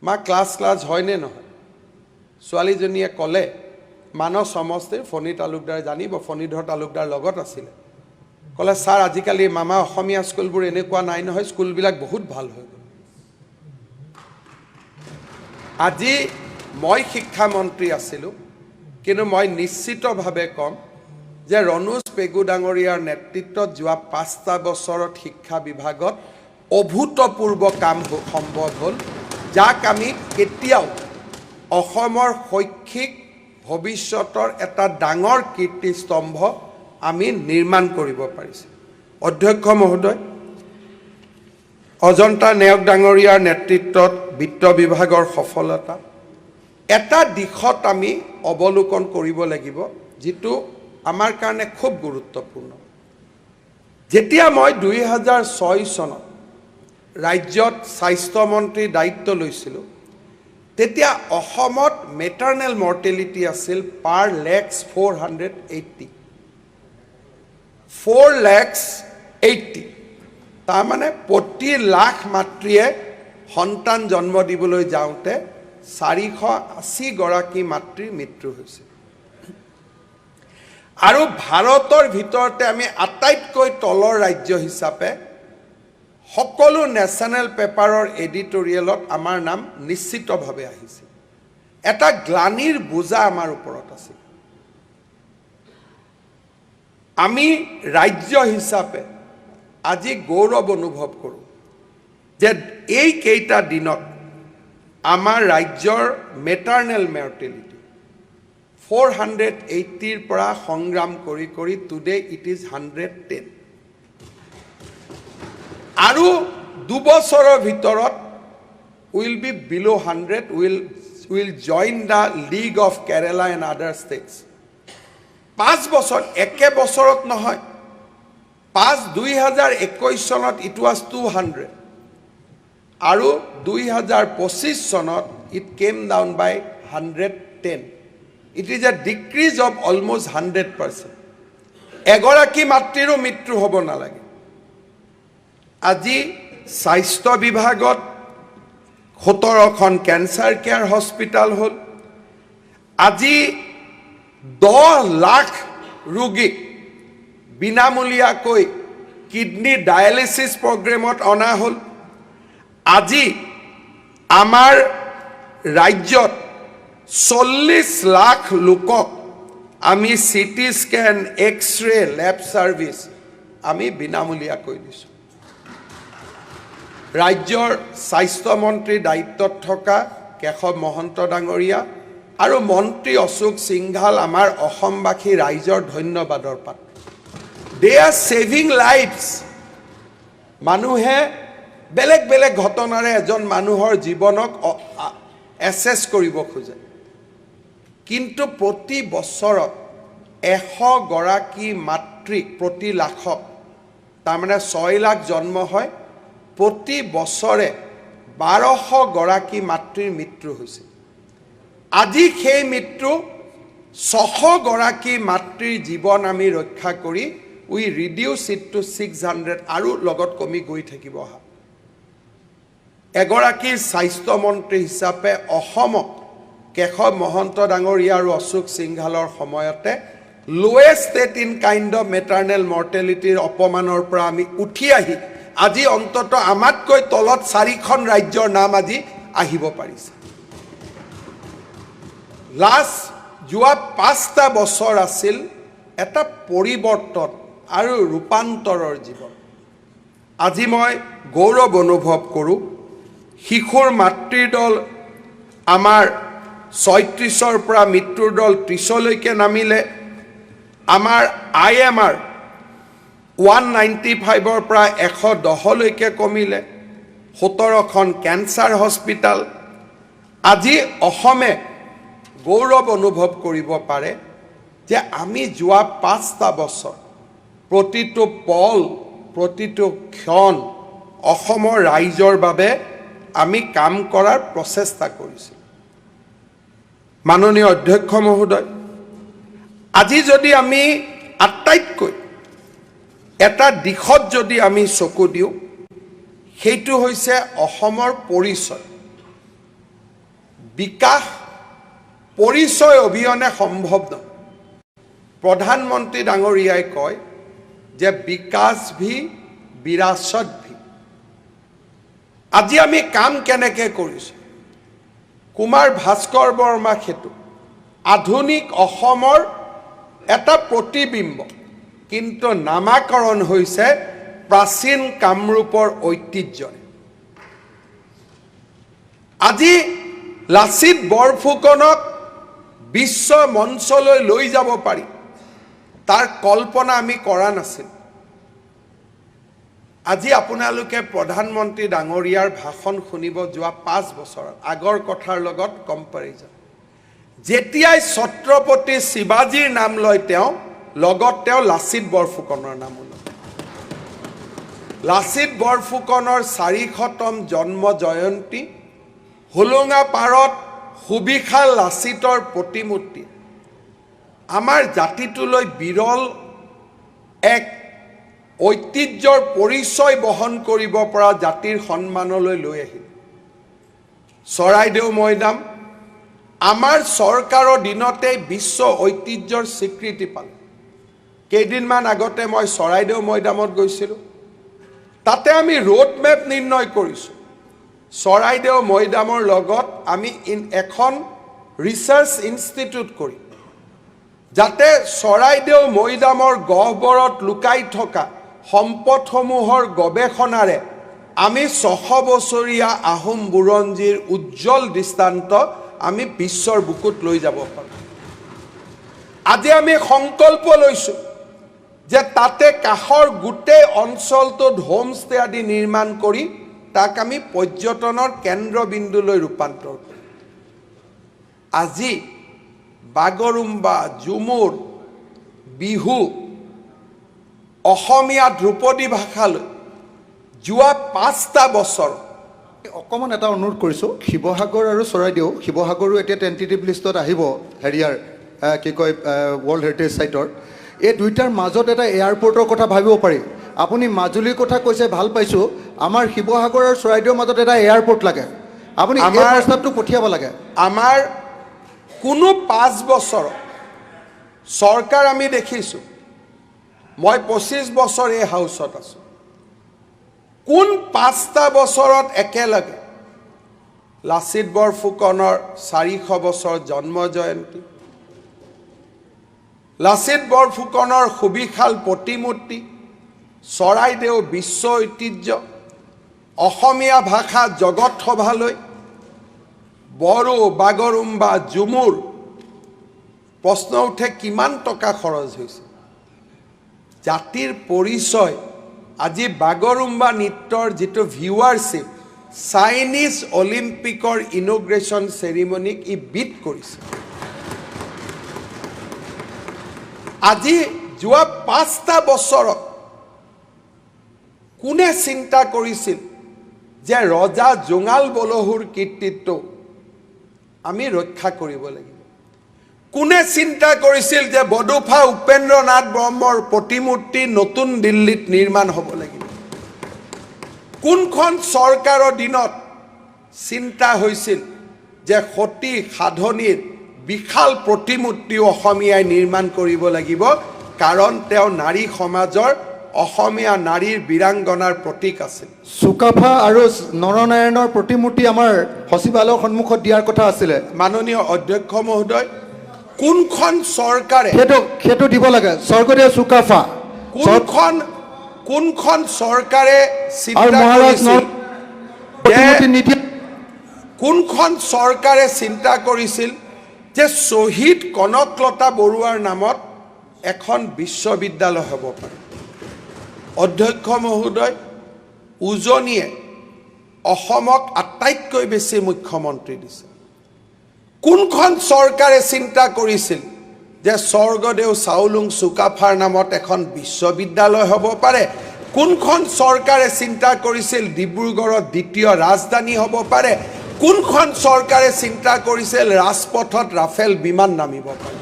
"মা, ক্লাছ ক্লাছ হয়নে নহয়?" ছোৱালীজনীয়ে ক'লে, মানস সমষ্টিৰ ফণী তালুকদাৰ জানিব, ফণীধৰ তালুকদাৰ লগত আছিলে, ক'লে, "ছাৰ, আজিকালি মামা অসমীয়া স্কুলবোৰ এনেকুৱা নাই নহয়, স্কুলবিলাক বহুত ভাল হৈ গ'ল।" আজি মই শিক্ষামন্ত্ৰী আছিলোঁ, কিন্তু মই নিশ্চিতভাৱে ক'ম যে ৰণোজ পেগু ডাঙৰীয়াৰ নেতৃত্বত যোৱা 5টা বছৰত শিক্ষা বিভাগত অভূতপূৰ্ব কাম সম্ভৱ হ'ল, যাক আমি কেতিয়াও অসমৰ শৈক্ষিক ভৱিষ্যতৰ এটা ডাঙৰ কীৰ্তিস্তম্ভ আমি নিৰ্মাণ কৰিব পাৰিছোঁ। অধ্যক্ষ মহোদয়, অজন্তা নেওগ ডাঙৰীয়াৰ নেতৃত্বত বিত্ত বিভাগৰ সফলতা এটা দিশত আমি অৱলোকন কৰিব লাগিব, যিটো আমাৰ কাৰণে খুব গুৰুত্বপূৰ্ণ। যেতিয়া মই 2006 চনত ৰাজ্যত স্বাস্থ্যমন্ত্ৰীৰ দায়িত্ব লৈছিলোঁ, তেতিয়া অসমত মেটাৰ্নেল মৰ্টেলিটি আছিল per lakhs 480, 4 lakhs 80। তাৰমানে প্ৰতি লাখ মাতৃয়ে সন্তান জন্ম দিবলৈ যাওঁতে 480গৰাকী মাতৃৰ মৃত্যু হৈছে। আৰু ভাৰতৰ ভিতৰতে আমি আটাইতকৈ তলৰ ৰাজ্য হিচাপে সকলো নেশ্যনেল পেপাৰৰ এডিটৰিয়েলত আমাৰ নাম নিশ্চিতভাৱে আহিছিল। এটা গ্লানিৰ বোজা আমাৰ ওপৰত আছিল। আমি ৰাজ্য হিচাপে আজি গৌৰৱ অনুভৱ কৰোঁ যে এইকেইটা দিনত আমাৰ ৰাজ্যৰ মেটাৰ্নেল মৰ্টেলিটি 480ৰ পৰা সংগ্ৰাম কৰি কৰি today it is 110। আৰু 2 বছৰৰ ভিতৰত will be below 100, will join the league of Kerala and other states। 5 বছৰ, একে বছৰত নহয়, পাঁচ 2021 চনত it was 200 আৰু 2025 চনত it came down by 110। It is a decrease of almost 100%। এগৰাকী মাতৃৰো মৃত্যু হ'ব নালাগে। আজি স্বাস্থ্য বিভাগত 17খন কেঞ্চাৰ কেয়াৰ হস্পিটেল হ'ল। আজি 10 লাখ ৰোগীক বিনামূলীয়াকৈ কিডনী ডায়েলিচিছ প্ৰগ্ৰেমত অনা হ'ল। আজি আমাৰ ৰাজ্যত 40 লাখ লোকক আমি CT scan, X-ray, lab service আমি বিনামূলীয়াকৈ দিছোঁ। ৰাজ্যৰ স্বাস্থ্যমন্ত্ৰীৰ দায়িত্বত থকা কেশৱ মহন্ত ডাঙৰীয়া আৰু মন্ত্ৰী অশোক সিংঘাল আমাৰ অসমবাসী ৰাইজৰ ধন্যবাদৰ পাত্ৰ। They are saving lives। মানুহে বেলেগ বেলেগ ঘটনাৰে এজন মানুহৰ জীৱনক এছেছ কৰিব খোজে, কিন্তু প্ৰতি বছৰত 100 গৰাকী মাতৃক প্ৰতি লাখক, তাৰমানে 6 লাখ জন্ম হয়, প্ৰতি বছৰে 1200 গৰাকী মাতৃৰ মৃত্যু হৈছিল। আজি সেই মৃত্যু 600 গৰাকী মাতৃৰ জীৱন আমি ৰক্ষা কৰি we reduce it to 600 আৰু লগত কমি গৈ থাকিব অহা। এগৰাকী স্বাস্থ্যমন্ত্ৰী হিচাপে অসমক কেশৱ মহন্ত ডাঙৰীয়া আৰু অশোক সিংঘালৰ সময়তে lowest state in kind of maternal মৰ্টেলিটিৰ অপমানৰ পৰা আমি উঠি আহি আজি অন্তত আমাতকৈ তলত চাৰিখন ৰাজ্যৰ নাম আজি আহিব পাৰিছে। লাষ্ট যোৱা 5টা বছৰ আছিল এটা পৰিৱৰ্তন আৰু ৰূপান্তৰৰ জীৱন। আজি মই গৌৰৱ অনুভৱ কৰোঁ, শিশুৰ মাতৃৰ দৰ আমাৰ 36ৰ পৰা মৃত্যুৰ দৰ 30লৈকে নামিলে। আমাৰ IMR 195ৰ পৰা 110লৈকে কমিলে। 17খন কেঞ্চাৰ হস্পিটেল। আজি অসমে গৌৰৱ অনুভৱ কৰিব পাৰে যে আমি যোৱা 5টা বছৰ প্ৰতিটো পল, প্ৰতিটো ক্ষণ অসমৰ ৰাইজৰ বাবে আমি কাম কৰাৰ প্ৰচেষ্টা কৰিছিলোঁ। মাননীয় অধ্যক্ষ মহোদয়, আজি যদি আমি আটাইতকৈ এটা দিশত যদি আমি চকু দিওঁ, সেইটো হৈছে অসমৰ পৰিচয়। বিকাশ পৰিচয় অবিহনে সম্ভৱ নহয়। প্ৰধানমন্ত্ৰী ডাঙৰীয়াই কয় যে विकास भी विरासत भी। আজি আমি কাম কেনেকৈ কৰিছোঁ? কুমাৰ ভাস্কৰ বৰ্মা সেতু আধুনিক অসমৰ এটা প্ৰতিবিম্ব, কিন্তু নামাকৰণ হৈছে প্ৰাচীন কামৰূপৰ ঐতিহ্যৰে। আজি লাচিত বৰফুকনক বিশ্ব মঞ্চলৈ লৈ যাব পাৰি, তাৰ কল্পনা আমি কৰা নাছিল। আজি আপোনালোকে প্ৰধানমন্ত্ৰী ডাঙৰীয়াৰ ভাষণ শুনিব, যোৱা 5 বছৰত আগৰ কথাৰ লগত কম্পেৰিজন। যেতিয়াই ছত্ৰপতি শিৱাজীৰ নাম লয় তেওঁ, লগত তেওঁ লাচিত বৰফুকনৰ নামো লয়। লাচিত বৰফুকনৰ 400তম জন্ম জয়ন্তী, হোলোঙা পাৰত সুবিশাল লাচিতৰ প্ৰতিমূৰ্তি আমাৰ জাতিটোলৈ বিৰল এক ঐতিহ্যৰ পৰিচয় বহন কৰিব পৰা জাতিৰ সন্মানলৈ লৈ আহিল। চৰাইদেউ মৈদাম আমাৰ চৰকাৰৰ দিনতে বিশ্ব ঐতিহ্যৰ স্বীকৃতি পালে। কেইদিনমান আগতে মই চৰাইদেউ মৈদামত গৈছিলোঁ। তাতে আমি ৰোড মেপ নিৰ্ণয় কৰিছোঁ। চৰাইদেউ মৈদামৰ লগত আমি এখন ৰিচাৰ্চ ইনষ্টিটিউট কৰিম, যাতে চৰাইদেউ মৈদামৰ গহ্বৰত লুকাই থকা সম্পদসমূহৰ গৱেষণাৰে আমি 600 বছৰীয়া আহোম বুৰঞ্জীৰ উজ্জ্বল দৃষ্টান্ত আমি বিশ্বৰ বুকুত লৈ যাব পাৰোঁ। আজি আমি সংকল্প লৈছোঁ যে তাতে কাষৰ গোটেই অঞ্চলটোত হোমষ্টে আদি নিৰ্মাণ কৰি তাক আমি পৰ্যটনৰ কেন্দ্ৰবিন্দুলৈ ৰূপান্তৰ কৰিম। আজি বাগৰুম্বা, ঝুমুৰ, বিহু, অসমীয়া ধ্ৰুপদী ভাষালৈ যোৱা 5টা বছৰ অকণমান এটা অনুৰোধ কৰিছোঁ। শিৱসাগৰ আৰু চৰাইদেউ, শিৱসাগৰো এতিয়া টেণ্টেটিভ লিষ্টত আহিব হেৰিয়াৰ কি কয়, ৱৰ্ল্ড হেৰিটেজ চাইটৰ। এই দুইটাৰ মাজত এটা এয়াৰপৰ্টৰ কথা ভাবিব পাৰি। আপুনি মাজুলীৰ কথা কৈছে, ভাল পাইছোঁ। আমাৰ শিৱসাগৰ আৰু চৰাইদেউৰ মাজত এটা এয়াৰপৰ্ট লাগে। আপুনি এই প্ৰস্তাৱটো পঠিয়াব লাগে। আমাৰ কোনো 5 বছৰত চৰকাৰ আমি দেখিছোঁ, মই 25 বছৰ এই হাউচত আছোঁ, কোন 5টা বছৰত একেলগে লাচিত বৰফুকনৰ 400 বছৰ জন্ম জয়ন্তী, লাচিত বৰফুকনৰ সুবিশাল প্ৰতিমূৰ্তি, চৰাইদেউ বিশ্ব ঐতিহ্য, অসমীয়া ভাষা জগত সভালৈ, বড়ো, বাগৰুম্বা, ঝুমুৰ, প্ৰশ্ন উঠে কিমান টকা খৰচ হৈছে? জাতিৰ পৰিচয়। আজি বাগৰুম্বা নৃত্যৰ যিটো ভিউৱাৰশ্বিপ, চাইনিজ অলিম্পিকৰ ইনঅগুৰেশ্যন চেৰিমনিক ই বিট কৰিছে। আজি যোৱা 5টা বছৰত কোনে চিন্তা কৰিছিল যে ৰজা জোঙাল বলহুৰ কীৰ্তিত্ব আমি ৰক্ষা কৰিব লাগিব? কোনে চিন্তা কৰিছিল যে বডোফা উপেন্দ্ৰ নাথ ব্ৰহ্মৰ প্ৰতিমূৰ্তি নতুন দিল্লীত নিৰ্মাণ হ'ব লাগিব? কোনখন চৰকাৰৰ দিনত চিন্তা হৈছিল যে সতী সাধনীৰ বিশাল প্ৰতিমূৰ্তিও অসমীয়াই নিৰ্মাণ কৰিব লাগিব, কাৰণ তেওঁ নাৰী সমাজৰ, অসমীয়া নাৰীৰ বীৰাংগনাৰ প্ৰতীক আছিল। চুকাফা আৰু নৰনাৰায়ণৰ প্ৰতিমূৰ্তি আমাৰ সচিবালয়ৰ সন্মুখত দিয়াৰ কথা আছিলে। মাননীয় অধ্যক্ষ মহোদয়, কোনখন চৰকাৰে সেইটো দিব লাগে, স্বৰ্গদেউ চুকাফা কোনখন চৰকাৰে আৰু চিন্তা মহাৰাজ কৰিছিল নৰ প্ৰতিমূৰ্তি নিদিয়ে। কোনখন চৰকাৰে চিন্তা কৰিছিল যে শ্বহীদ কনকলতা বৰুৱাৰ নামত এখন বিশ্ববিদ্যালয় হ'ব পাৰে? অধ্যক্ষ মহোদয়, উজনিয়ে অসমক আটাইতকৈ বেছি মুখ্যমন্ত্ৰী দিছে। কোনখন চৰকাৰে চিন্তা কৰিছিল যে স্বৰ্গদেউ চাওলুং চুকাফাৰ নামত এখন বিশ্ববিদ্যালয় হ'ব পাৰে? কোনখন চৰকাৰে চিন্তা কৰিছিল ডিব্ৰুগড়ত দ্বিতীয় ৰাজধানী হ'ব পাৰে? কোনখন চৰকাৰে চিন্তা কৰিছিল ৰাজপথত ৰাফেল বিমান নামিব পাৰে?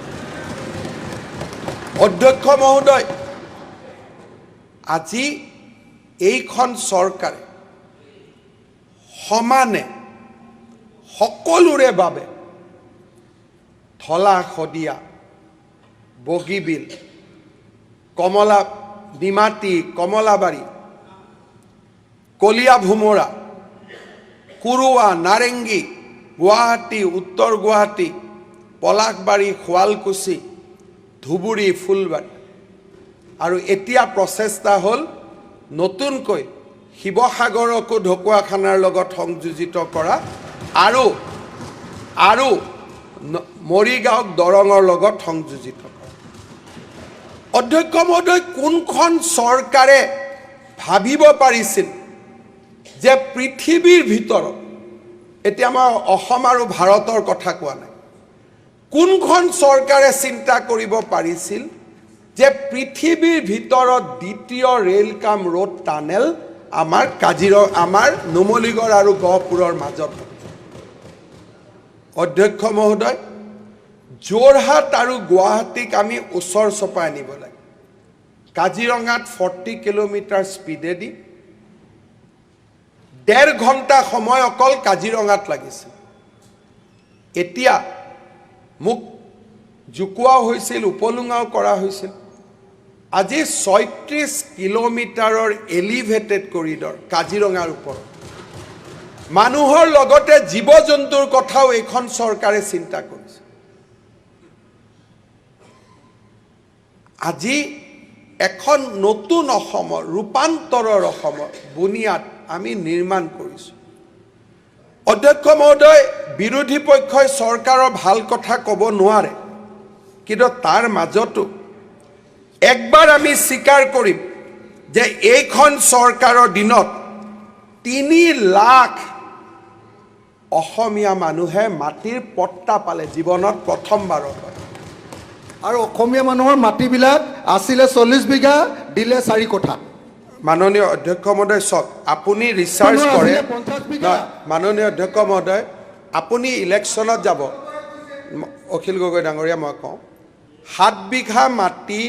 অধ্যক্ষ মহোদয়, আজি এইখন চৰকাৰে সমানে সকলোৰে বাবে ধলা শদিয়া, বগীবিল, কমলা নিমাতী, কমলাবাৰী, কলীয়া ভোমোৰা, কুৰুৱা, নাৰেংগী, গুৱাহাটী, উত্তৰ গুৱাহাটী, পলাশবাৰী, শুৱালকুছি, ধুবুৰী, ফুলবাৰী আৰু এতিয়া প্ৰচেষ্টা হ'ল নতুনকৈ শিৱসাগৰকো ঢকুৱাখানাৰ লগত সংযোজিত কৰা আৰু মৰিগাঁৱক দৰঙৰ লগত সংযোজিত কৰা। অধ্যক্ষ মহোদয়, কোনখন চৰকাৰে ভাবিব পাৰিছিল যে পৃথিৱীৰ ভিতৰত, এতিয়া মই অসম আৰু ভাৰতৰ কথা কোৱা নাই, কোনখন চৰকাৰে চিন্তা কৰিব পাৰিছিল যে পৃথিৱীৰ ভিতৰত দ্বিতীয় ৰেল কাম ৰোড টানেল আমাৰ নুমলীগড় আৰু গহপুৰৰ মাজত হ'ব? অধ্যক্ষ মহোদয়, যোৰহাট আৰু গুৱাহাটীক আমি ওচৰ চপাই আনিব লাগে। কাজিৰঙাত 40 কিলোমিটাৰ স্পীডেদি 1.5 ঘণ্টা সময় অকল কাজিৰঙাত লাগিছিল। এতিয়া মোক জোকোৱাও হৈছিল, উপলুঙাও কৰা হৈছিল। আজি 36 কিলোমিটাৰৰ এলিভেটেড কৰিডৰ কাজিৰঙাৰ ওপৰত, মানুহৰ লগতে জীৱ জন্তুৰ কথাও এইখন চৰকাৰে চিন্তা কৰিছে। আজি এখন নতুন অসমৰ, ৰূপান্তৰৰ অসমৰ বুনিয়াদ আমি নিৰ্মাণ কৰিছোঁ। অধ্যক্ষ মহোদয়, বিৰোধী পক্ষই চৰকাৰৰ ভাল কথা ক'ব নোৱাৰে, কিন্তু তাৰ মাজতো একবাৰ আমি স্বীকাৰ কৰিম যে এইখন চৰকাৰৰ দিনত 3 লাখ অসমীয়া মানুহে মাটিৰ পট্টা পালে জীৱনত প্ৰথমবাৰৰ বাবে। আৰু অসমীয়া মানুহৰ মাটিবিলাক আছিলে 40 বিঘা, দিলে 4 কঠা। মাননীয় অধ্যক্ষ মহোদয়, চাওক, আপুনি ৰিচাৰ্চ কোনো কৰে আছিলে 50 বিঘা। নহয়, মাননীয় অধ্যক্ষ মহোদয়, আপুনি ইলেকশ্যনত যাব, অখিল গগৈ ডাঙৰীয়া, মই কওঁ, 7 বিঘা মাটি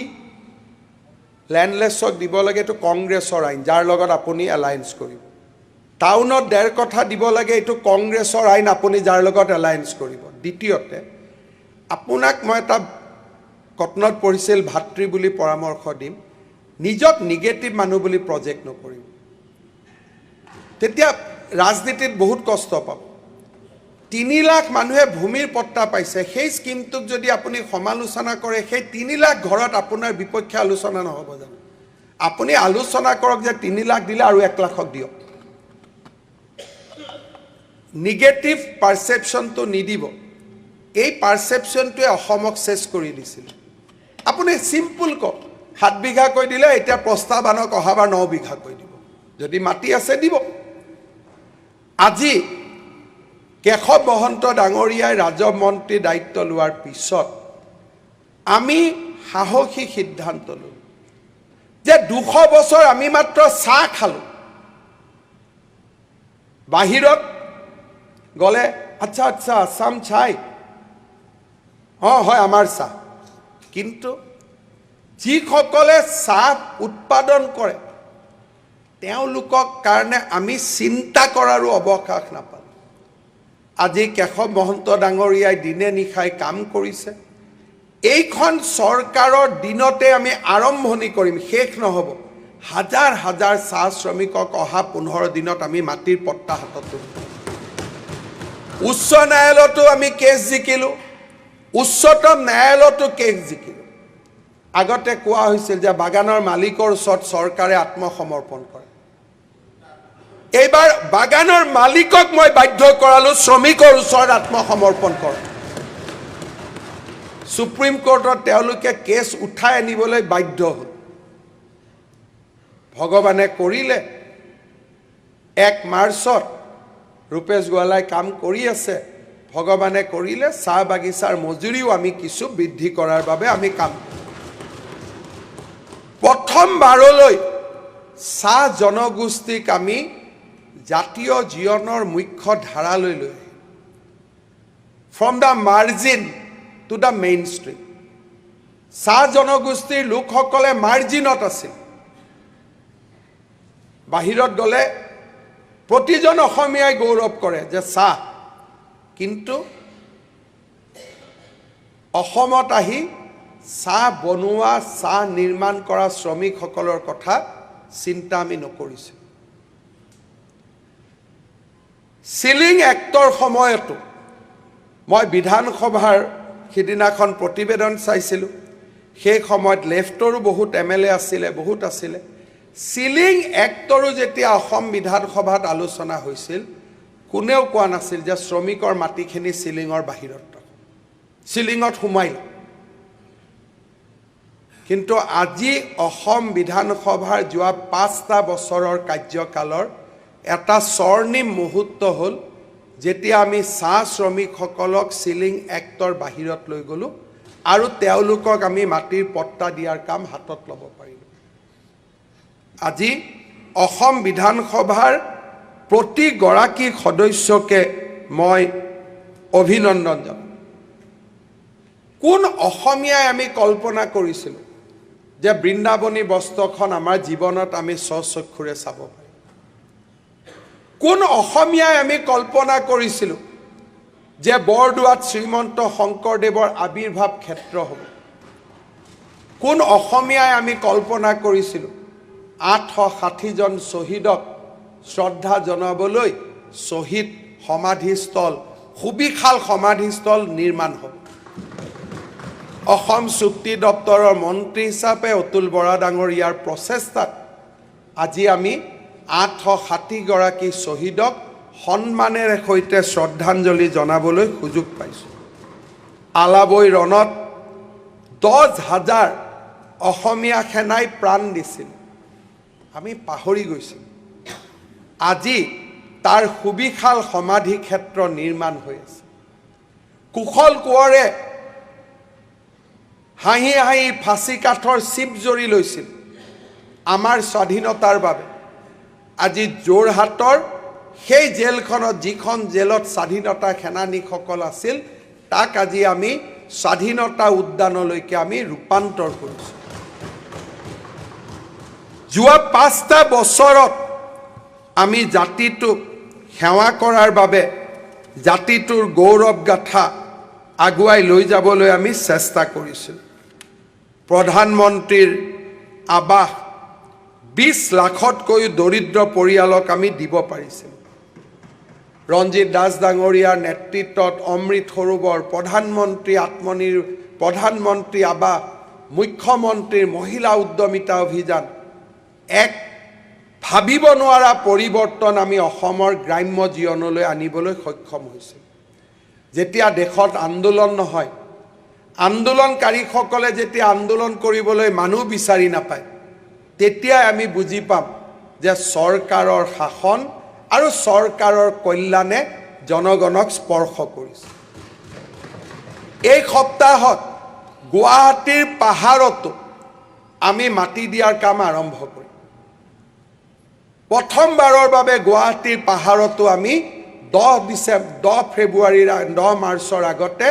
লেণ্ডলেছক দিব লাগে, এইটো কংগ্ৰেছৰ আইন, যাৰ লগত আপুনি এলায়েন্স কৰিব। টাউনত 1.5 কঠা দিব লাগে, এইটো কংগ্ৰেছৰ আইন, আপুনি যাৰ লগত এলায়েন্স কৰিব। দ্বিতীয়তে, আপোনাক মই এটা কটনত পঢ়িছিল ভাতৃ বুলি পৰামৰ্শ দিম, নিজক নিগেটিভ মানুহ বুলি প্ৰজেক্ট নকৰিব, তেতিয়া ৰাজনীতিত বহুত কষ্ট পাব। 3 লাখ মানুহে ভূমিৰ পট্টা পাইছে, সেই স্কীমটোক যদি আপুনি সমালোচনা কৰে, সেই 3 লাখ ঘৰত আপোনাৰ বিপক্ষে আলোচনা নহ'ব জানো? আপুনি আলোচনা কৰক যে 3 লাখ দিলে আৰু 1 লাখক দিয়ক। নিগেটিভ পাৰচেপশ্যনটো নিদিব। এই পাৰচেপশ্যনটোৱে অসমক চেচ কৰি দিছিল। আপুনি চিম্পুল কওক, 7 বিঘাকৈ দিলে, এতিয়া প্ৰস্তাৱ আনক অহাবাৰ 9 বিঘাকৈ দিব, যদি মাটি আছে দিব। আজি কেশৱ মহন্ত ডাঙৰীয়াই ৰাজহ মন্ত্ৰীৰ দায়িত্ব লোৱাৰ পিছত আমি সাহসী সিদ্ধান্ত ল'লোঁ যে 200 বছৰ আমি মাত্ৰ চাহ খালোঁ। বাহিৰত গ'লে আচ্ছা আচ্ছা আছাম চাই, অঁ হয় আমাৰ চাহ, কিন্তু যিসকলে চাহ উৎপাদন কৰে তেওঁলোকক কাৰণে আমি চিন্তা কৰাৰো অৱকাশ নাপালোঁ। আজি কেশৱ মহন্ত ডাঙৰীয়াই দিনে নিশাই কাম কৰিছে। এইখন চৰকাৰৰ দিনতে আমি আৰম্ভণি কৰিম, শেষ নহ'ব। হাজাৰ হাজাৰ চাহ শ্ৰমিকক অহা 15 দিনত আমি মাটিৰ পট্টা হাতত তুলিম। উচ্চ ন্যায়ালয়তো আমি কেছ জিকিলোঁ, উচ্চতম ন্যায়ালয়তো কেছ জিকিলোঁ। আগতে কোৱা হৈছিল যে বাগানৰ মালিকৰ ওচৰত চৰকাৰে আত্মসমৰ্পণ কৰে। এইবাৰ বাগানৰ মালিকক মই বাধ্য কৰালো শ্ৰমিকৰ ওচৰত আত্মসমৰ্পণ কৰক। সুপ্ৰিম কোৰ্টত তেওঁলোকে কেছ উঠাই আনিবলৈ বাধ্য হ'ল। ভগৱানে কৰিলে, 1 মাৰ্চত ৰূপেশ গোৱালাই কাম কৰি আছে। ভগৱানে কৰিলে, চাহ বাগিচাৰ মজুৰিও আমি কিছু বৃদ্ধি কৰাৰ বাবে আমি কাম কৰিম। প্ৰথমবাৰলৈ চাহ জনগোষ্ঠীক আমি জাতীয় জীৱনৰ মুখ্য ধাৰালৈ লৈ আহিম, from the margin to the main stream। চাহ জনগোষ্ঠীৰ লোকসকলে মাৰ্জিনত আছিল। বাহিৰত গ'লে প্ৰতিজন অসমীয়াই গৌৰৱ কৰে যে চাহ, কিন্তু অসমত আহি চাহ বনোৱা, চাহ নিৰ্মাণ কৰা শ্ৰমিকসকলৰ কথা চিন্তা আমি নকৰিছিলোঁ। চিলিং এক্টৰ সময়তো মই বিধানসভাৰ সিদিনাখন প্ৰতিবেদন চাইছিলোঁ। সেই সময়ত লেফ্টৰো বহুত এম এল এ আছিলে, বহুত আছিলে। চিলিং এক্টৰো যেতিয়া অসম বিধানসভাত আলোচনা হৈছিল, কোনেও কোৱা নাছিল যে শ্ৰমিকৰ মাটিখিনি চিলিঙৰ বাহিৰত ৰাখক, চিলিঙত সোমাই লওক। কিন্তু আজি অসম বিধানসভাৰ যোৱা 5টা বছৰৰ কাৰ্যকালৰ এটা স্বৰ্ণিম মুহূৰ্ত হ'ল, যেতিয়া আমি চাহ শ্ৰমিকসকলক চিলিং এক্টৰ বাহিৰত লৈ গ'লোঁ আৰু তেওঁলোকক আমি মাটিৰ পট্টা দিয়াৰ কাম হাতত ল'ব পাৰিলোঁ। আজি অসম বিধানসভাৰ প্ৰতিগৰাকী সদস্যকে মই অভিনন্দন জনাওঁ। কোন অসমীয়াই আমি কল্পনা কৰিছিলোঁ যে বৃন্দাবনী বস্ত্ৰখন আমাৰ জীৱনত আমি স্বচক্ষুৰে চাব পাৰিম? কোন অসমীয়াই আমি কল্পনা কৰিছিলোঁ যে বৰদোৱাত শ্ৰীমন্ত শংকৰদেৱৰ আৱিৰ্ভাৱ ক্ষেত্ৰ হ'ব? কোন অসমীয়াই আমি কল্পনা কৰিছিলোঁ 860জন শ্বহীদক শ্ৰদ্ধা জনাবলৈ শ্বহীদ সমাধিস্থল, সুবিশাল সমাধিস্থল নিৰ্মাণ হ'ব? অসম চুক্তি দপ্তৰৰ মন্ত্ৰী হিচাপে অতুল বৰা ডাঙৰীয়াৰ প্ৰচেষ্টাত আজি আমি 860গৰাকী শ্বহীদক সন্মানেৰে সৈতে শ্ৰদ্ধাঞ্জলি জনাবলৈ সুযোগ পাইছোঁ। আলাবৈ ৰণত 10,000 অসমীয়া সেনাই প্ৰাণ দিছিল, আমি পাহৰি গৈছিলোঁ। আজি তাৰ সুবিশাল সমাধি ক্ষেত্ৰ নিৰ্মাণ হৈ আছে। কুশল কোঁৱৰে হাঁহি হাঁহি ফাঁচী কাঠৰ চিপ জৰি লৈছিল আমাৰ স্বাধীনতাৰ বাবে। আজি যোৰহাটৰ সেই জেলখনত, যিখন জেলত স্বাধীনতা সেনানীসকল আছিল, তাক আজি আমি স্বাধীনতা উদ্যানলৈকে আমি ৰূপান্তৰ কৰিছোঁ। যোৱা 5টা বছৰত আমি জাতিটোক সেৱা কৰাৰ বাবে, জাতিটোৰ গৌৰৱ গাথা আগুৱাই লৈ যাবলৈ আমি চেষ্টা কৰিছিলোঁ। প্ৰধানমন্ত্ৰীৰ আৱাস 20 লাখতকৈও দৰিদ্ৰ পৰিয়ালক আমি দিব পাৰিছিলোঁ। ৰঞ্জিত দাস ডাঙৰীয়াৰ নেতৃত্বত অমৃত সৰোবৰ, প্ৰধানমন্ত্ৰী আৱাস, মুখ্যমন্ত্ৰীৰ মহিলা উদ্যমিতা অভিযান, এক ভাবিব নোৱাৰা পৰিৱৰ্তন আমি অসমৰ গ্ৰাম্য জীৱনলৈ আনিবলৈ সক্ষম হৈছোঁ। যেতিয়া দেশত আন্দোলন নহয়, আন্দোলনকাৰীসকলে যেতিয়া আন্দোলন কৰিবলৈ মানুহ বিচাৰি নাপায়, তেতিয়াই আমি বুজি পাম যে চৰকাৰৰ শাসন আৰু চৰকাৰৰ কল্যাণে জনগণক স্পৰ্শ কৰিছে। এই সপ্তাহত গুৱাহাটীৰ পাহাৰতো আমি মাটি দিয়াৰ কাম আৰম্ভ কৰিম। প্ৰথমবাৰৰ বাবে গুৱাহাটীৰ পাহাৰতো আমি 10 ডিচেম্বৰ, 10 ফেব্ৰুৱাৰীৰ, 10 মাৰ্চৰ আগতে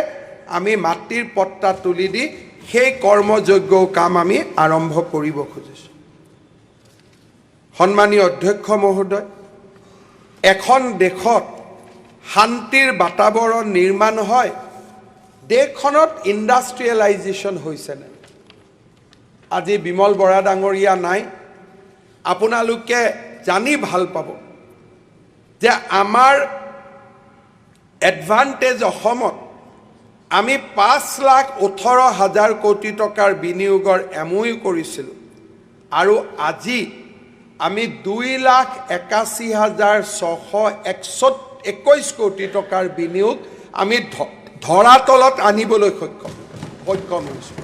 আমি মাটিৰ পট্টা তুলি দি সেই কৰ্মযজ্ঞ কাম আমি আৰম্ভ কৰিব খুজিছোঁ। সন্মানীয় অধ্যক্ষ মহোদয়, এখন দেশত শান্তিৰ বাতাবৰণ নিৰ্মাণ হয়, দেশখনত ইণ্ডাষ্ট্ৰিয়েলাইজেশ্যন হৈছেনে? আজি বিমল বৰা ডাঙৰীয়া নাই, আপোনালোকে জানি ভাল পাব যে আমাৰ এডভান্টেজ অসমত আমি 5,18,000 কোটি টকাৰ বিনিয়োগৰ এমইউ কৰিছিলোঁ আৰু আজি আমি 2,81,621 কোটি টকাৰ বিনিয়োগ আমি ধৰাতলত আনিবলৈ সক্ষম হৈছোঁ।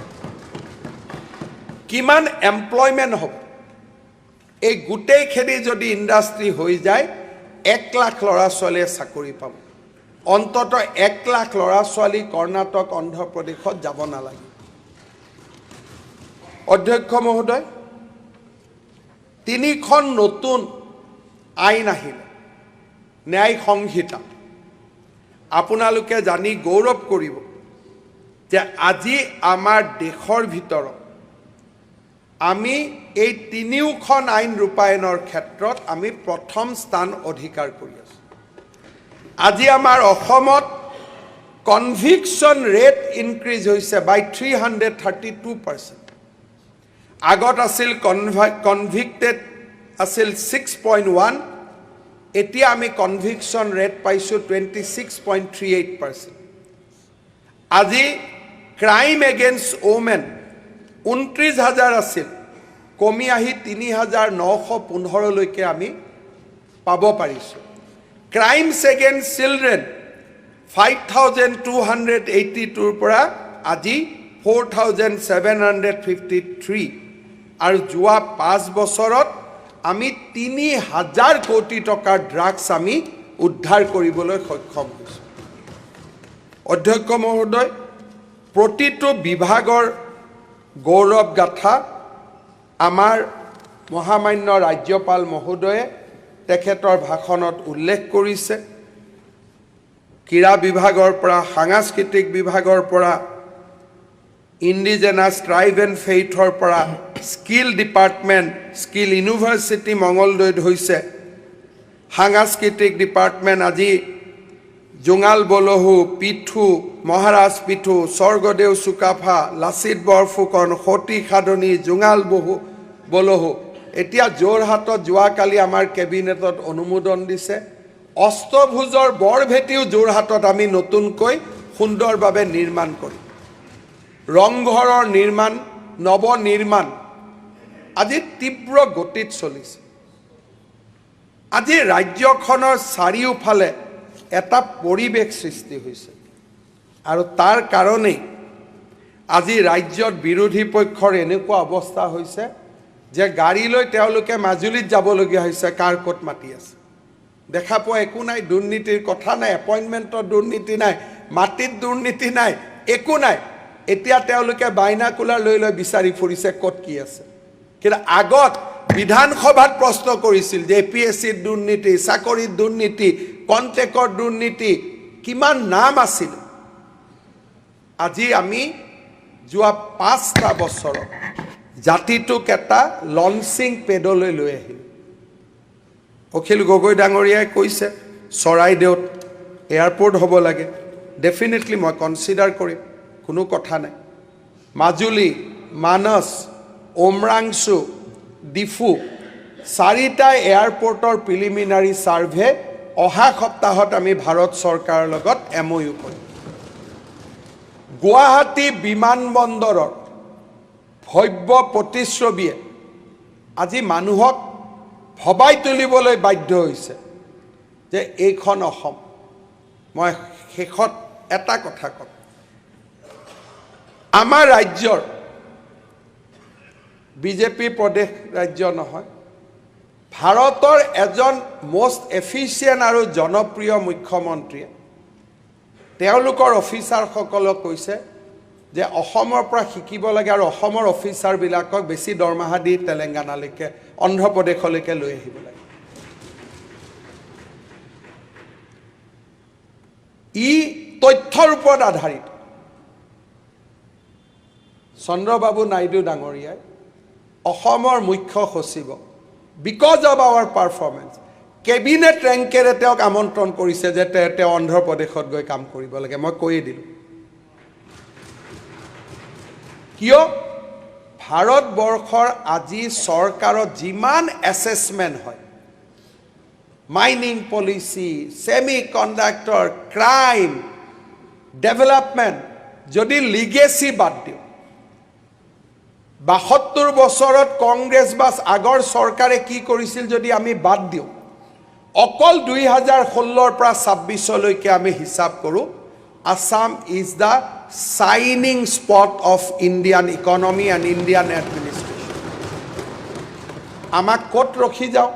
কিমান এমপ্লয়মেণ্ট হ'ব এই গোটেইখিনি যদি ইণ্ডাষ্ট্ৰি হৈ যায়, 1 লাখ ল'ৰা ছোৱালীয়ে চাকৰি পাব। অন্ততঃ 1 লাখ ল'ৰা ছোৱালী কৰ্ণাটক, অন্ধ্ৰপ্ৰদেশত যাব নালাগে। অধ্যক্ষ মহোদয়, 3খন নতুন আইন আহিলে, ন্যায় সংহিতা। আপোনালোকে জানি গৌৰৱ কৰিব যে আজি আমাৰ দেশৰ ভিতৰত আমি এই তিনিওখন আইন ৰূপায়ণৰ ক্ষেত্ৰত আমি প্ৰথম স্থান অধিকাৰ কৰি আছোঁ। আজি আমাৰ অসমত কনভিকশ্যন ৰেট ইনক্ৰিজ হৈছে বাই 332%। আগত আছিল কনভিক্টেড আছিল 6.1, এতিয়া আমি কনভিকশ্যন ৰেট পাইছোঁ 26.38%। আজি ক্ৰাইম এগেইনষ্ট ওমেন 29,000 আছিল, কমি আহি 3,915লৈকে আমি পাব পাৰিছোঁ। ক্ৰাইমছ এগেইনষ্ট চিলড্ৰেন 5,282ৰ পৰা আজি 4,753। আৰু যোৱা 5 বছৰত আমি 3,000 কোটি টকাৰ ড্ৰাগছ আমি উদ্ধাৰ কৰিবলৈ সক্ষম হৈছোঁ। অধ্যক্ষ মহোদয়, প্ৰতিটো বিভাগৰ গৌৰৱ গাথা আমাৰ মহামান্য ৰাজ্যপাল মহোদয়ে তেখেতৰ ভাষণত উল্লেখ কৰিছে। ক্ৰীড়া বিভাগৰ পৰা, সাংস্কৃতিক বিভাগৰ পৰা, ইণ্ডিজেনাছ ট্ৰাইব এণ্ড ফেইথৰ পৰা, স্কিল ডিপাৰ্টমেণ্ট, স্কিল ইউনিভাৰ্চিটি মঙলদৈত হৈছে, সাংস্কৃতিক ডিপাৰ্টমেণ্ট আজি জোঙাল বলহু, পিঠু, মহাৰাজ পিঠু, স্বৰ্গদেউ চুকাফা, লাচিত বৰফুকন, সতী সাধনী, জোঙাল বলহু। এতিয়া যোৰহাটত যোৱাকালি আমাৰ কেবিনেটত অনুমোদন দিছে। অষ্টভুজৰ বৰভেটিও যোৰহাটত আমি নতুনকৈ সুন্দৰভাৱে নিৰ্মাণ কৰিম। ৰংঘৰৰ নিৰ্মাণ, নৱনিৰ্মাণ আজি তীব্ৰ গতিত চলিছে। আজি ৰাজ্যখনৰ চাৰিওফালে এটা পৰিৱেশ সৃষ্টি হৈছে আৰু তাৰ কাৰণেই আজি ৰাজ্যত বিৰোধী পক্ষৰ এনেকুৱা অৱস্থা হৈছে যে গাড়ী লৈ তেওঁলোকে মাজুলীত যাবলগীয়া হৈছে, কাৰ ক'ত মাতি আছে দেখা পোৱা একো নাই, দুৰ্নীতিৰ কথা নাই, এপইণ্টমেণ্টৰ দুৰ্নীতি নাই, মাটিত দুৰ্নীতি নাই, একো নাই। এতিয়া তেওঁলোকে বাইনাকুলাৰ লৈ লৈ বিচাৰি ফুৰিছে ক'ত কি আছে। কিন্তু আগত বিধানসভাত প্ৰশ্ন কৰিছিল যে এ পি এছ চিত দুৰ্নীতি, চাকৰিত দুৰ্নীতি, কণ্ট্ৰেক্টৰ দুৰ্নীতি, কিমান নাম আছিল। আজি আমি যোৱা 5টা বছৰত জাতিটোক এটা লঞ্চিং পেডলৈ লৈ আহিলোঁ। অখিল গগৈ ডাঙৰীয়াই কৈছে চৰাইদেউত এয়াৰপৰ্ট হ'ব লাগে, ডেফিনেটলি মই কনচিডাৰ কৰিম, কোনো কথা নাই। মাজুলী, মানস, উমৰাংচু, ডিফু 4টা এয়াৰপৰ্টৰ প্ৰিলিমিনাৰী ছাৰ্ভে অহা সপ্তাহত আমি ভাৰত চৰকাৰৰ লগত এম অ' ইউ কৰিম। গুৱাহাটী বিমানবন্দৰৰ ভব্য প্ৰতিচ্ছবিয়ে আজি মানুহক ভবাই তুলিবলৈ বাধ্য হৈছে যে এইখন অসম। মই শেষত এটা কথা ক'ম, আমাৰ ৰাজ্যৰ বিজেপি প্ৰদেশ ৰাজ্য নহয়, ভাৰতৰ এজন মষ্ট এফিচিয়েণ্ট আৰু জনপ্ৰিয় মুখ্যমন্ত্ৰীয়ে তেওঁলোকৰ অফিচাৰসকলক কৈছে যে অসমৰ পৰা শিকিব লাগে আৰু অসমৰ অফিচাৰবিলাকক বেছি দৰমহা দি তেলেংগানালৈকে, অন্ধ্ৰপ্ৰদেশলৈকে লৈ আহিব লাগে। ই তথ্যৰ ওপৰত আধাৰিত। চন্দ্ৰবাবু নাইডু ডাঙৰীয়াই অসমৰ মুখ্য সচিব because of our performance cabinet ৰেংকেৰে তেওঁক আমন্ত্ৰণ কৰিছে যে তেওঁ অন্ধ্ৰপ্ৰদেশত গৈ কাম কৰিব লাগে। মই কৈয়ে দিলোঁ। কিয়? ভাৰতবৰ্ষৰ আজি চৰকাৰত যিমান এছেচমেণ্ট হয়, mining policy, semiconductor, crime, development, যদি লিগেচি বাদ দিওঁ, 72 বছৰত কংগ্ৰেছ বা আগৰ চৰকাৰে কি কৰিছিল যদি আমি বাদ দিওঁ, অকল 2016ৰ পৰা 26লৈকে আমি হিচাপ কৰোঁ, Assam is the shining spot of Indian economy and Indian administration. আমাক ক'ত ৰখি যাওঁ?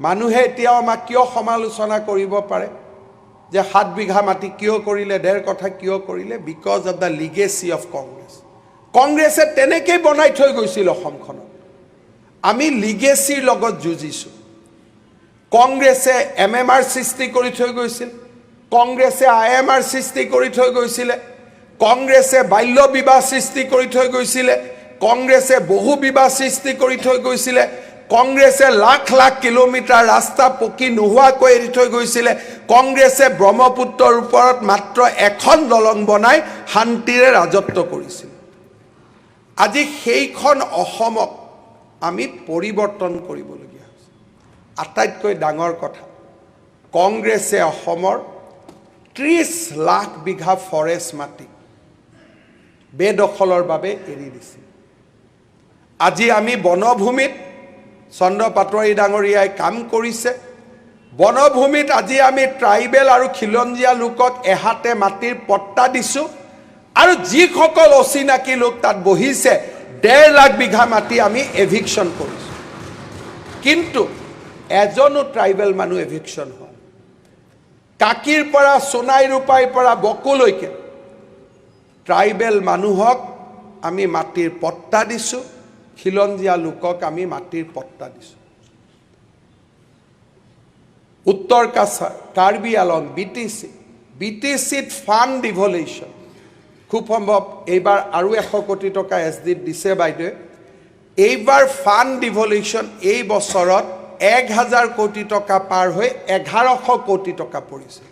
মানুহে এতিয়াও আমাক কিয় সমালোচনা কৰিব পাৰে যে 7 বিঘা মাটি কিয় কৰিলে, ডেৰ কঠা কিয় কৰিলে? Because of the legacy of Congress. কংগ্ৰেছে তেনেকেই বনাই থৈ গৈছিল অসমখনত। আমি লিগেচিৰ লগত যুঁজিছোঁ। কংগ্ৰেছে এমএমআৰ সৃষ্টি কৰি থৈ গৈছিল, কংগ্ৰেছে আইএমআৰ সৃষ্টি কৰি থৈ গৈছিলে, কংগ্ৰেছে বাল্য বিবাহ সৃষ্টি কৰি থৈ গৈছিলে, কংগ্ৰেছে বহু বিবাহ সৃষ্টি কৰি থৈ গৈছিলে, কংগ্ৰেছে লাখ লাখ কিলোমিটাৰ ৰাস্তা পকী নোহোৱাকৈ এৰি থৈ গৈছিলে, কংগ্ৰেছে ব্ৰহ্মপুত্ৰৰ ওপৰত মাত্ৰ এখন দলং বনাই শান্তিৰে ৰাজত্ব কৰিছিল। আজি সেইখন অসমক আমি পৰিৱৰ্তন কৰিবলগীয়া হৈছে। আটাইতকৈ ডাঙৰ কথা, কংগ্ৰেছে অসমৰ 30 লাখ বিঘা ফৰেষ্ট মাটি বেদখলৰ বাবে এৰি দিছিল। আজি আমি বনভূমিত চন্দ্ৰ পাটোৱাৰী ডাঙৰীয়াই কাম কৰিছে। বনভূমিত আজি আমি ট্ৰাইবেল আৰু খিলঞ্জীয়া লোকক এহাতে মাটিৰ পট্টা দিছোঁ আৰু যিসকল অচিনাকি লোক তাত বহিছে, 1.5 লাখ বিঘা মাটি আমি এভিকশ্যন কৰিছোঁ। কিন্তু এজনো ট্ৰাইবেল মানুহ এভিকশ্যন হোৱা নাই। কাকিৰ পৰা, সোণাই ৰূপাইৰ পৰা বকোলৈকে ট্ৰাইবেল মানুহক আমি মাটিৰ পট্টা দিছোঁ, খিলঞ্জীয়া লোকক আমি মাটিৰ পট্টা দিছোঁ। উত্তৰ কাছাৰ, কাৰ্বি আলং, বিটিচি, বিটিচিত ফাণ্ড ডিভলিউশ্যন খুব সম্ভৱ এইবাৰ আৰু 100 কোটি টকা এছ ডিত দিছে বাইদেৱে। এইবাৰ ফাণ্ড ডিভলিউশ্যন এই বছৰত 1000 কোটি টকা পাৰ হৈ 1100 কোটি টকা পৰিছে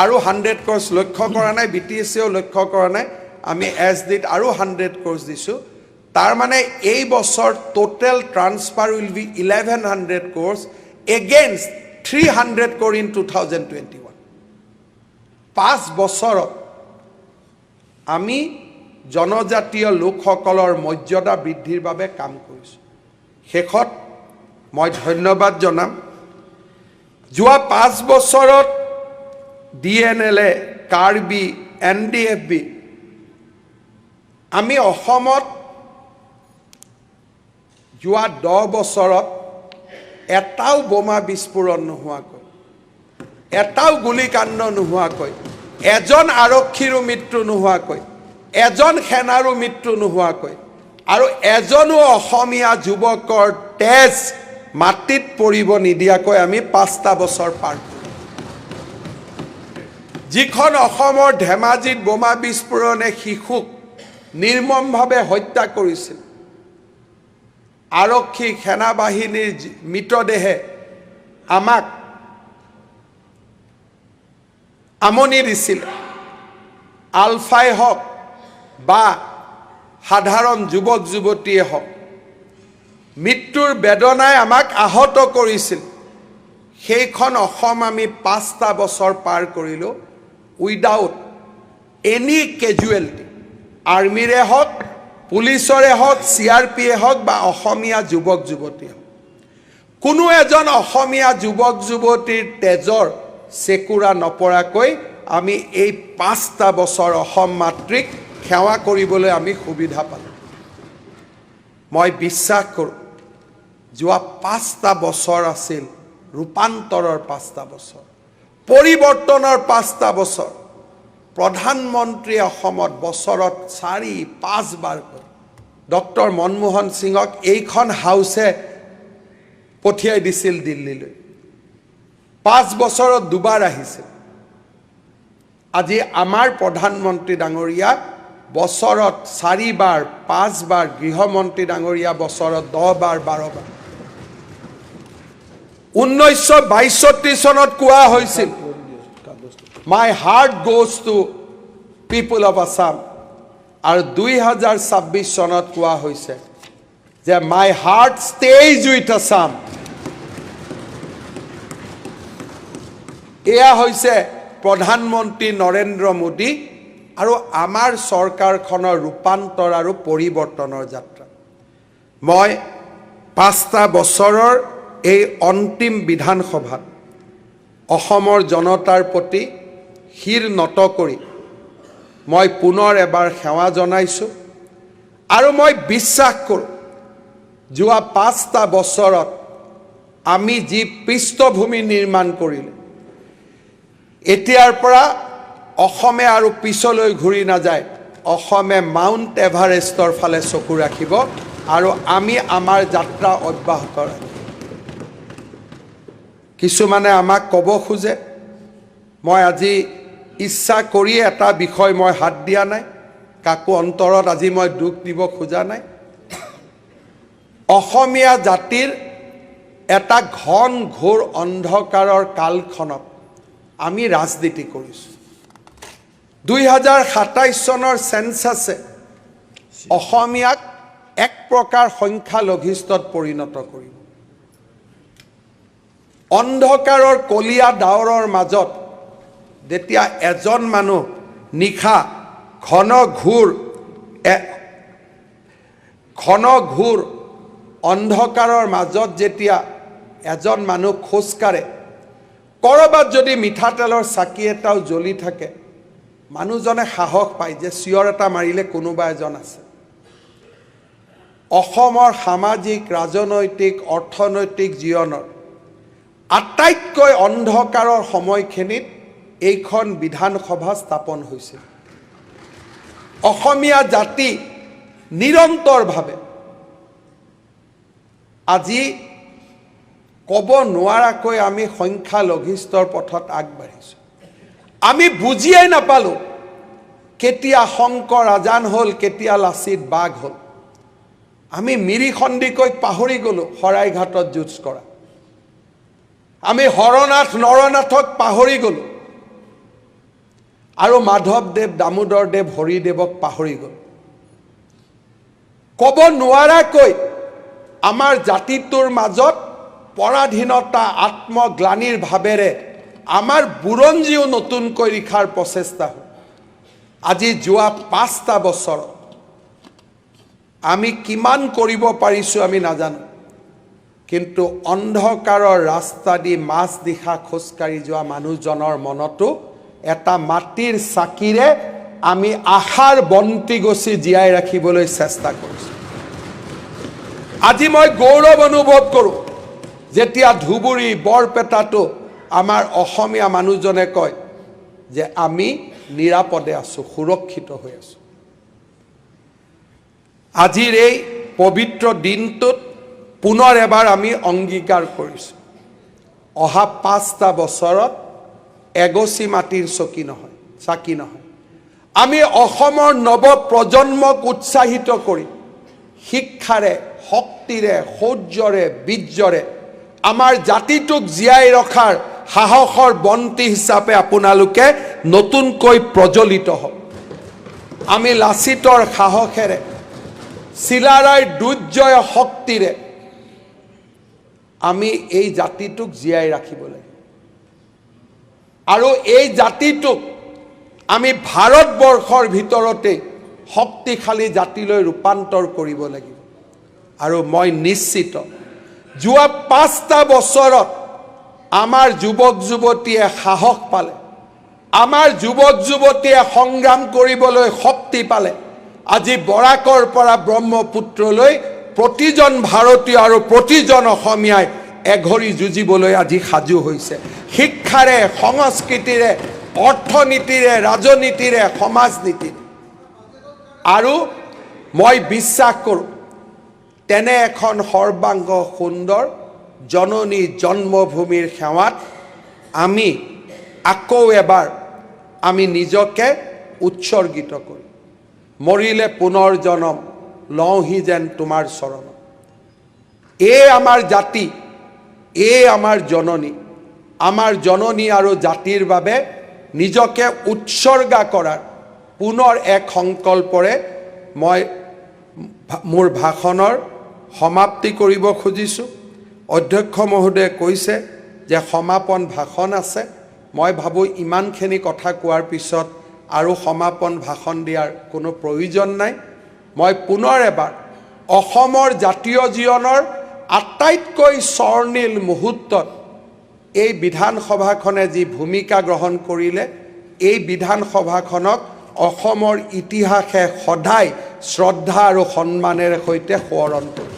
আৰু 100 ক্ৰ'ৰ্ছ লক্ষ্য কৰা নাই, বিটিচিয়েও লক্ষ্য কৰা নাই। আমি এছ ডিত আৰু 100 ক্ৰ'ৰ্ছ দিছোঁ। তাৰমানে এই বছৰ total transfer will be 1100 crores against 300 crore in 2021. 5 বছৰত আমি জনজাতীয় লোকসকলৰ মৰ্যাদা বৃদ্ধিৰ বাবে কাম কৰিছোঁ। শেষত মই ধন্যবাদ জনাম, যোৱা 5 বছৰত ডিএনএল এ, কাৰ্বি, এনডিএফবি, আমি অসমত যোৱা 10 বছৰত এটাও বোমা বিস্ফোৰণ নোহোৱাকৈ, এটাও গুলীকাণ্ড নোহোৱাকৈ, এজন আৰক্ষীৰো মৃত্যু নোহোৱাকৈ, এজন সেনাৰো মৃত্যু নোহোৱাকৈ আৰু এজনো অসমীয়া যুৱকৰ তেজ মাটিত পৰিব নিদিয়াকৈ আমি 5টা বছৰ পাৰ কৰিলোঁ। যিখন অসমৰ ধেমাজিত বোমা বিস্ফোৰণে শিশুক নিৰ্মমভাৱে হত্যা কৰিছিল, আৰক্ষী সেনাবাহিনীৰ মৃতদেহে আমাক আমনি দিছিল, আলফাই হওক বা সাধাৰণ যুৱক যুৱতীয়ে হওক, মৃত্যুৰ বেদনাই আমাক আহত কৰিছিল, সেইখন অসম আমি 5টা বছৰ পাৰ কৰিলোঁ উইদাউট এনি কেজুৱেলিটি, আৰ্মিৰে হওক, পুলিচৰে হওক, চিআৰপিয়ে হওক বা অসমীয়া যুৱক যুৱতীয়ে হওক। কোনো এজন অসমীয়া যুৱক যুৱতীৰ তেজৰ চেকুৰা নপৰাকৈ আমি এই 5টা বছৰ অসম মাতৃক সেৱা কৰিবলৈ আমি সুবিধা পালোঁ। মই বিশ্বাস কৰোঁ, যোৱা 5টা বছৰ আছিল ৰূপান্তৰৰ 5টা বছৰ, পৰিৱৰ্তনৰ 5টা বছৰ। প্ৰধানমন্ত্ৰীয়ে অসমত বছৰত চাৰি পাঁচবাৰকৈ, ডক্টৰ মনমোহন সিঙক এইখন হাউচে পঠিয়াই দিছিল দিল্লীলৈ, 5 বছৰত দুবাৰ আহিছিল। আজি আমাৰ প্ৰধানমন্ত্ৰী ডাঙৰীয়া বছৰত চাৰিবাৰ পাঁচবাৰ, গৃহমন্ত্ৰী ডাঙৰীয়া বছৰত 10বাৰ 12বাৰ। 1962 চনত কোৱা হৈছিল, "My heart goes to people of Assam." আৰু 2026 চনত কোৱা হৈছে যে "My heart stays with Assam." এয়া হৈছে প্ৰধানমন্ত্ৰী নৰেন্দ্ৰ মোদী আৰু আমাৰ চৰকাৰখনৰ ৰূপান্তৰ আৰু পৰিৱৰ্তনৰ যাত্ৰা। মই 5টা বছৰৰ এই অন্তিম বিধানসভাত অসমৰ জনতাৰ প্ৰতি শিৰ নত কৰি মই পুনৰ এবাৰ সেৱা জনাইছোঁ আৰু মই বিশ্বাস কৰোঁ, যোৱা 5টা বছৰত আমি যি পৃষ্ঠভূমি নিৰ্মাণ কৰিলোঁ, এতিয়াৰ পৰা অসমে আৰু পিছলৈ ঘূৰি নাযায়। অসমে মাউণ্ট এভাৰেষ্টৰ ফালে চকু ৰাখিব আৰু আমি আমাৰ যাত্ৰা অব্যাহত ৰাখিম। কিছুমানে আমাক ক'ব খোজে, মই আজি ইচ্ছা কৰিয়ে এটা বিষয় মই হাত দিয়া নাই, কাকো অন্তৰত আজি মই দুখ দিব খোজা নাই। অসমীয়া জাতিৰ এটা ঘন ঘোৰ অন্ধকাৰৰ কালখনত আমি ৰাজনীতি কৰিছোঁ। 2027 চনৰ চেঞ্চাছে অসমীয়াক এক প্ৰকাৰ সংখ্যালঘিষ্ঠত পৰিণত কৰিব। অন্ধকাৰৰ কলীয়া ডাৱৰৰ মাজত যেতিয়া এজন মানুহ নিশা ঘন ঘোৰ অন্ধকাৰৰ মাজত যেতিয়া এজন মানুহ খোজকাঢ়ে, ক'ৰবাত যদি মিঠাতেলৰ চাকি এটাও জ্বলি থাকে, মানুহজনে সাহস পায় যে চিঞৰ এটা মাৰিলে কোনোবা এজন আছে। অসমৰ সামাজিক, ৰাজনৈতিক, অৰ্থনৈতিক জীৱনৰ আটাইতকৈ অন্ধকাৰৰ সময়খিনিত এইখন বিধানসভা স্থাপন হৈছিল। অসমীয়া জাতি নিৰন্তৰভাৱে আজি ক'ব নোৱাৰাকৈ আমি সংখ্যালঘিষ্ঠৰ পথত আগবাঢ়িছোঁ। আমি বুজিয়েই নাপালোঁ কেতিয়া শংকৰ আজান হ'ল, কেতিয়া লাচিত বাঘ হ'ল। আমি মিৰি সন্দিকৈক পাহৰি গ'লোঁ শৰাইঘাটত যুঁজ কৰা। আমি হৰনাথ নৰনাথক পাহৰি গ'লোঁ আৰু মাধৱদেৱ, দামোদৰদেৱ, হৰিদেৱক পাহৰি গ'লোঁ। ক'ব নোৱাৰাকৈ আমাৰ জাতিটোৰ মাজত পৰাধীনতা, আত্মগ্লানিৰ ভাৱেৰে আমাৰ বুৰঞ্জীও নতুনকৈ লিখাৰ প্ৰচেষ্টা হ'ল। আজি যোৱা 5টা বছৰত আমি কিমান কৰিব পাৰিছোঁ আমি নাজানো, কিন্তু অন্ধকাৰৰ ৰাস্তা দি মাজ নিশা খোজকাঢ়ি যোৱা মানুহজনৰ মনতো এটা মাটিৰ চাকিৰে আমি আশাৰ বন্তি গছি জীয়াই ৰাখিবলৈ চেষ্টা কৰিছোঁ। আজি মই গৌৰৱ অনুভৱ কৰোঁ যেতিয়া ধুবুৰী, বৰপেটাতো আমাৰ অসমীয়া মানুহজনে কয় যে আমি নিৰাপদে আছোঁ, সুৰক্ষিত হৈ আছোঁ। আজিৰ এই পবিত্ৰ দিনটোত পুনৰ এবাৰ আমি অংগীকাৰ কৰিছোঁ, অহা 5টা বছৰত এগছি মাটিৰ চকী নহয়, চাকি নহয়, আমি অসমৰ নৱপ্ৰজন্মক উৎসাহিত কৰি শিক্ষাৰে, শক্তিৰে, শৌৰ্যৰে, বীৰ্যৰে আমাৰ জাতিটোক জীয়াই ৰখাৰ সাহসৰ বন্তি হিচাপে আপোনালোকে নতুনকৈ প্ৰজ্বলিত হওক। আমি লাচিতৰ সাহসেৰে, চিলাৰায়ৰ দুৰ্জয় শক্তিৰে আমি এই জাতিটোক জীয়াই ৰাখিব লাগিব আৰু এই জাতিটোক আমি ভাৰতবৰ্ষৰ ভিতৰতে শক্তিশালী জাতিলৈ ৰূপান্তৰ কৰিব লাগিব। আৰু মই নিশ্চিত, যোৱা 5টা বছৰত আমাৰ যুৱক যুৱতীয়ে সাহস পালে, আমাৰ যুৱক যুৱতীয়ে সংগ্ৰাম কৰিবলৈ শক্তি পালে। আজি বৰাকৰ পৰা ব্ৰহ্মপুত্ৰলৈ প্ৰতিজন ভাৰতীয় আৰু প্ৰতিজন অসমীয়াই এঘৰী যুঁজিবলৈ আজি সাজু হৈছে, শিক্ষাৰে, সংস্কৃতিৰে, অৰ্থনীতিৰে, ৰাজনীতিৰে, সমাজনীতিৰে। আৰু মই বিশ্বাস কৰোঁ, তেনে এখন সৰ্বাংগ সুন্দৰ জননী জন্মভূমিৰ সেৱাত আমি আকৌ এবাৰ আমি নিজকে উৎসৰ্গিত কৰিম। মৰিলে পুনৰ জনম লওঁহি যেন তোমাৰ চৰণত। এই আমাৰ জাতি। এই আমাৰ জননী, আমাৰ জননী আৰু জাতিৰ বাবে নিজকে উৎসৰ্গা কৰাৰ পুনৰ এক সংকল্পৰে মই মোৰ ভাষণৰ সমাপ্তি কৰিব খুজিছোঁ। অধ্যক্ষ মহোদয়ে কৈছে যে সমাপন ভাষণ আছে। মই ভাবোঁ ইমানখিনি কথা কোৱাৰ পিছত আৰু সমাপন ভাষণ দিয়াৰ কোনো প্ৰয়োজন নাই। মই পুনৰ এবাৰ অসমৰ জাতীয় জীৱনৰ আটাইতকৈ স্বৰ্ণিল মুহূৰ্তত এই বিধানসভাখনে যি ভূমিকা গ্ৰহণ কৰিলে, এই বিধানসভাখনক অসমৰ ইতিহাসে সদায় শ্ৰদ্ধা আৰু সন্মানেৰে সৈতে সোঁৱৰণ কৰিব।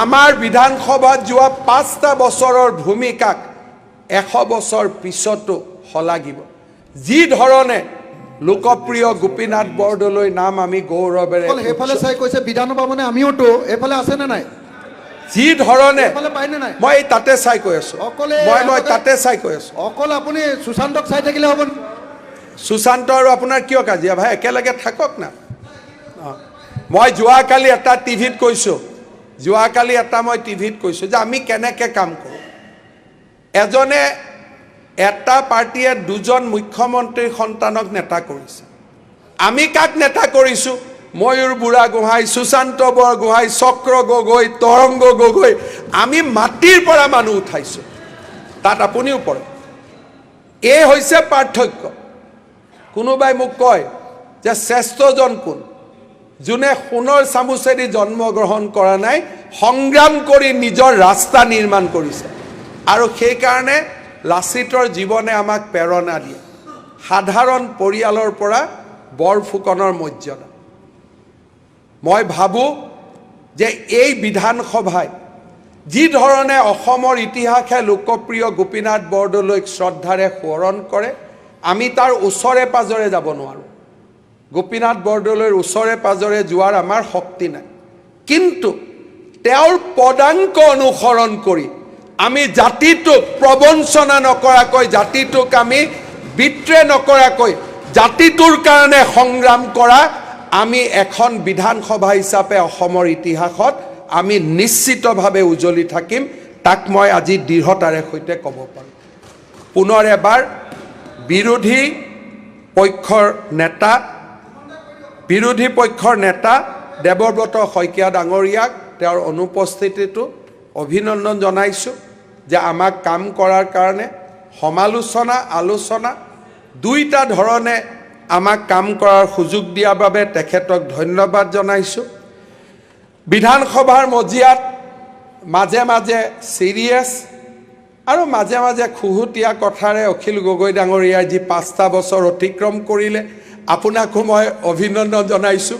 আমাৰ বিধানসভাত যোৱা 5টা বছৰৰ ভূমিকাক 100 বছৰ পিছতো শলাগিব। যি ধৰণে লোকপ্ৰিয় গোপীনাথ বৰদলৈ নাম আমি গৌৰৱেৰে অকল সেইফালে চাই কৈছে বিধানসভা মানে আমিওতো এইফালে আছেনে নাই? যি ধৰণে এইফালে পায়নে নাই? মই এই তাতে চাই কৈ আছো। মই তাতে চাই কৈ আছো। অকল আপুনি সুশান্তক চাই থাকিলে হ'ব নেকি? সুশান্ত আৰু আপোনাৰ কিয় কাজিয়া ভাই? একেলগে থাকক না। মই যোৱাকালি এটা টিভিত কৈছোঁ, যোৱাকালি এটা মই টিভিত কৈছোঁ যে আমি কেনেকৈ কাম কৰোঁ। এজনে এটা পাৰ্টীয়ে দুজন মুখ্যমন্ত্ৰীৰ সন্তানক নেতা কৰিছে। আমি কাক নেতা কৰিছোঁ? ময়ূৰ বুঢ়াগোহাঁই, সুশান্ত বৰগোহাঁই, চক্ৰ গগৈ, তৰংগ গগৈ, আমি মাটিৰ পৰা মানুহ উঠাইছোঁ, তাত আপুনিও পৰে। এই হৈছে পাৰ্থক্য। কোনোবাই মোক কয় যে শ্ৰেষ্ঠজন কোন? যোনে সোণৰ চামুচেদি জন্মগ্ৰহণ কৰা নাই, সংগ্ৰাম কৰি নিজৰ ৰাস্তা নিৰ্মাণ কৰিছে। আৰু সেইকাৰণে লাচিতৰ জীৱনে আমাক প্ৰেৰণা দিয়ে। সাধাৰণ পৰিয়ালৰ পৰা বৰফুকনৰ মৰ্যাদা। মই ভাবোঁ যে এই বিধানসভাই যি ধৰণে অসমৰ ইতিহাসে লোকপ্ৰিয় গোপীনাথ বৰদলৈক শ্ৰদ্ধাৰে সোঁৱৰণ কৰে, আমি তাৰ ওচৰে পাঁজৰে যাব নোৱাৰোঁ। গোপীনাথ বৰদলৈৰ ওচৰে পাঁজৰে যোৱাৰ আমাৰ শক্তি নাই, কিন্তু তেওঁৰ পদাংক অনুসৰণ কৰি আমি জাতিটোক প্ৰবঞ্চনা নকৰাকৈ, জাতিটোক আমি বিট্ৰে নকৰাকৈ, জাতিটোৰ কাৰণে সংগ্ৰাম কৰা আমি এখন বিধানসভা হিচাপে অসমৰ ইতিহাসত আমি নিশ্চিতভাৱে উজলি থাকিম, তাক মই আজি দৃঢ়তাৰে সৈতে ক'ব পাৰোঁ। পুনৰ এবাৰ বিৰোধী পক্ষৰ নেতা, বিৰোধী পক্ষৰ নেতা দেৱব্ৰত শইকীয়া ডাঙৰীয়াক তেওঁৰ অনুপস্থিতিটো অভিনন্দন জনাইছোঁ যে আমাক কাম কৰাৰ কাৰণে সমালোচনা আলোচনা দুইটা ধৰণে আমাক কাম কৰাৰ সুযোগ দিয়াৰ বাবে তেখেতক ধন্যবাদ জনাইছোঁ। বিধানসভাৰ মজিয়াত মাজে মাজে চিৰিয়াছ আৰু মাজে মাজে খুহুতীয়া কথাৰে অখিল গগৈ ডাঙৰীয়াই যি 5টা বছৰ অতিক্ৰম কৰিলে, আপোনাকো মই অভিনন্দন জনাইছোঁ।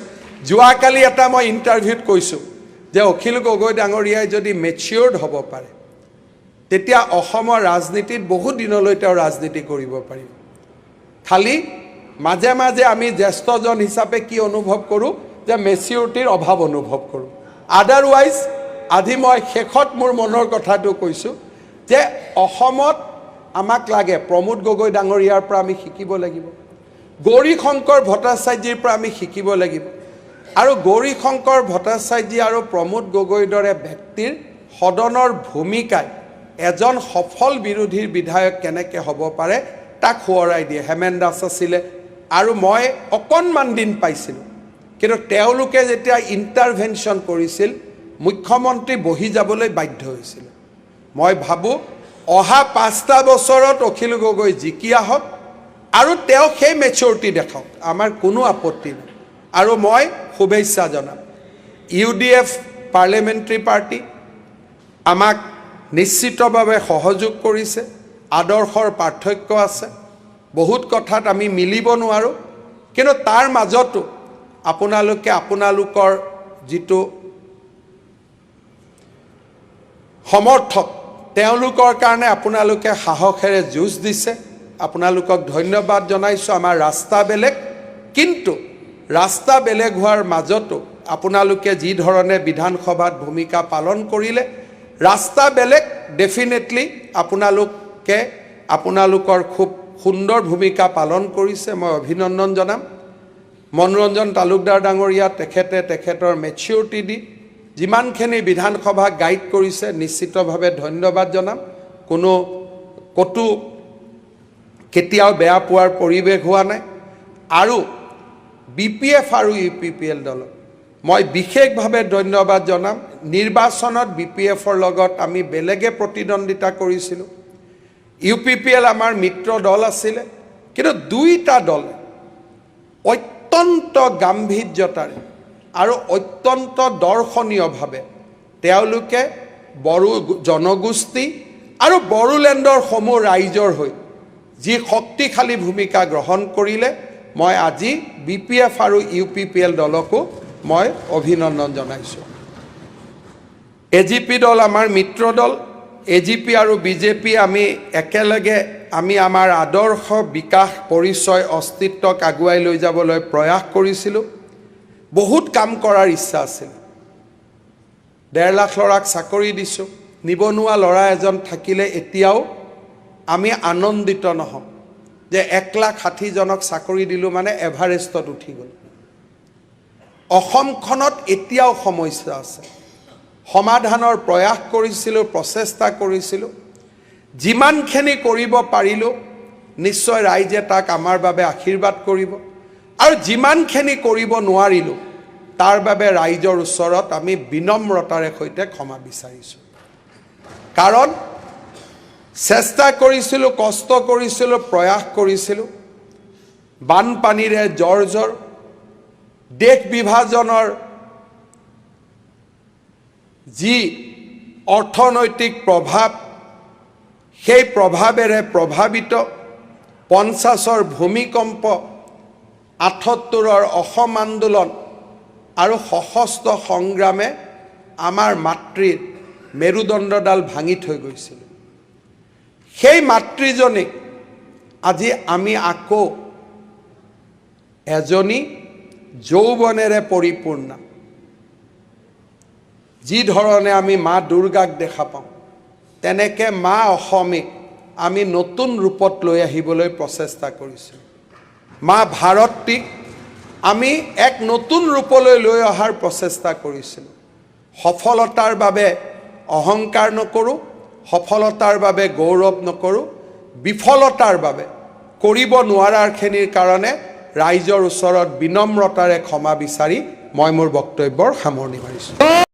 যোৱাকালি এটা মই ইণ্টাৰভিউত কৈছোঁ যে অখিল গগৈ ডাঙৰীয়াই যদি মেচিয়ৰ্ড হ'ব পাৰে, তেতিয়া অসমৰ ৰাজনীতিত বহুত দিনলৈ তেওঁ ৰাজনীতি কৰিব পাৰিব। খালি মাজে মাজে আমি জ্যেষ্ঠজন হিচাপে কি অনুভৱ কৰোঁ যে মেচিউৰিটিৰ অভাৱ অনুভৱ কৰোঁ। আদাৰৱাইজ আজি মই শেষত মোৰ মনৰ কথাটো কৈছোঁ যে অসমত আমাক লাগে, প্ৰমোদ গগৈ ডাঙৰীয়াৰ পৰা আমি শিকিব লাগিব, গৌৰীশংকৰ ভট্টাচাৰ্যৰ পৰা আমি শিকিব লাগিব। আৰু গৌৰীশংকৰ ভট্টাচাৰ্য আৰু প্ৰমোদ গগৈৰ দৰে ব্যক্তিৰ সদনৰ ভূমিকাই এজন সফল বিৰোধীৰ বিধায়ক কেনেকৈ হ'ব পাৰে তাক সোঁৱৰাই দিয়ে। হেমেন দাস আছিলে আৰু মই অকণমান দিন পাইছিলোঁ, কিন্তু তেওঁলোকে যেতিয়া ইণ্টাৰভেনশ্যন কৰিছিল, মুখ্যমন্ত্ৰী বহি যাবলৈ বাধ্য হৈছিল। মই ভাবোঁ অহা 5টা বছৰত অখিল গগৈ জিকি আহক আৰু তেওঁ সেই মেচিউৰিটি দেখাওক, আমাৰ কোনো আপত্তি নাই আৰু মই শুভেচ্ছা জনাম। ইউডিএফ পাৰ্লিমেণ্টাৰী পাৰ্টি আমাক নিশ্চিতভাৱে সহযোগ কৰিছে। আদৰ্শৰ পাৰ্থক্য আছে, বহুত কথাত আমি মিলিব নোৱাৰোঁ, কিন্তু তাৰ মাজতো আপোনালোকে আপোনালোকৰ যিটো সমৰ্থক, তেওঁলোকৰ কাৰণে আপোনালোকে সাহসেৰে যুঁজ দিছে, আপোনালোকক ধন্যবাদ জনাইছোঁ। আমাৰ ৰাস্তা বেলেগ, কিন্তু ৰাস্তা বেলেগ হোৱাৰ মাজতো আপোনালোকে যি ধৰণে বিধানসভাত ভূমিকা পালন কৰিলে, ৰাস্তা বেলেগ, ডেফিনেটলি আপোনালোকে আপোনালোকৰ খুব সুন্দৰ ভূমিকা পালন কৰিছে, মই অভিনন্দন জনাম। মনোৰঞ্জন তালুকদাৰ ডাঙৰীয়া, তেখেতে তেখেতৰ মেচিউৰিটি দি যিমানখিনি বিধানসভা গাইড কৰিছে, নিশ্চিতভাৱে ধন্যবাদ জনাম। কোনো ক'তো কেতিয়াও বেয়া পোৱাৰ পৰিৱেশ হোৱা নাই। আৰু বিপিএফ আৰু ইউপিপিএল দলক মই বিশেষভাৱে ধন্যবাদ জনাম। নিৰ্বাচনত বিপিএফৰ লগত আমি বেলেগে প্ৰতিদ্বন্দ্বিতা কৰিছিলোঁ, ইউপিপিএল আমাৰ মিত্ৰ দল আছিলে, কিন্তু দুইটা দলে অত্যন্ত গাম্ভীৰ্যতাৰে আৰু অত্যন্ত দৰ্শনীয়ভাৱে তেওঁলোকে বড়ো জনগোষ্ঠী আৰু বড়োলেণ্ডৰ সমূহ ৰাইজৰ হৈ যি শক্তিশালী ভূমিকা গ্ৰহণ কৰিলে, মই আজি বিপিএফ আৰু ইউপিপিএল দলকো মই অভিনন্দন জনাইছোঁ। এজিপি দল আমাৰ মিত্ৰ দল। এজিপি আৰু বিজেপি আমি একেলগে আমি আমাৰ আদৰ্শ, বিকাশ, পৰিচয়, অস্তিত্বক আগুৱাই লৈ যাবলৈ প্ৰয়াস কৰিছিলোঁ। বহুত কাম কৰাৰ ইচ্ছা আছিল। 1.5 লাখ ল'ৰাক চাকৰি দিছোঁ। নিবনুৱা ল'ৰা এজন থাকিলে এতিয়াও আমি আনন্দিত নহওঁ যে 1 লাখ 60জনক চাকৰি দিলোঁ, মানে এভাৰেষ্টত উঠি গ'ল। অসমখনত এতিয়াও সমস্যা আছে। সমাধানৰ প্ৰয়াস কৰিছিলোঁ, প্ৰচেষ্টা কৰিছিলোঁ। যিমানখিনি কৰিব পাৰিলোঁ, নিশ্চয় ৰাইজে তাক আমাৰ বাবে আশীৰ্বাদ কৰিব আৰু যিমানখিনি কৰিব নোৱাৰিলোঁ, তাৰ বাবে ৰাইজৰ ওচৰত আমি বিনম্ৰতাৰে সৈতে ক্ষমা বিচাৰিছোঁ। কাৰণ চেষ্টা কৰিছিলোঁ, কষ্ট কৰিছিলোঁ, প্ৰয়াস কৰিছিলোঁ। বানপানীৰে জৰ্জৰ, দেশ বিভাজনৰ যি অৰ্থনৈতিক প্ৰভাৱ, সেই প্ৰভাৱেৰে প্ৰভাৱিত, 50ৰ ভূমিকম্প, 78ৰ অসম আন্দোলন আৰু সশস্ত্ৰ সংগ্ৰামে আমাৰ মাতৃৰ মেৰুদণ্ডডাল ভাঙি থৈ গৈছিল। সেই মাতৃজনীক আজি আমি আকৌ এজনী যৌৱনেৰে পৰিপূৰ্ণা, যি ধৰণে আমি মা দুৰ্গাক দেখা পাওঁ, তেনেকৈ মা অসমীক আমি নতুন ৰূপত লৈ আহিবলৈ প্ৰচেষ্টা কৰিছোঁ। মা ভাৰতীক আমি এক নতুন ৰূপলৈ লৈ অহাৰ প্ৰচেষ্টা কৰিছিলোঁ। সফলতাৰ বাবে অহংকাৰ নকৰোঁ, সফলতাৰ বাবে গৌৰৱ নকৰোঁ, বিফলতাৰ বাবে, কৰিব নোৱাৰাৰখিনিৰ কাৰণে ৰাইজৰ ওচৰত বিনম্ৰতাৰে ক্ষমা বিচাৰি মই মোৰ বক্তব্যৰ সামৰণি মাৰিছোঁ।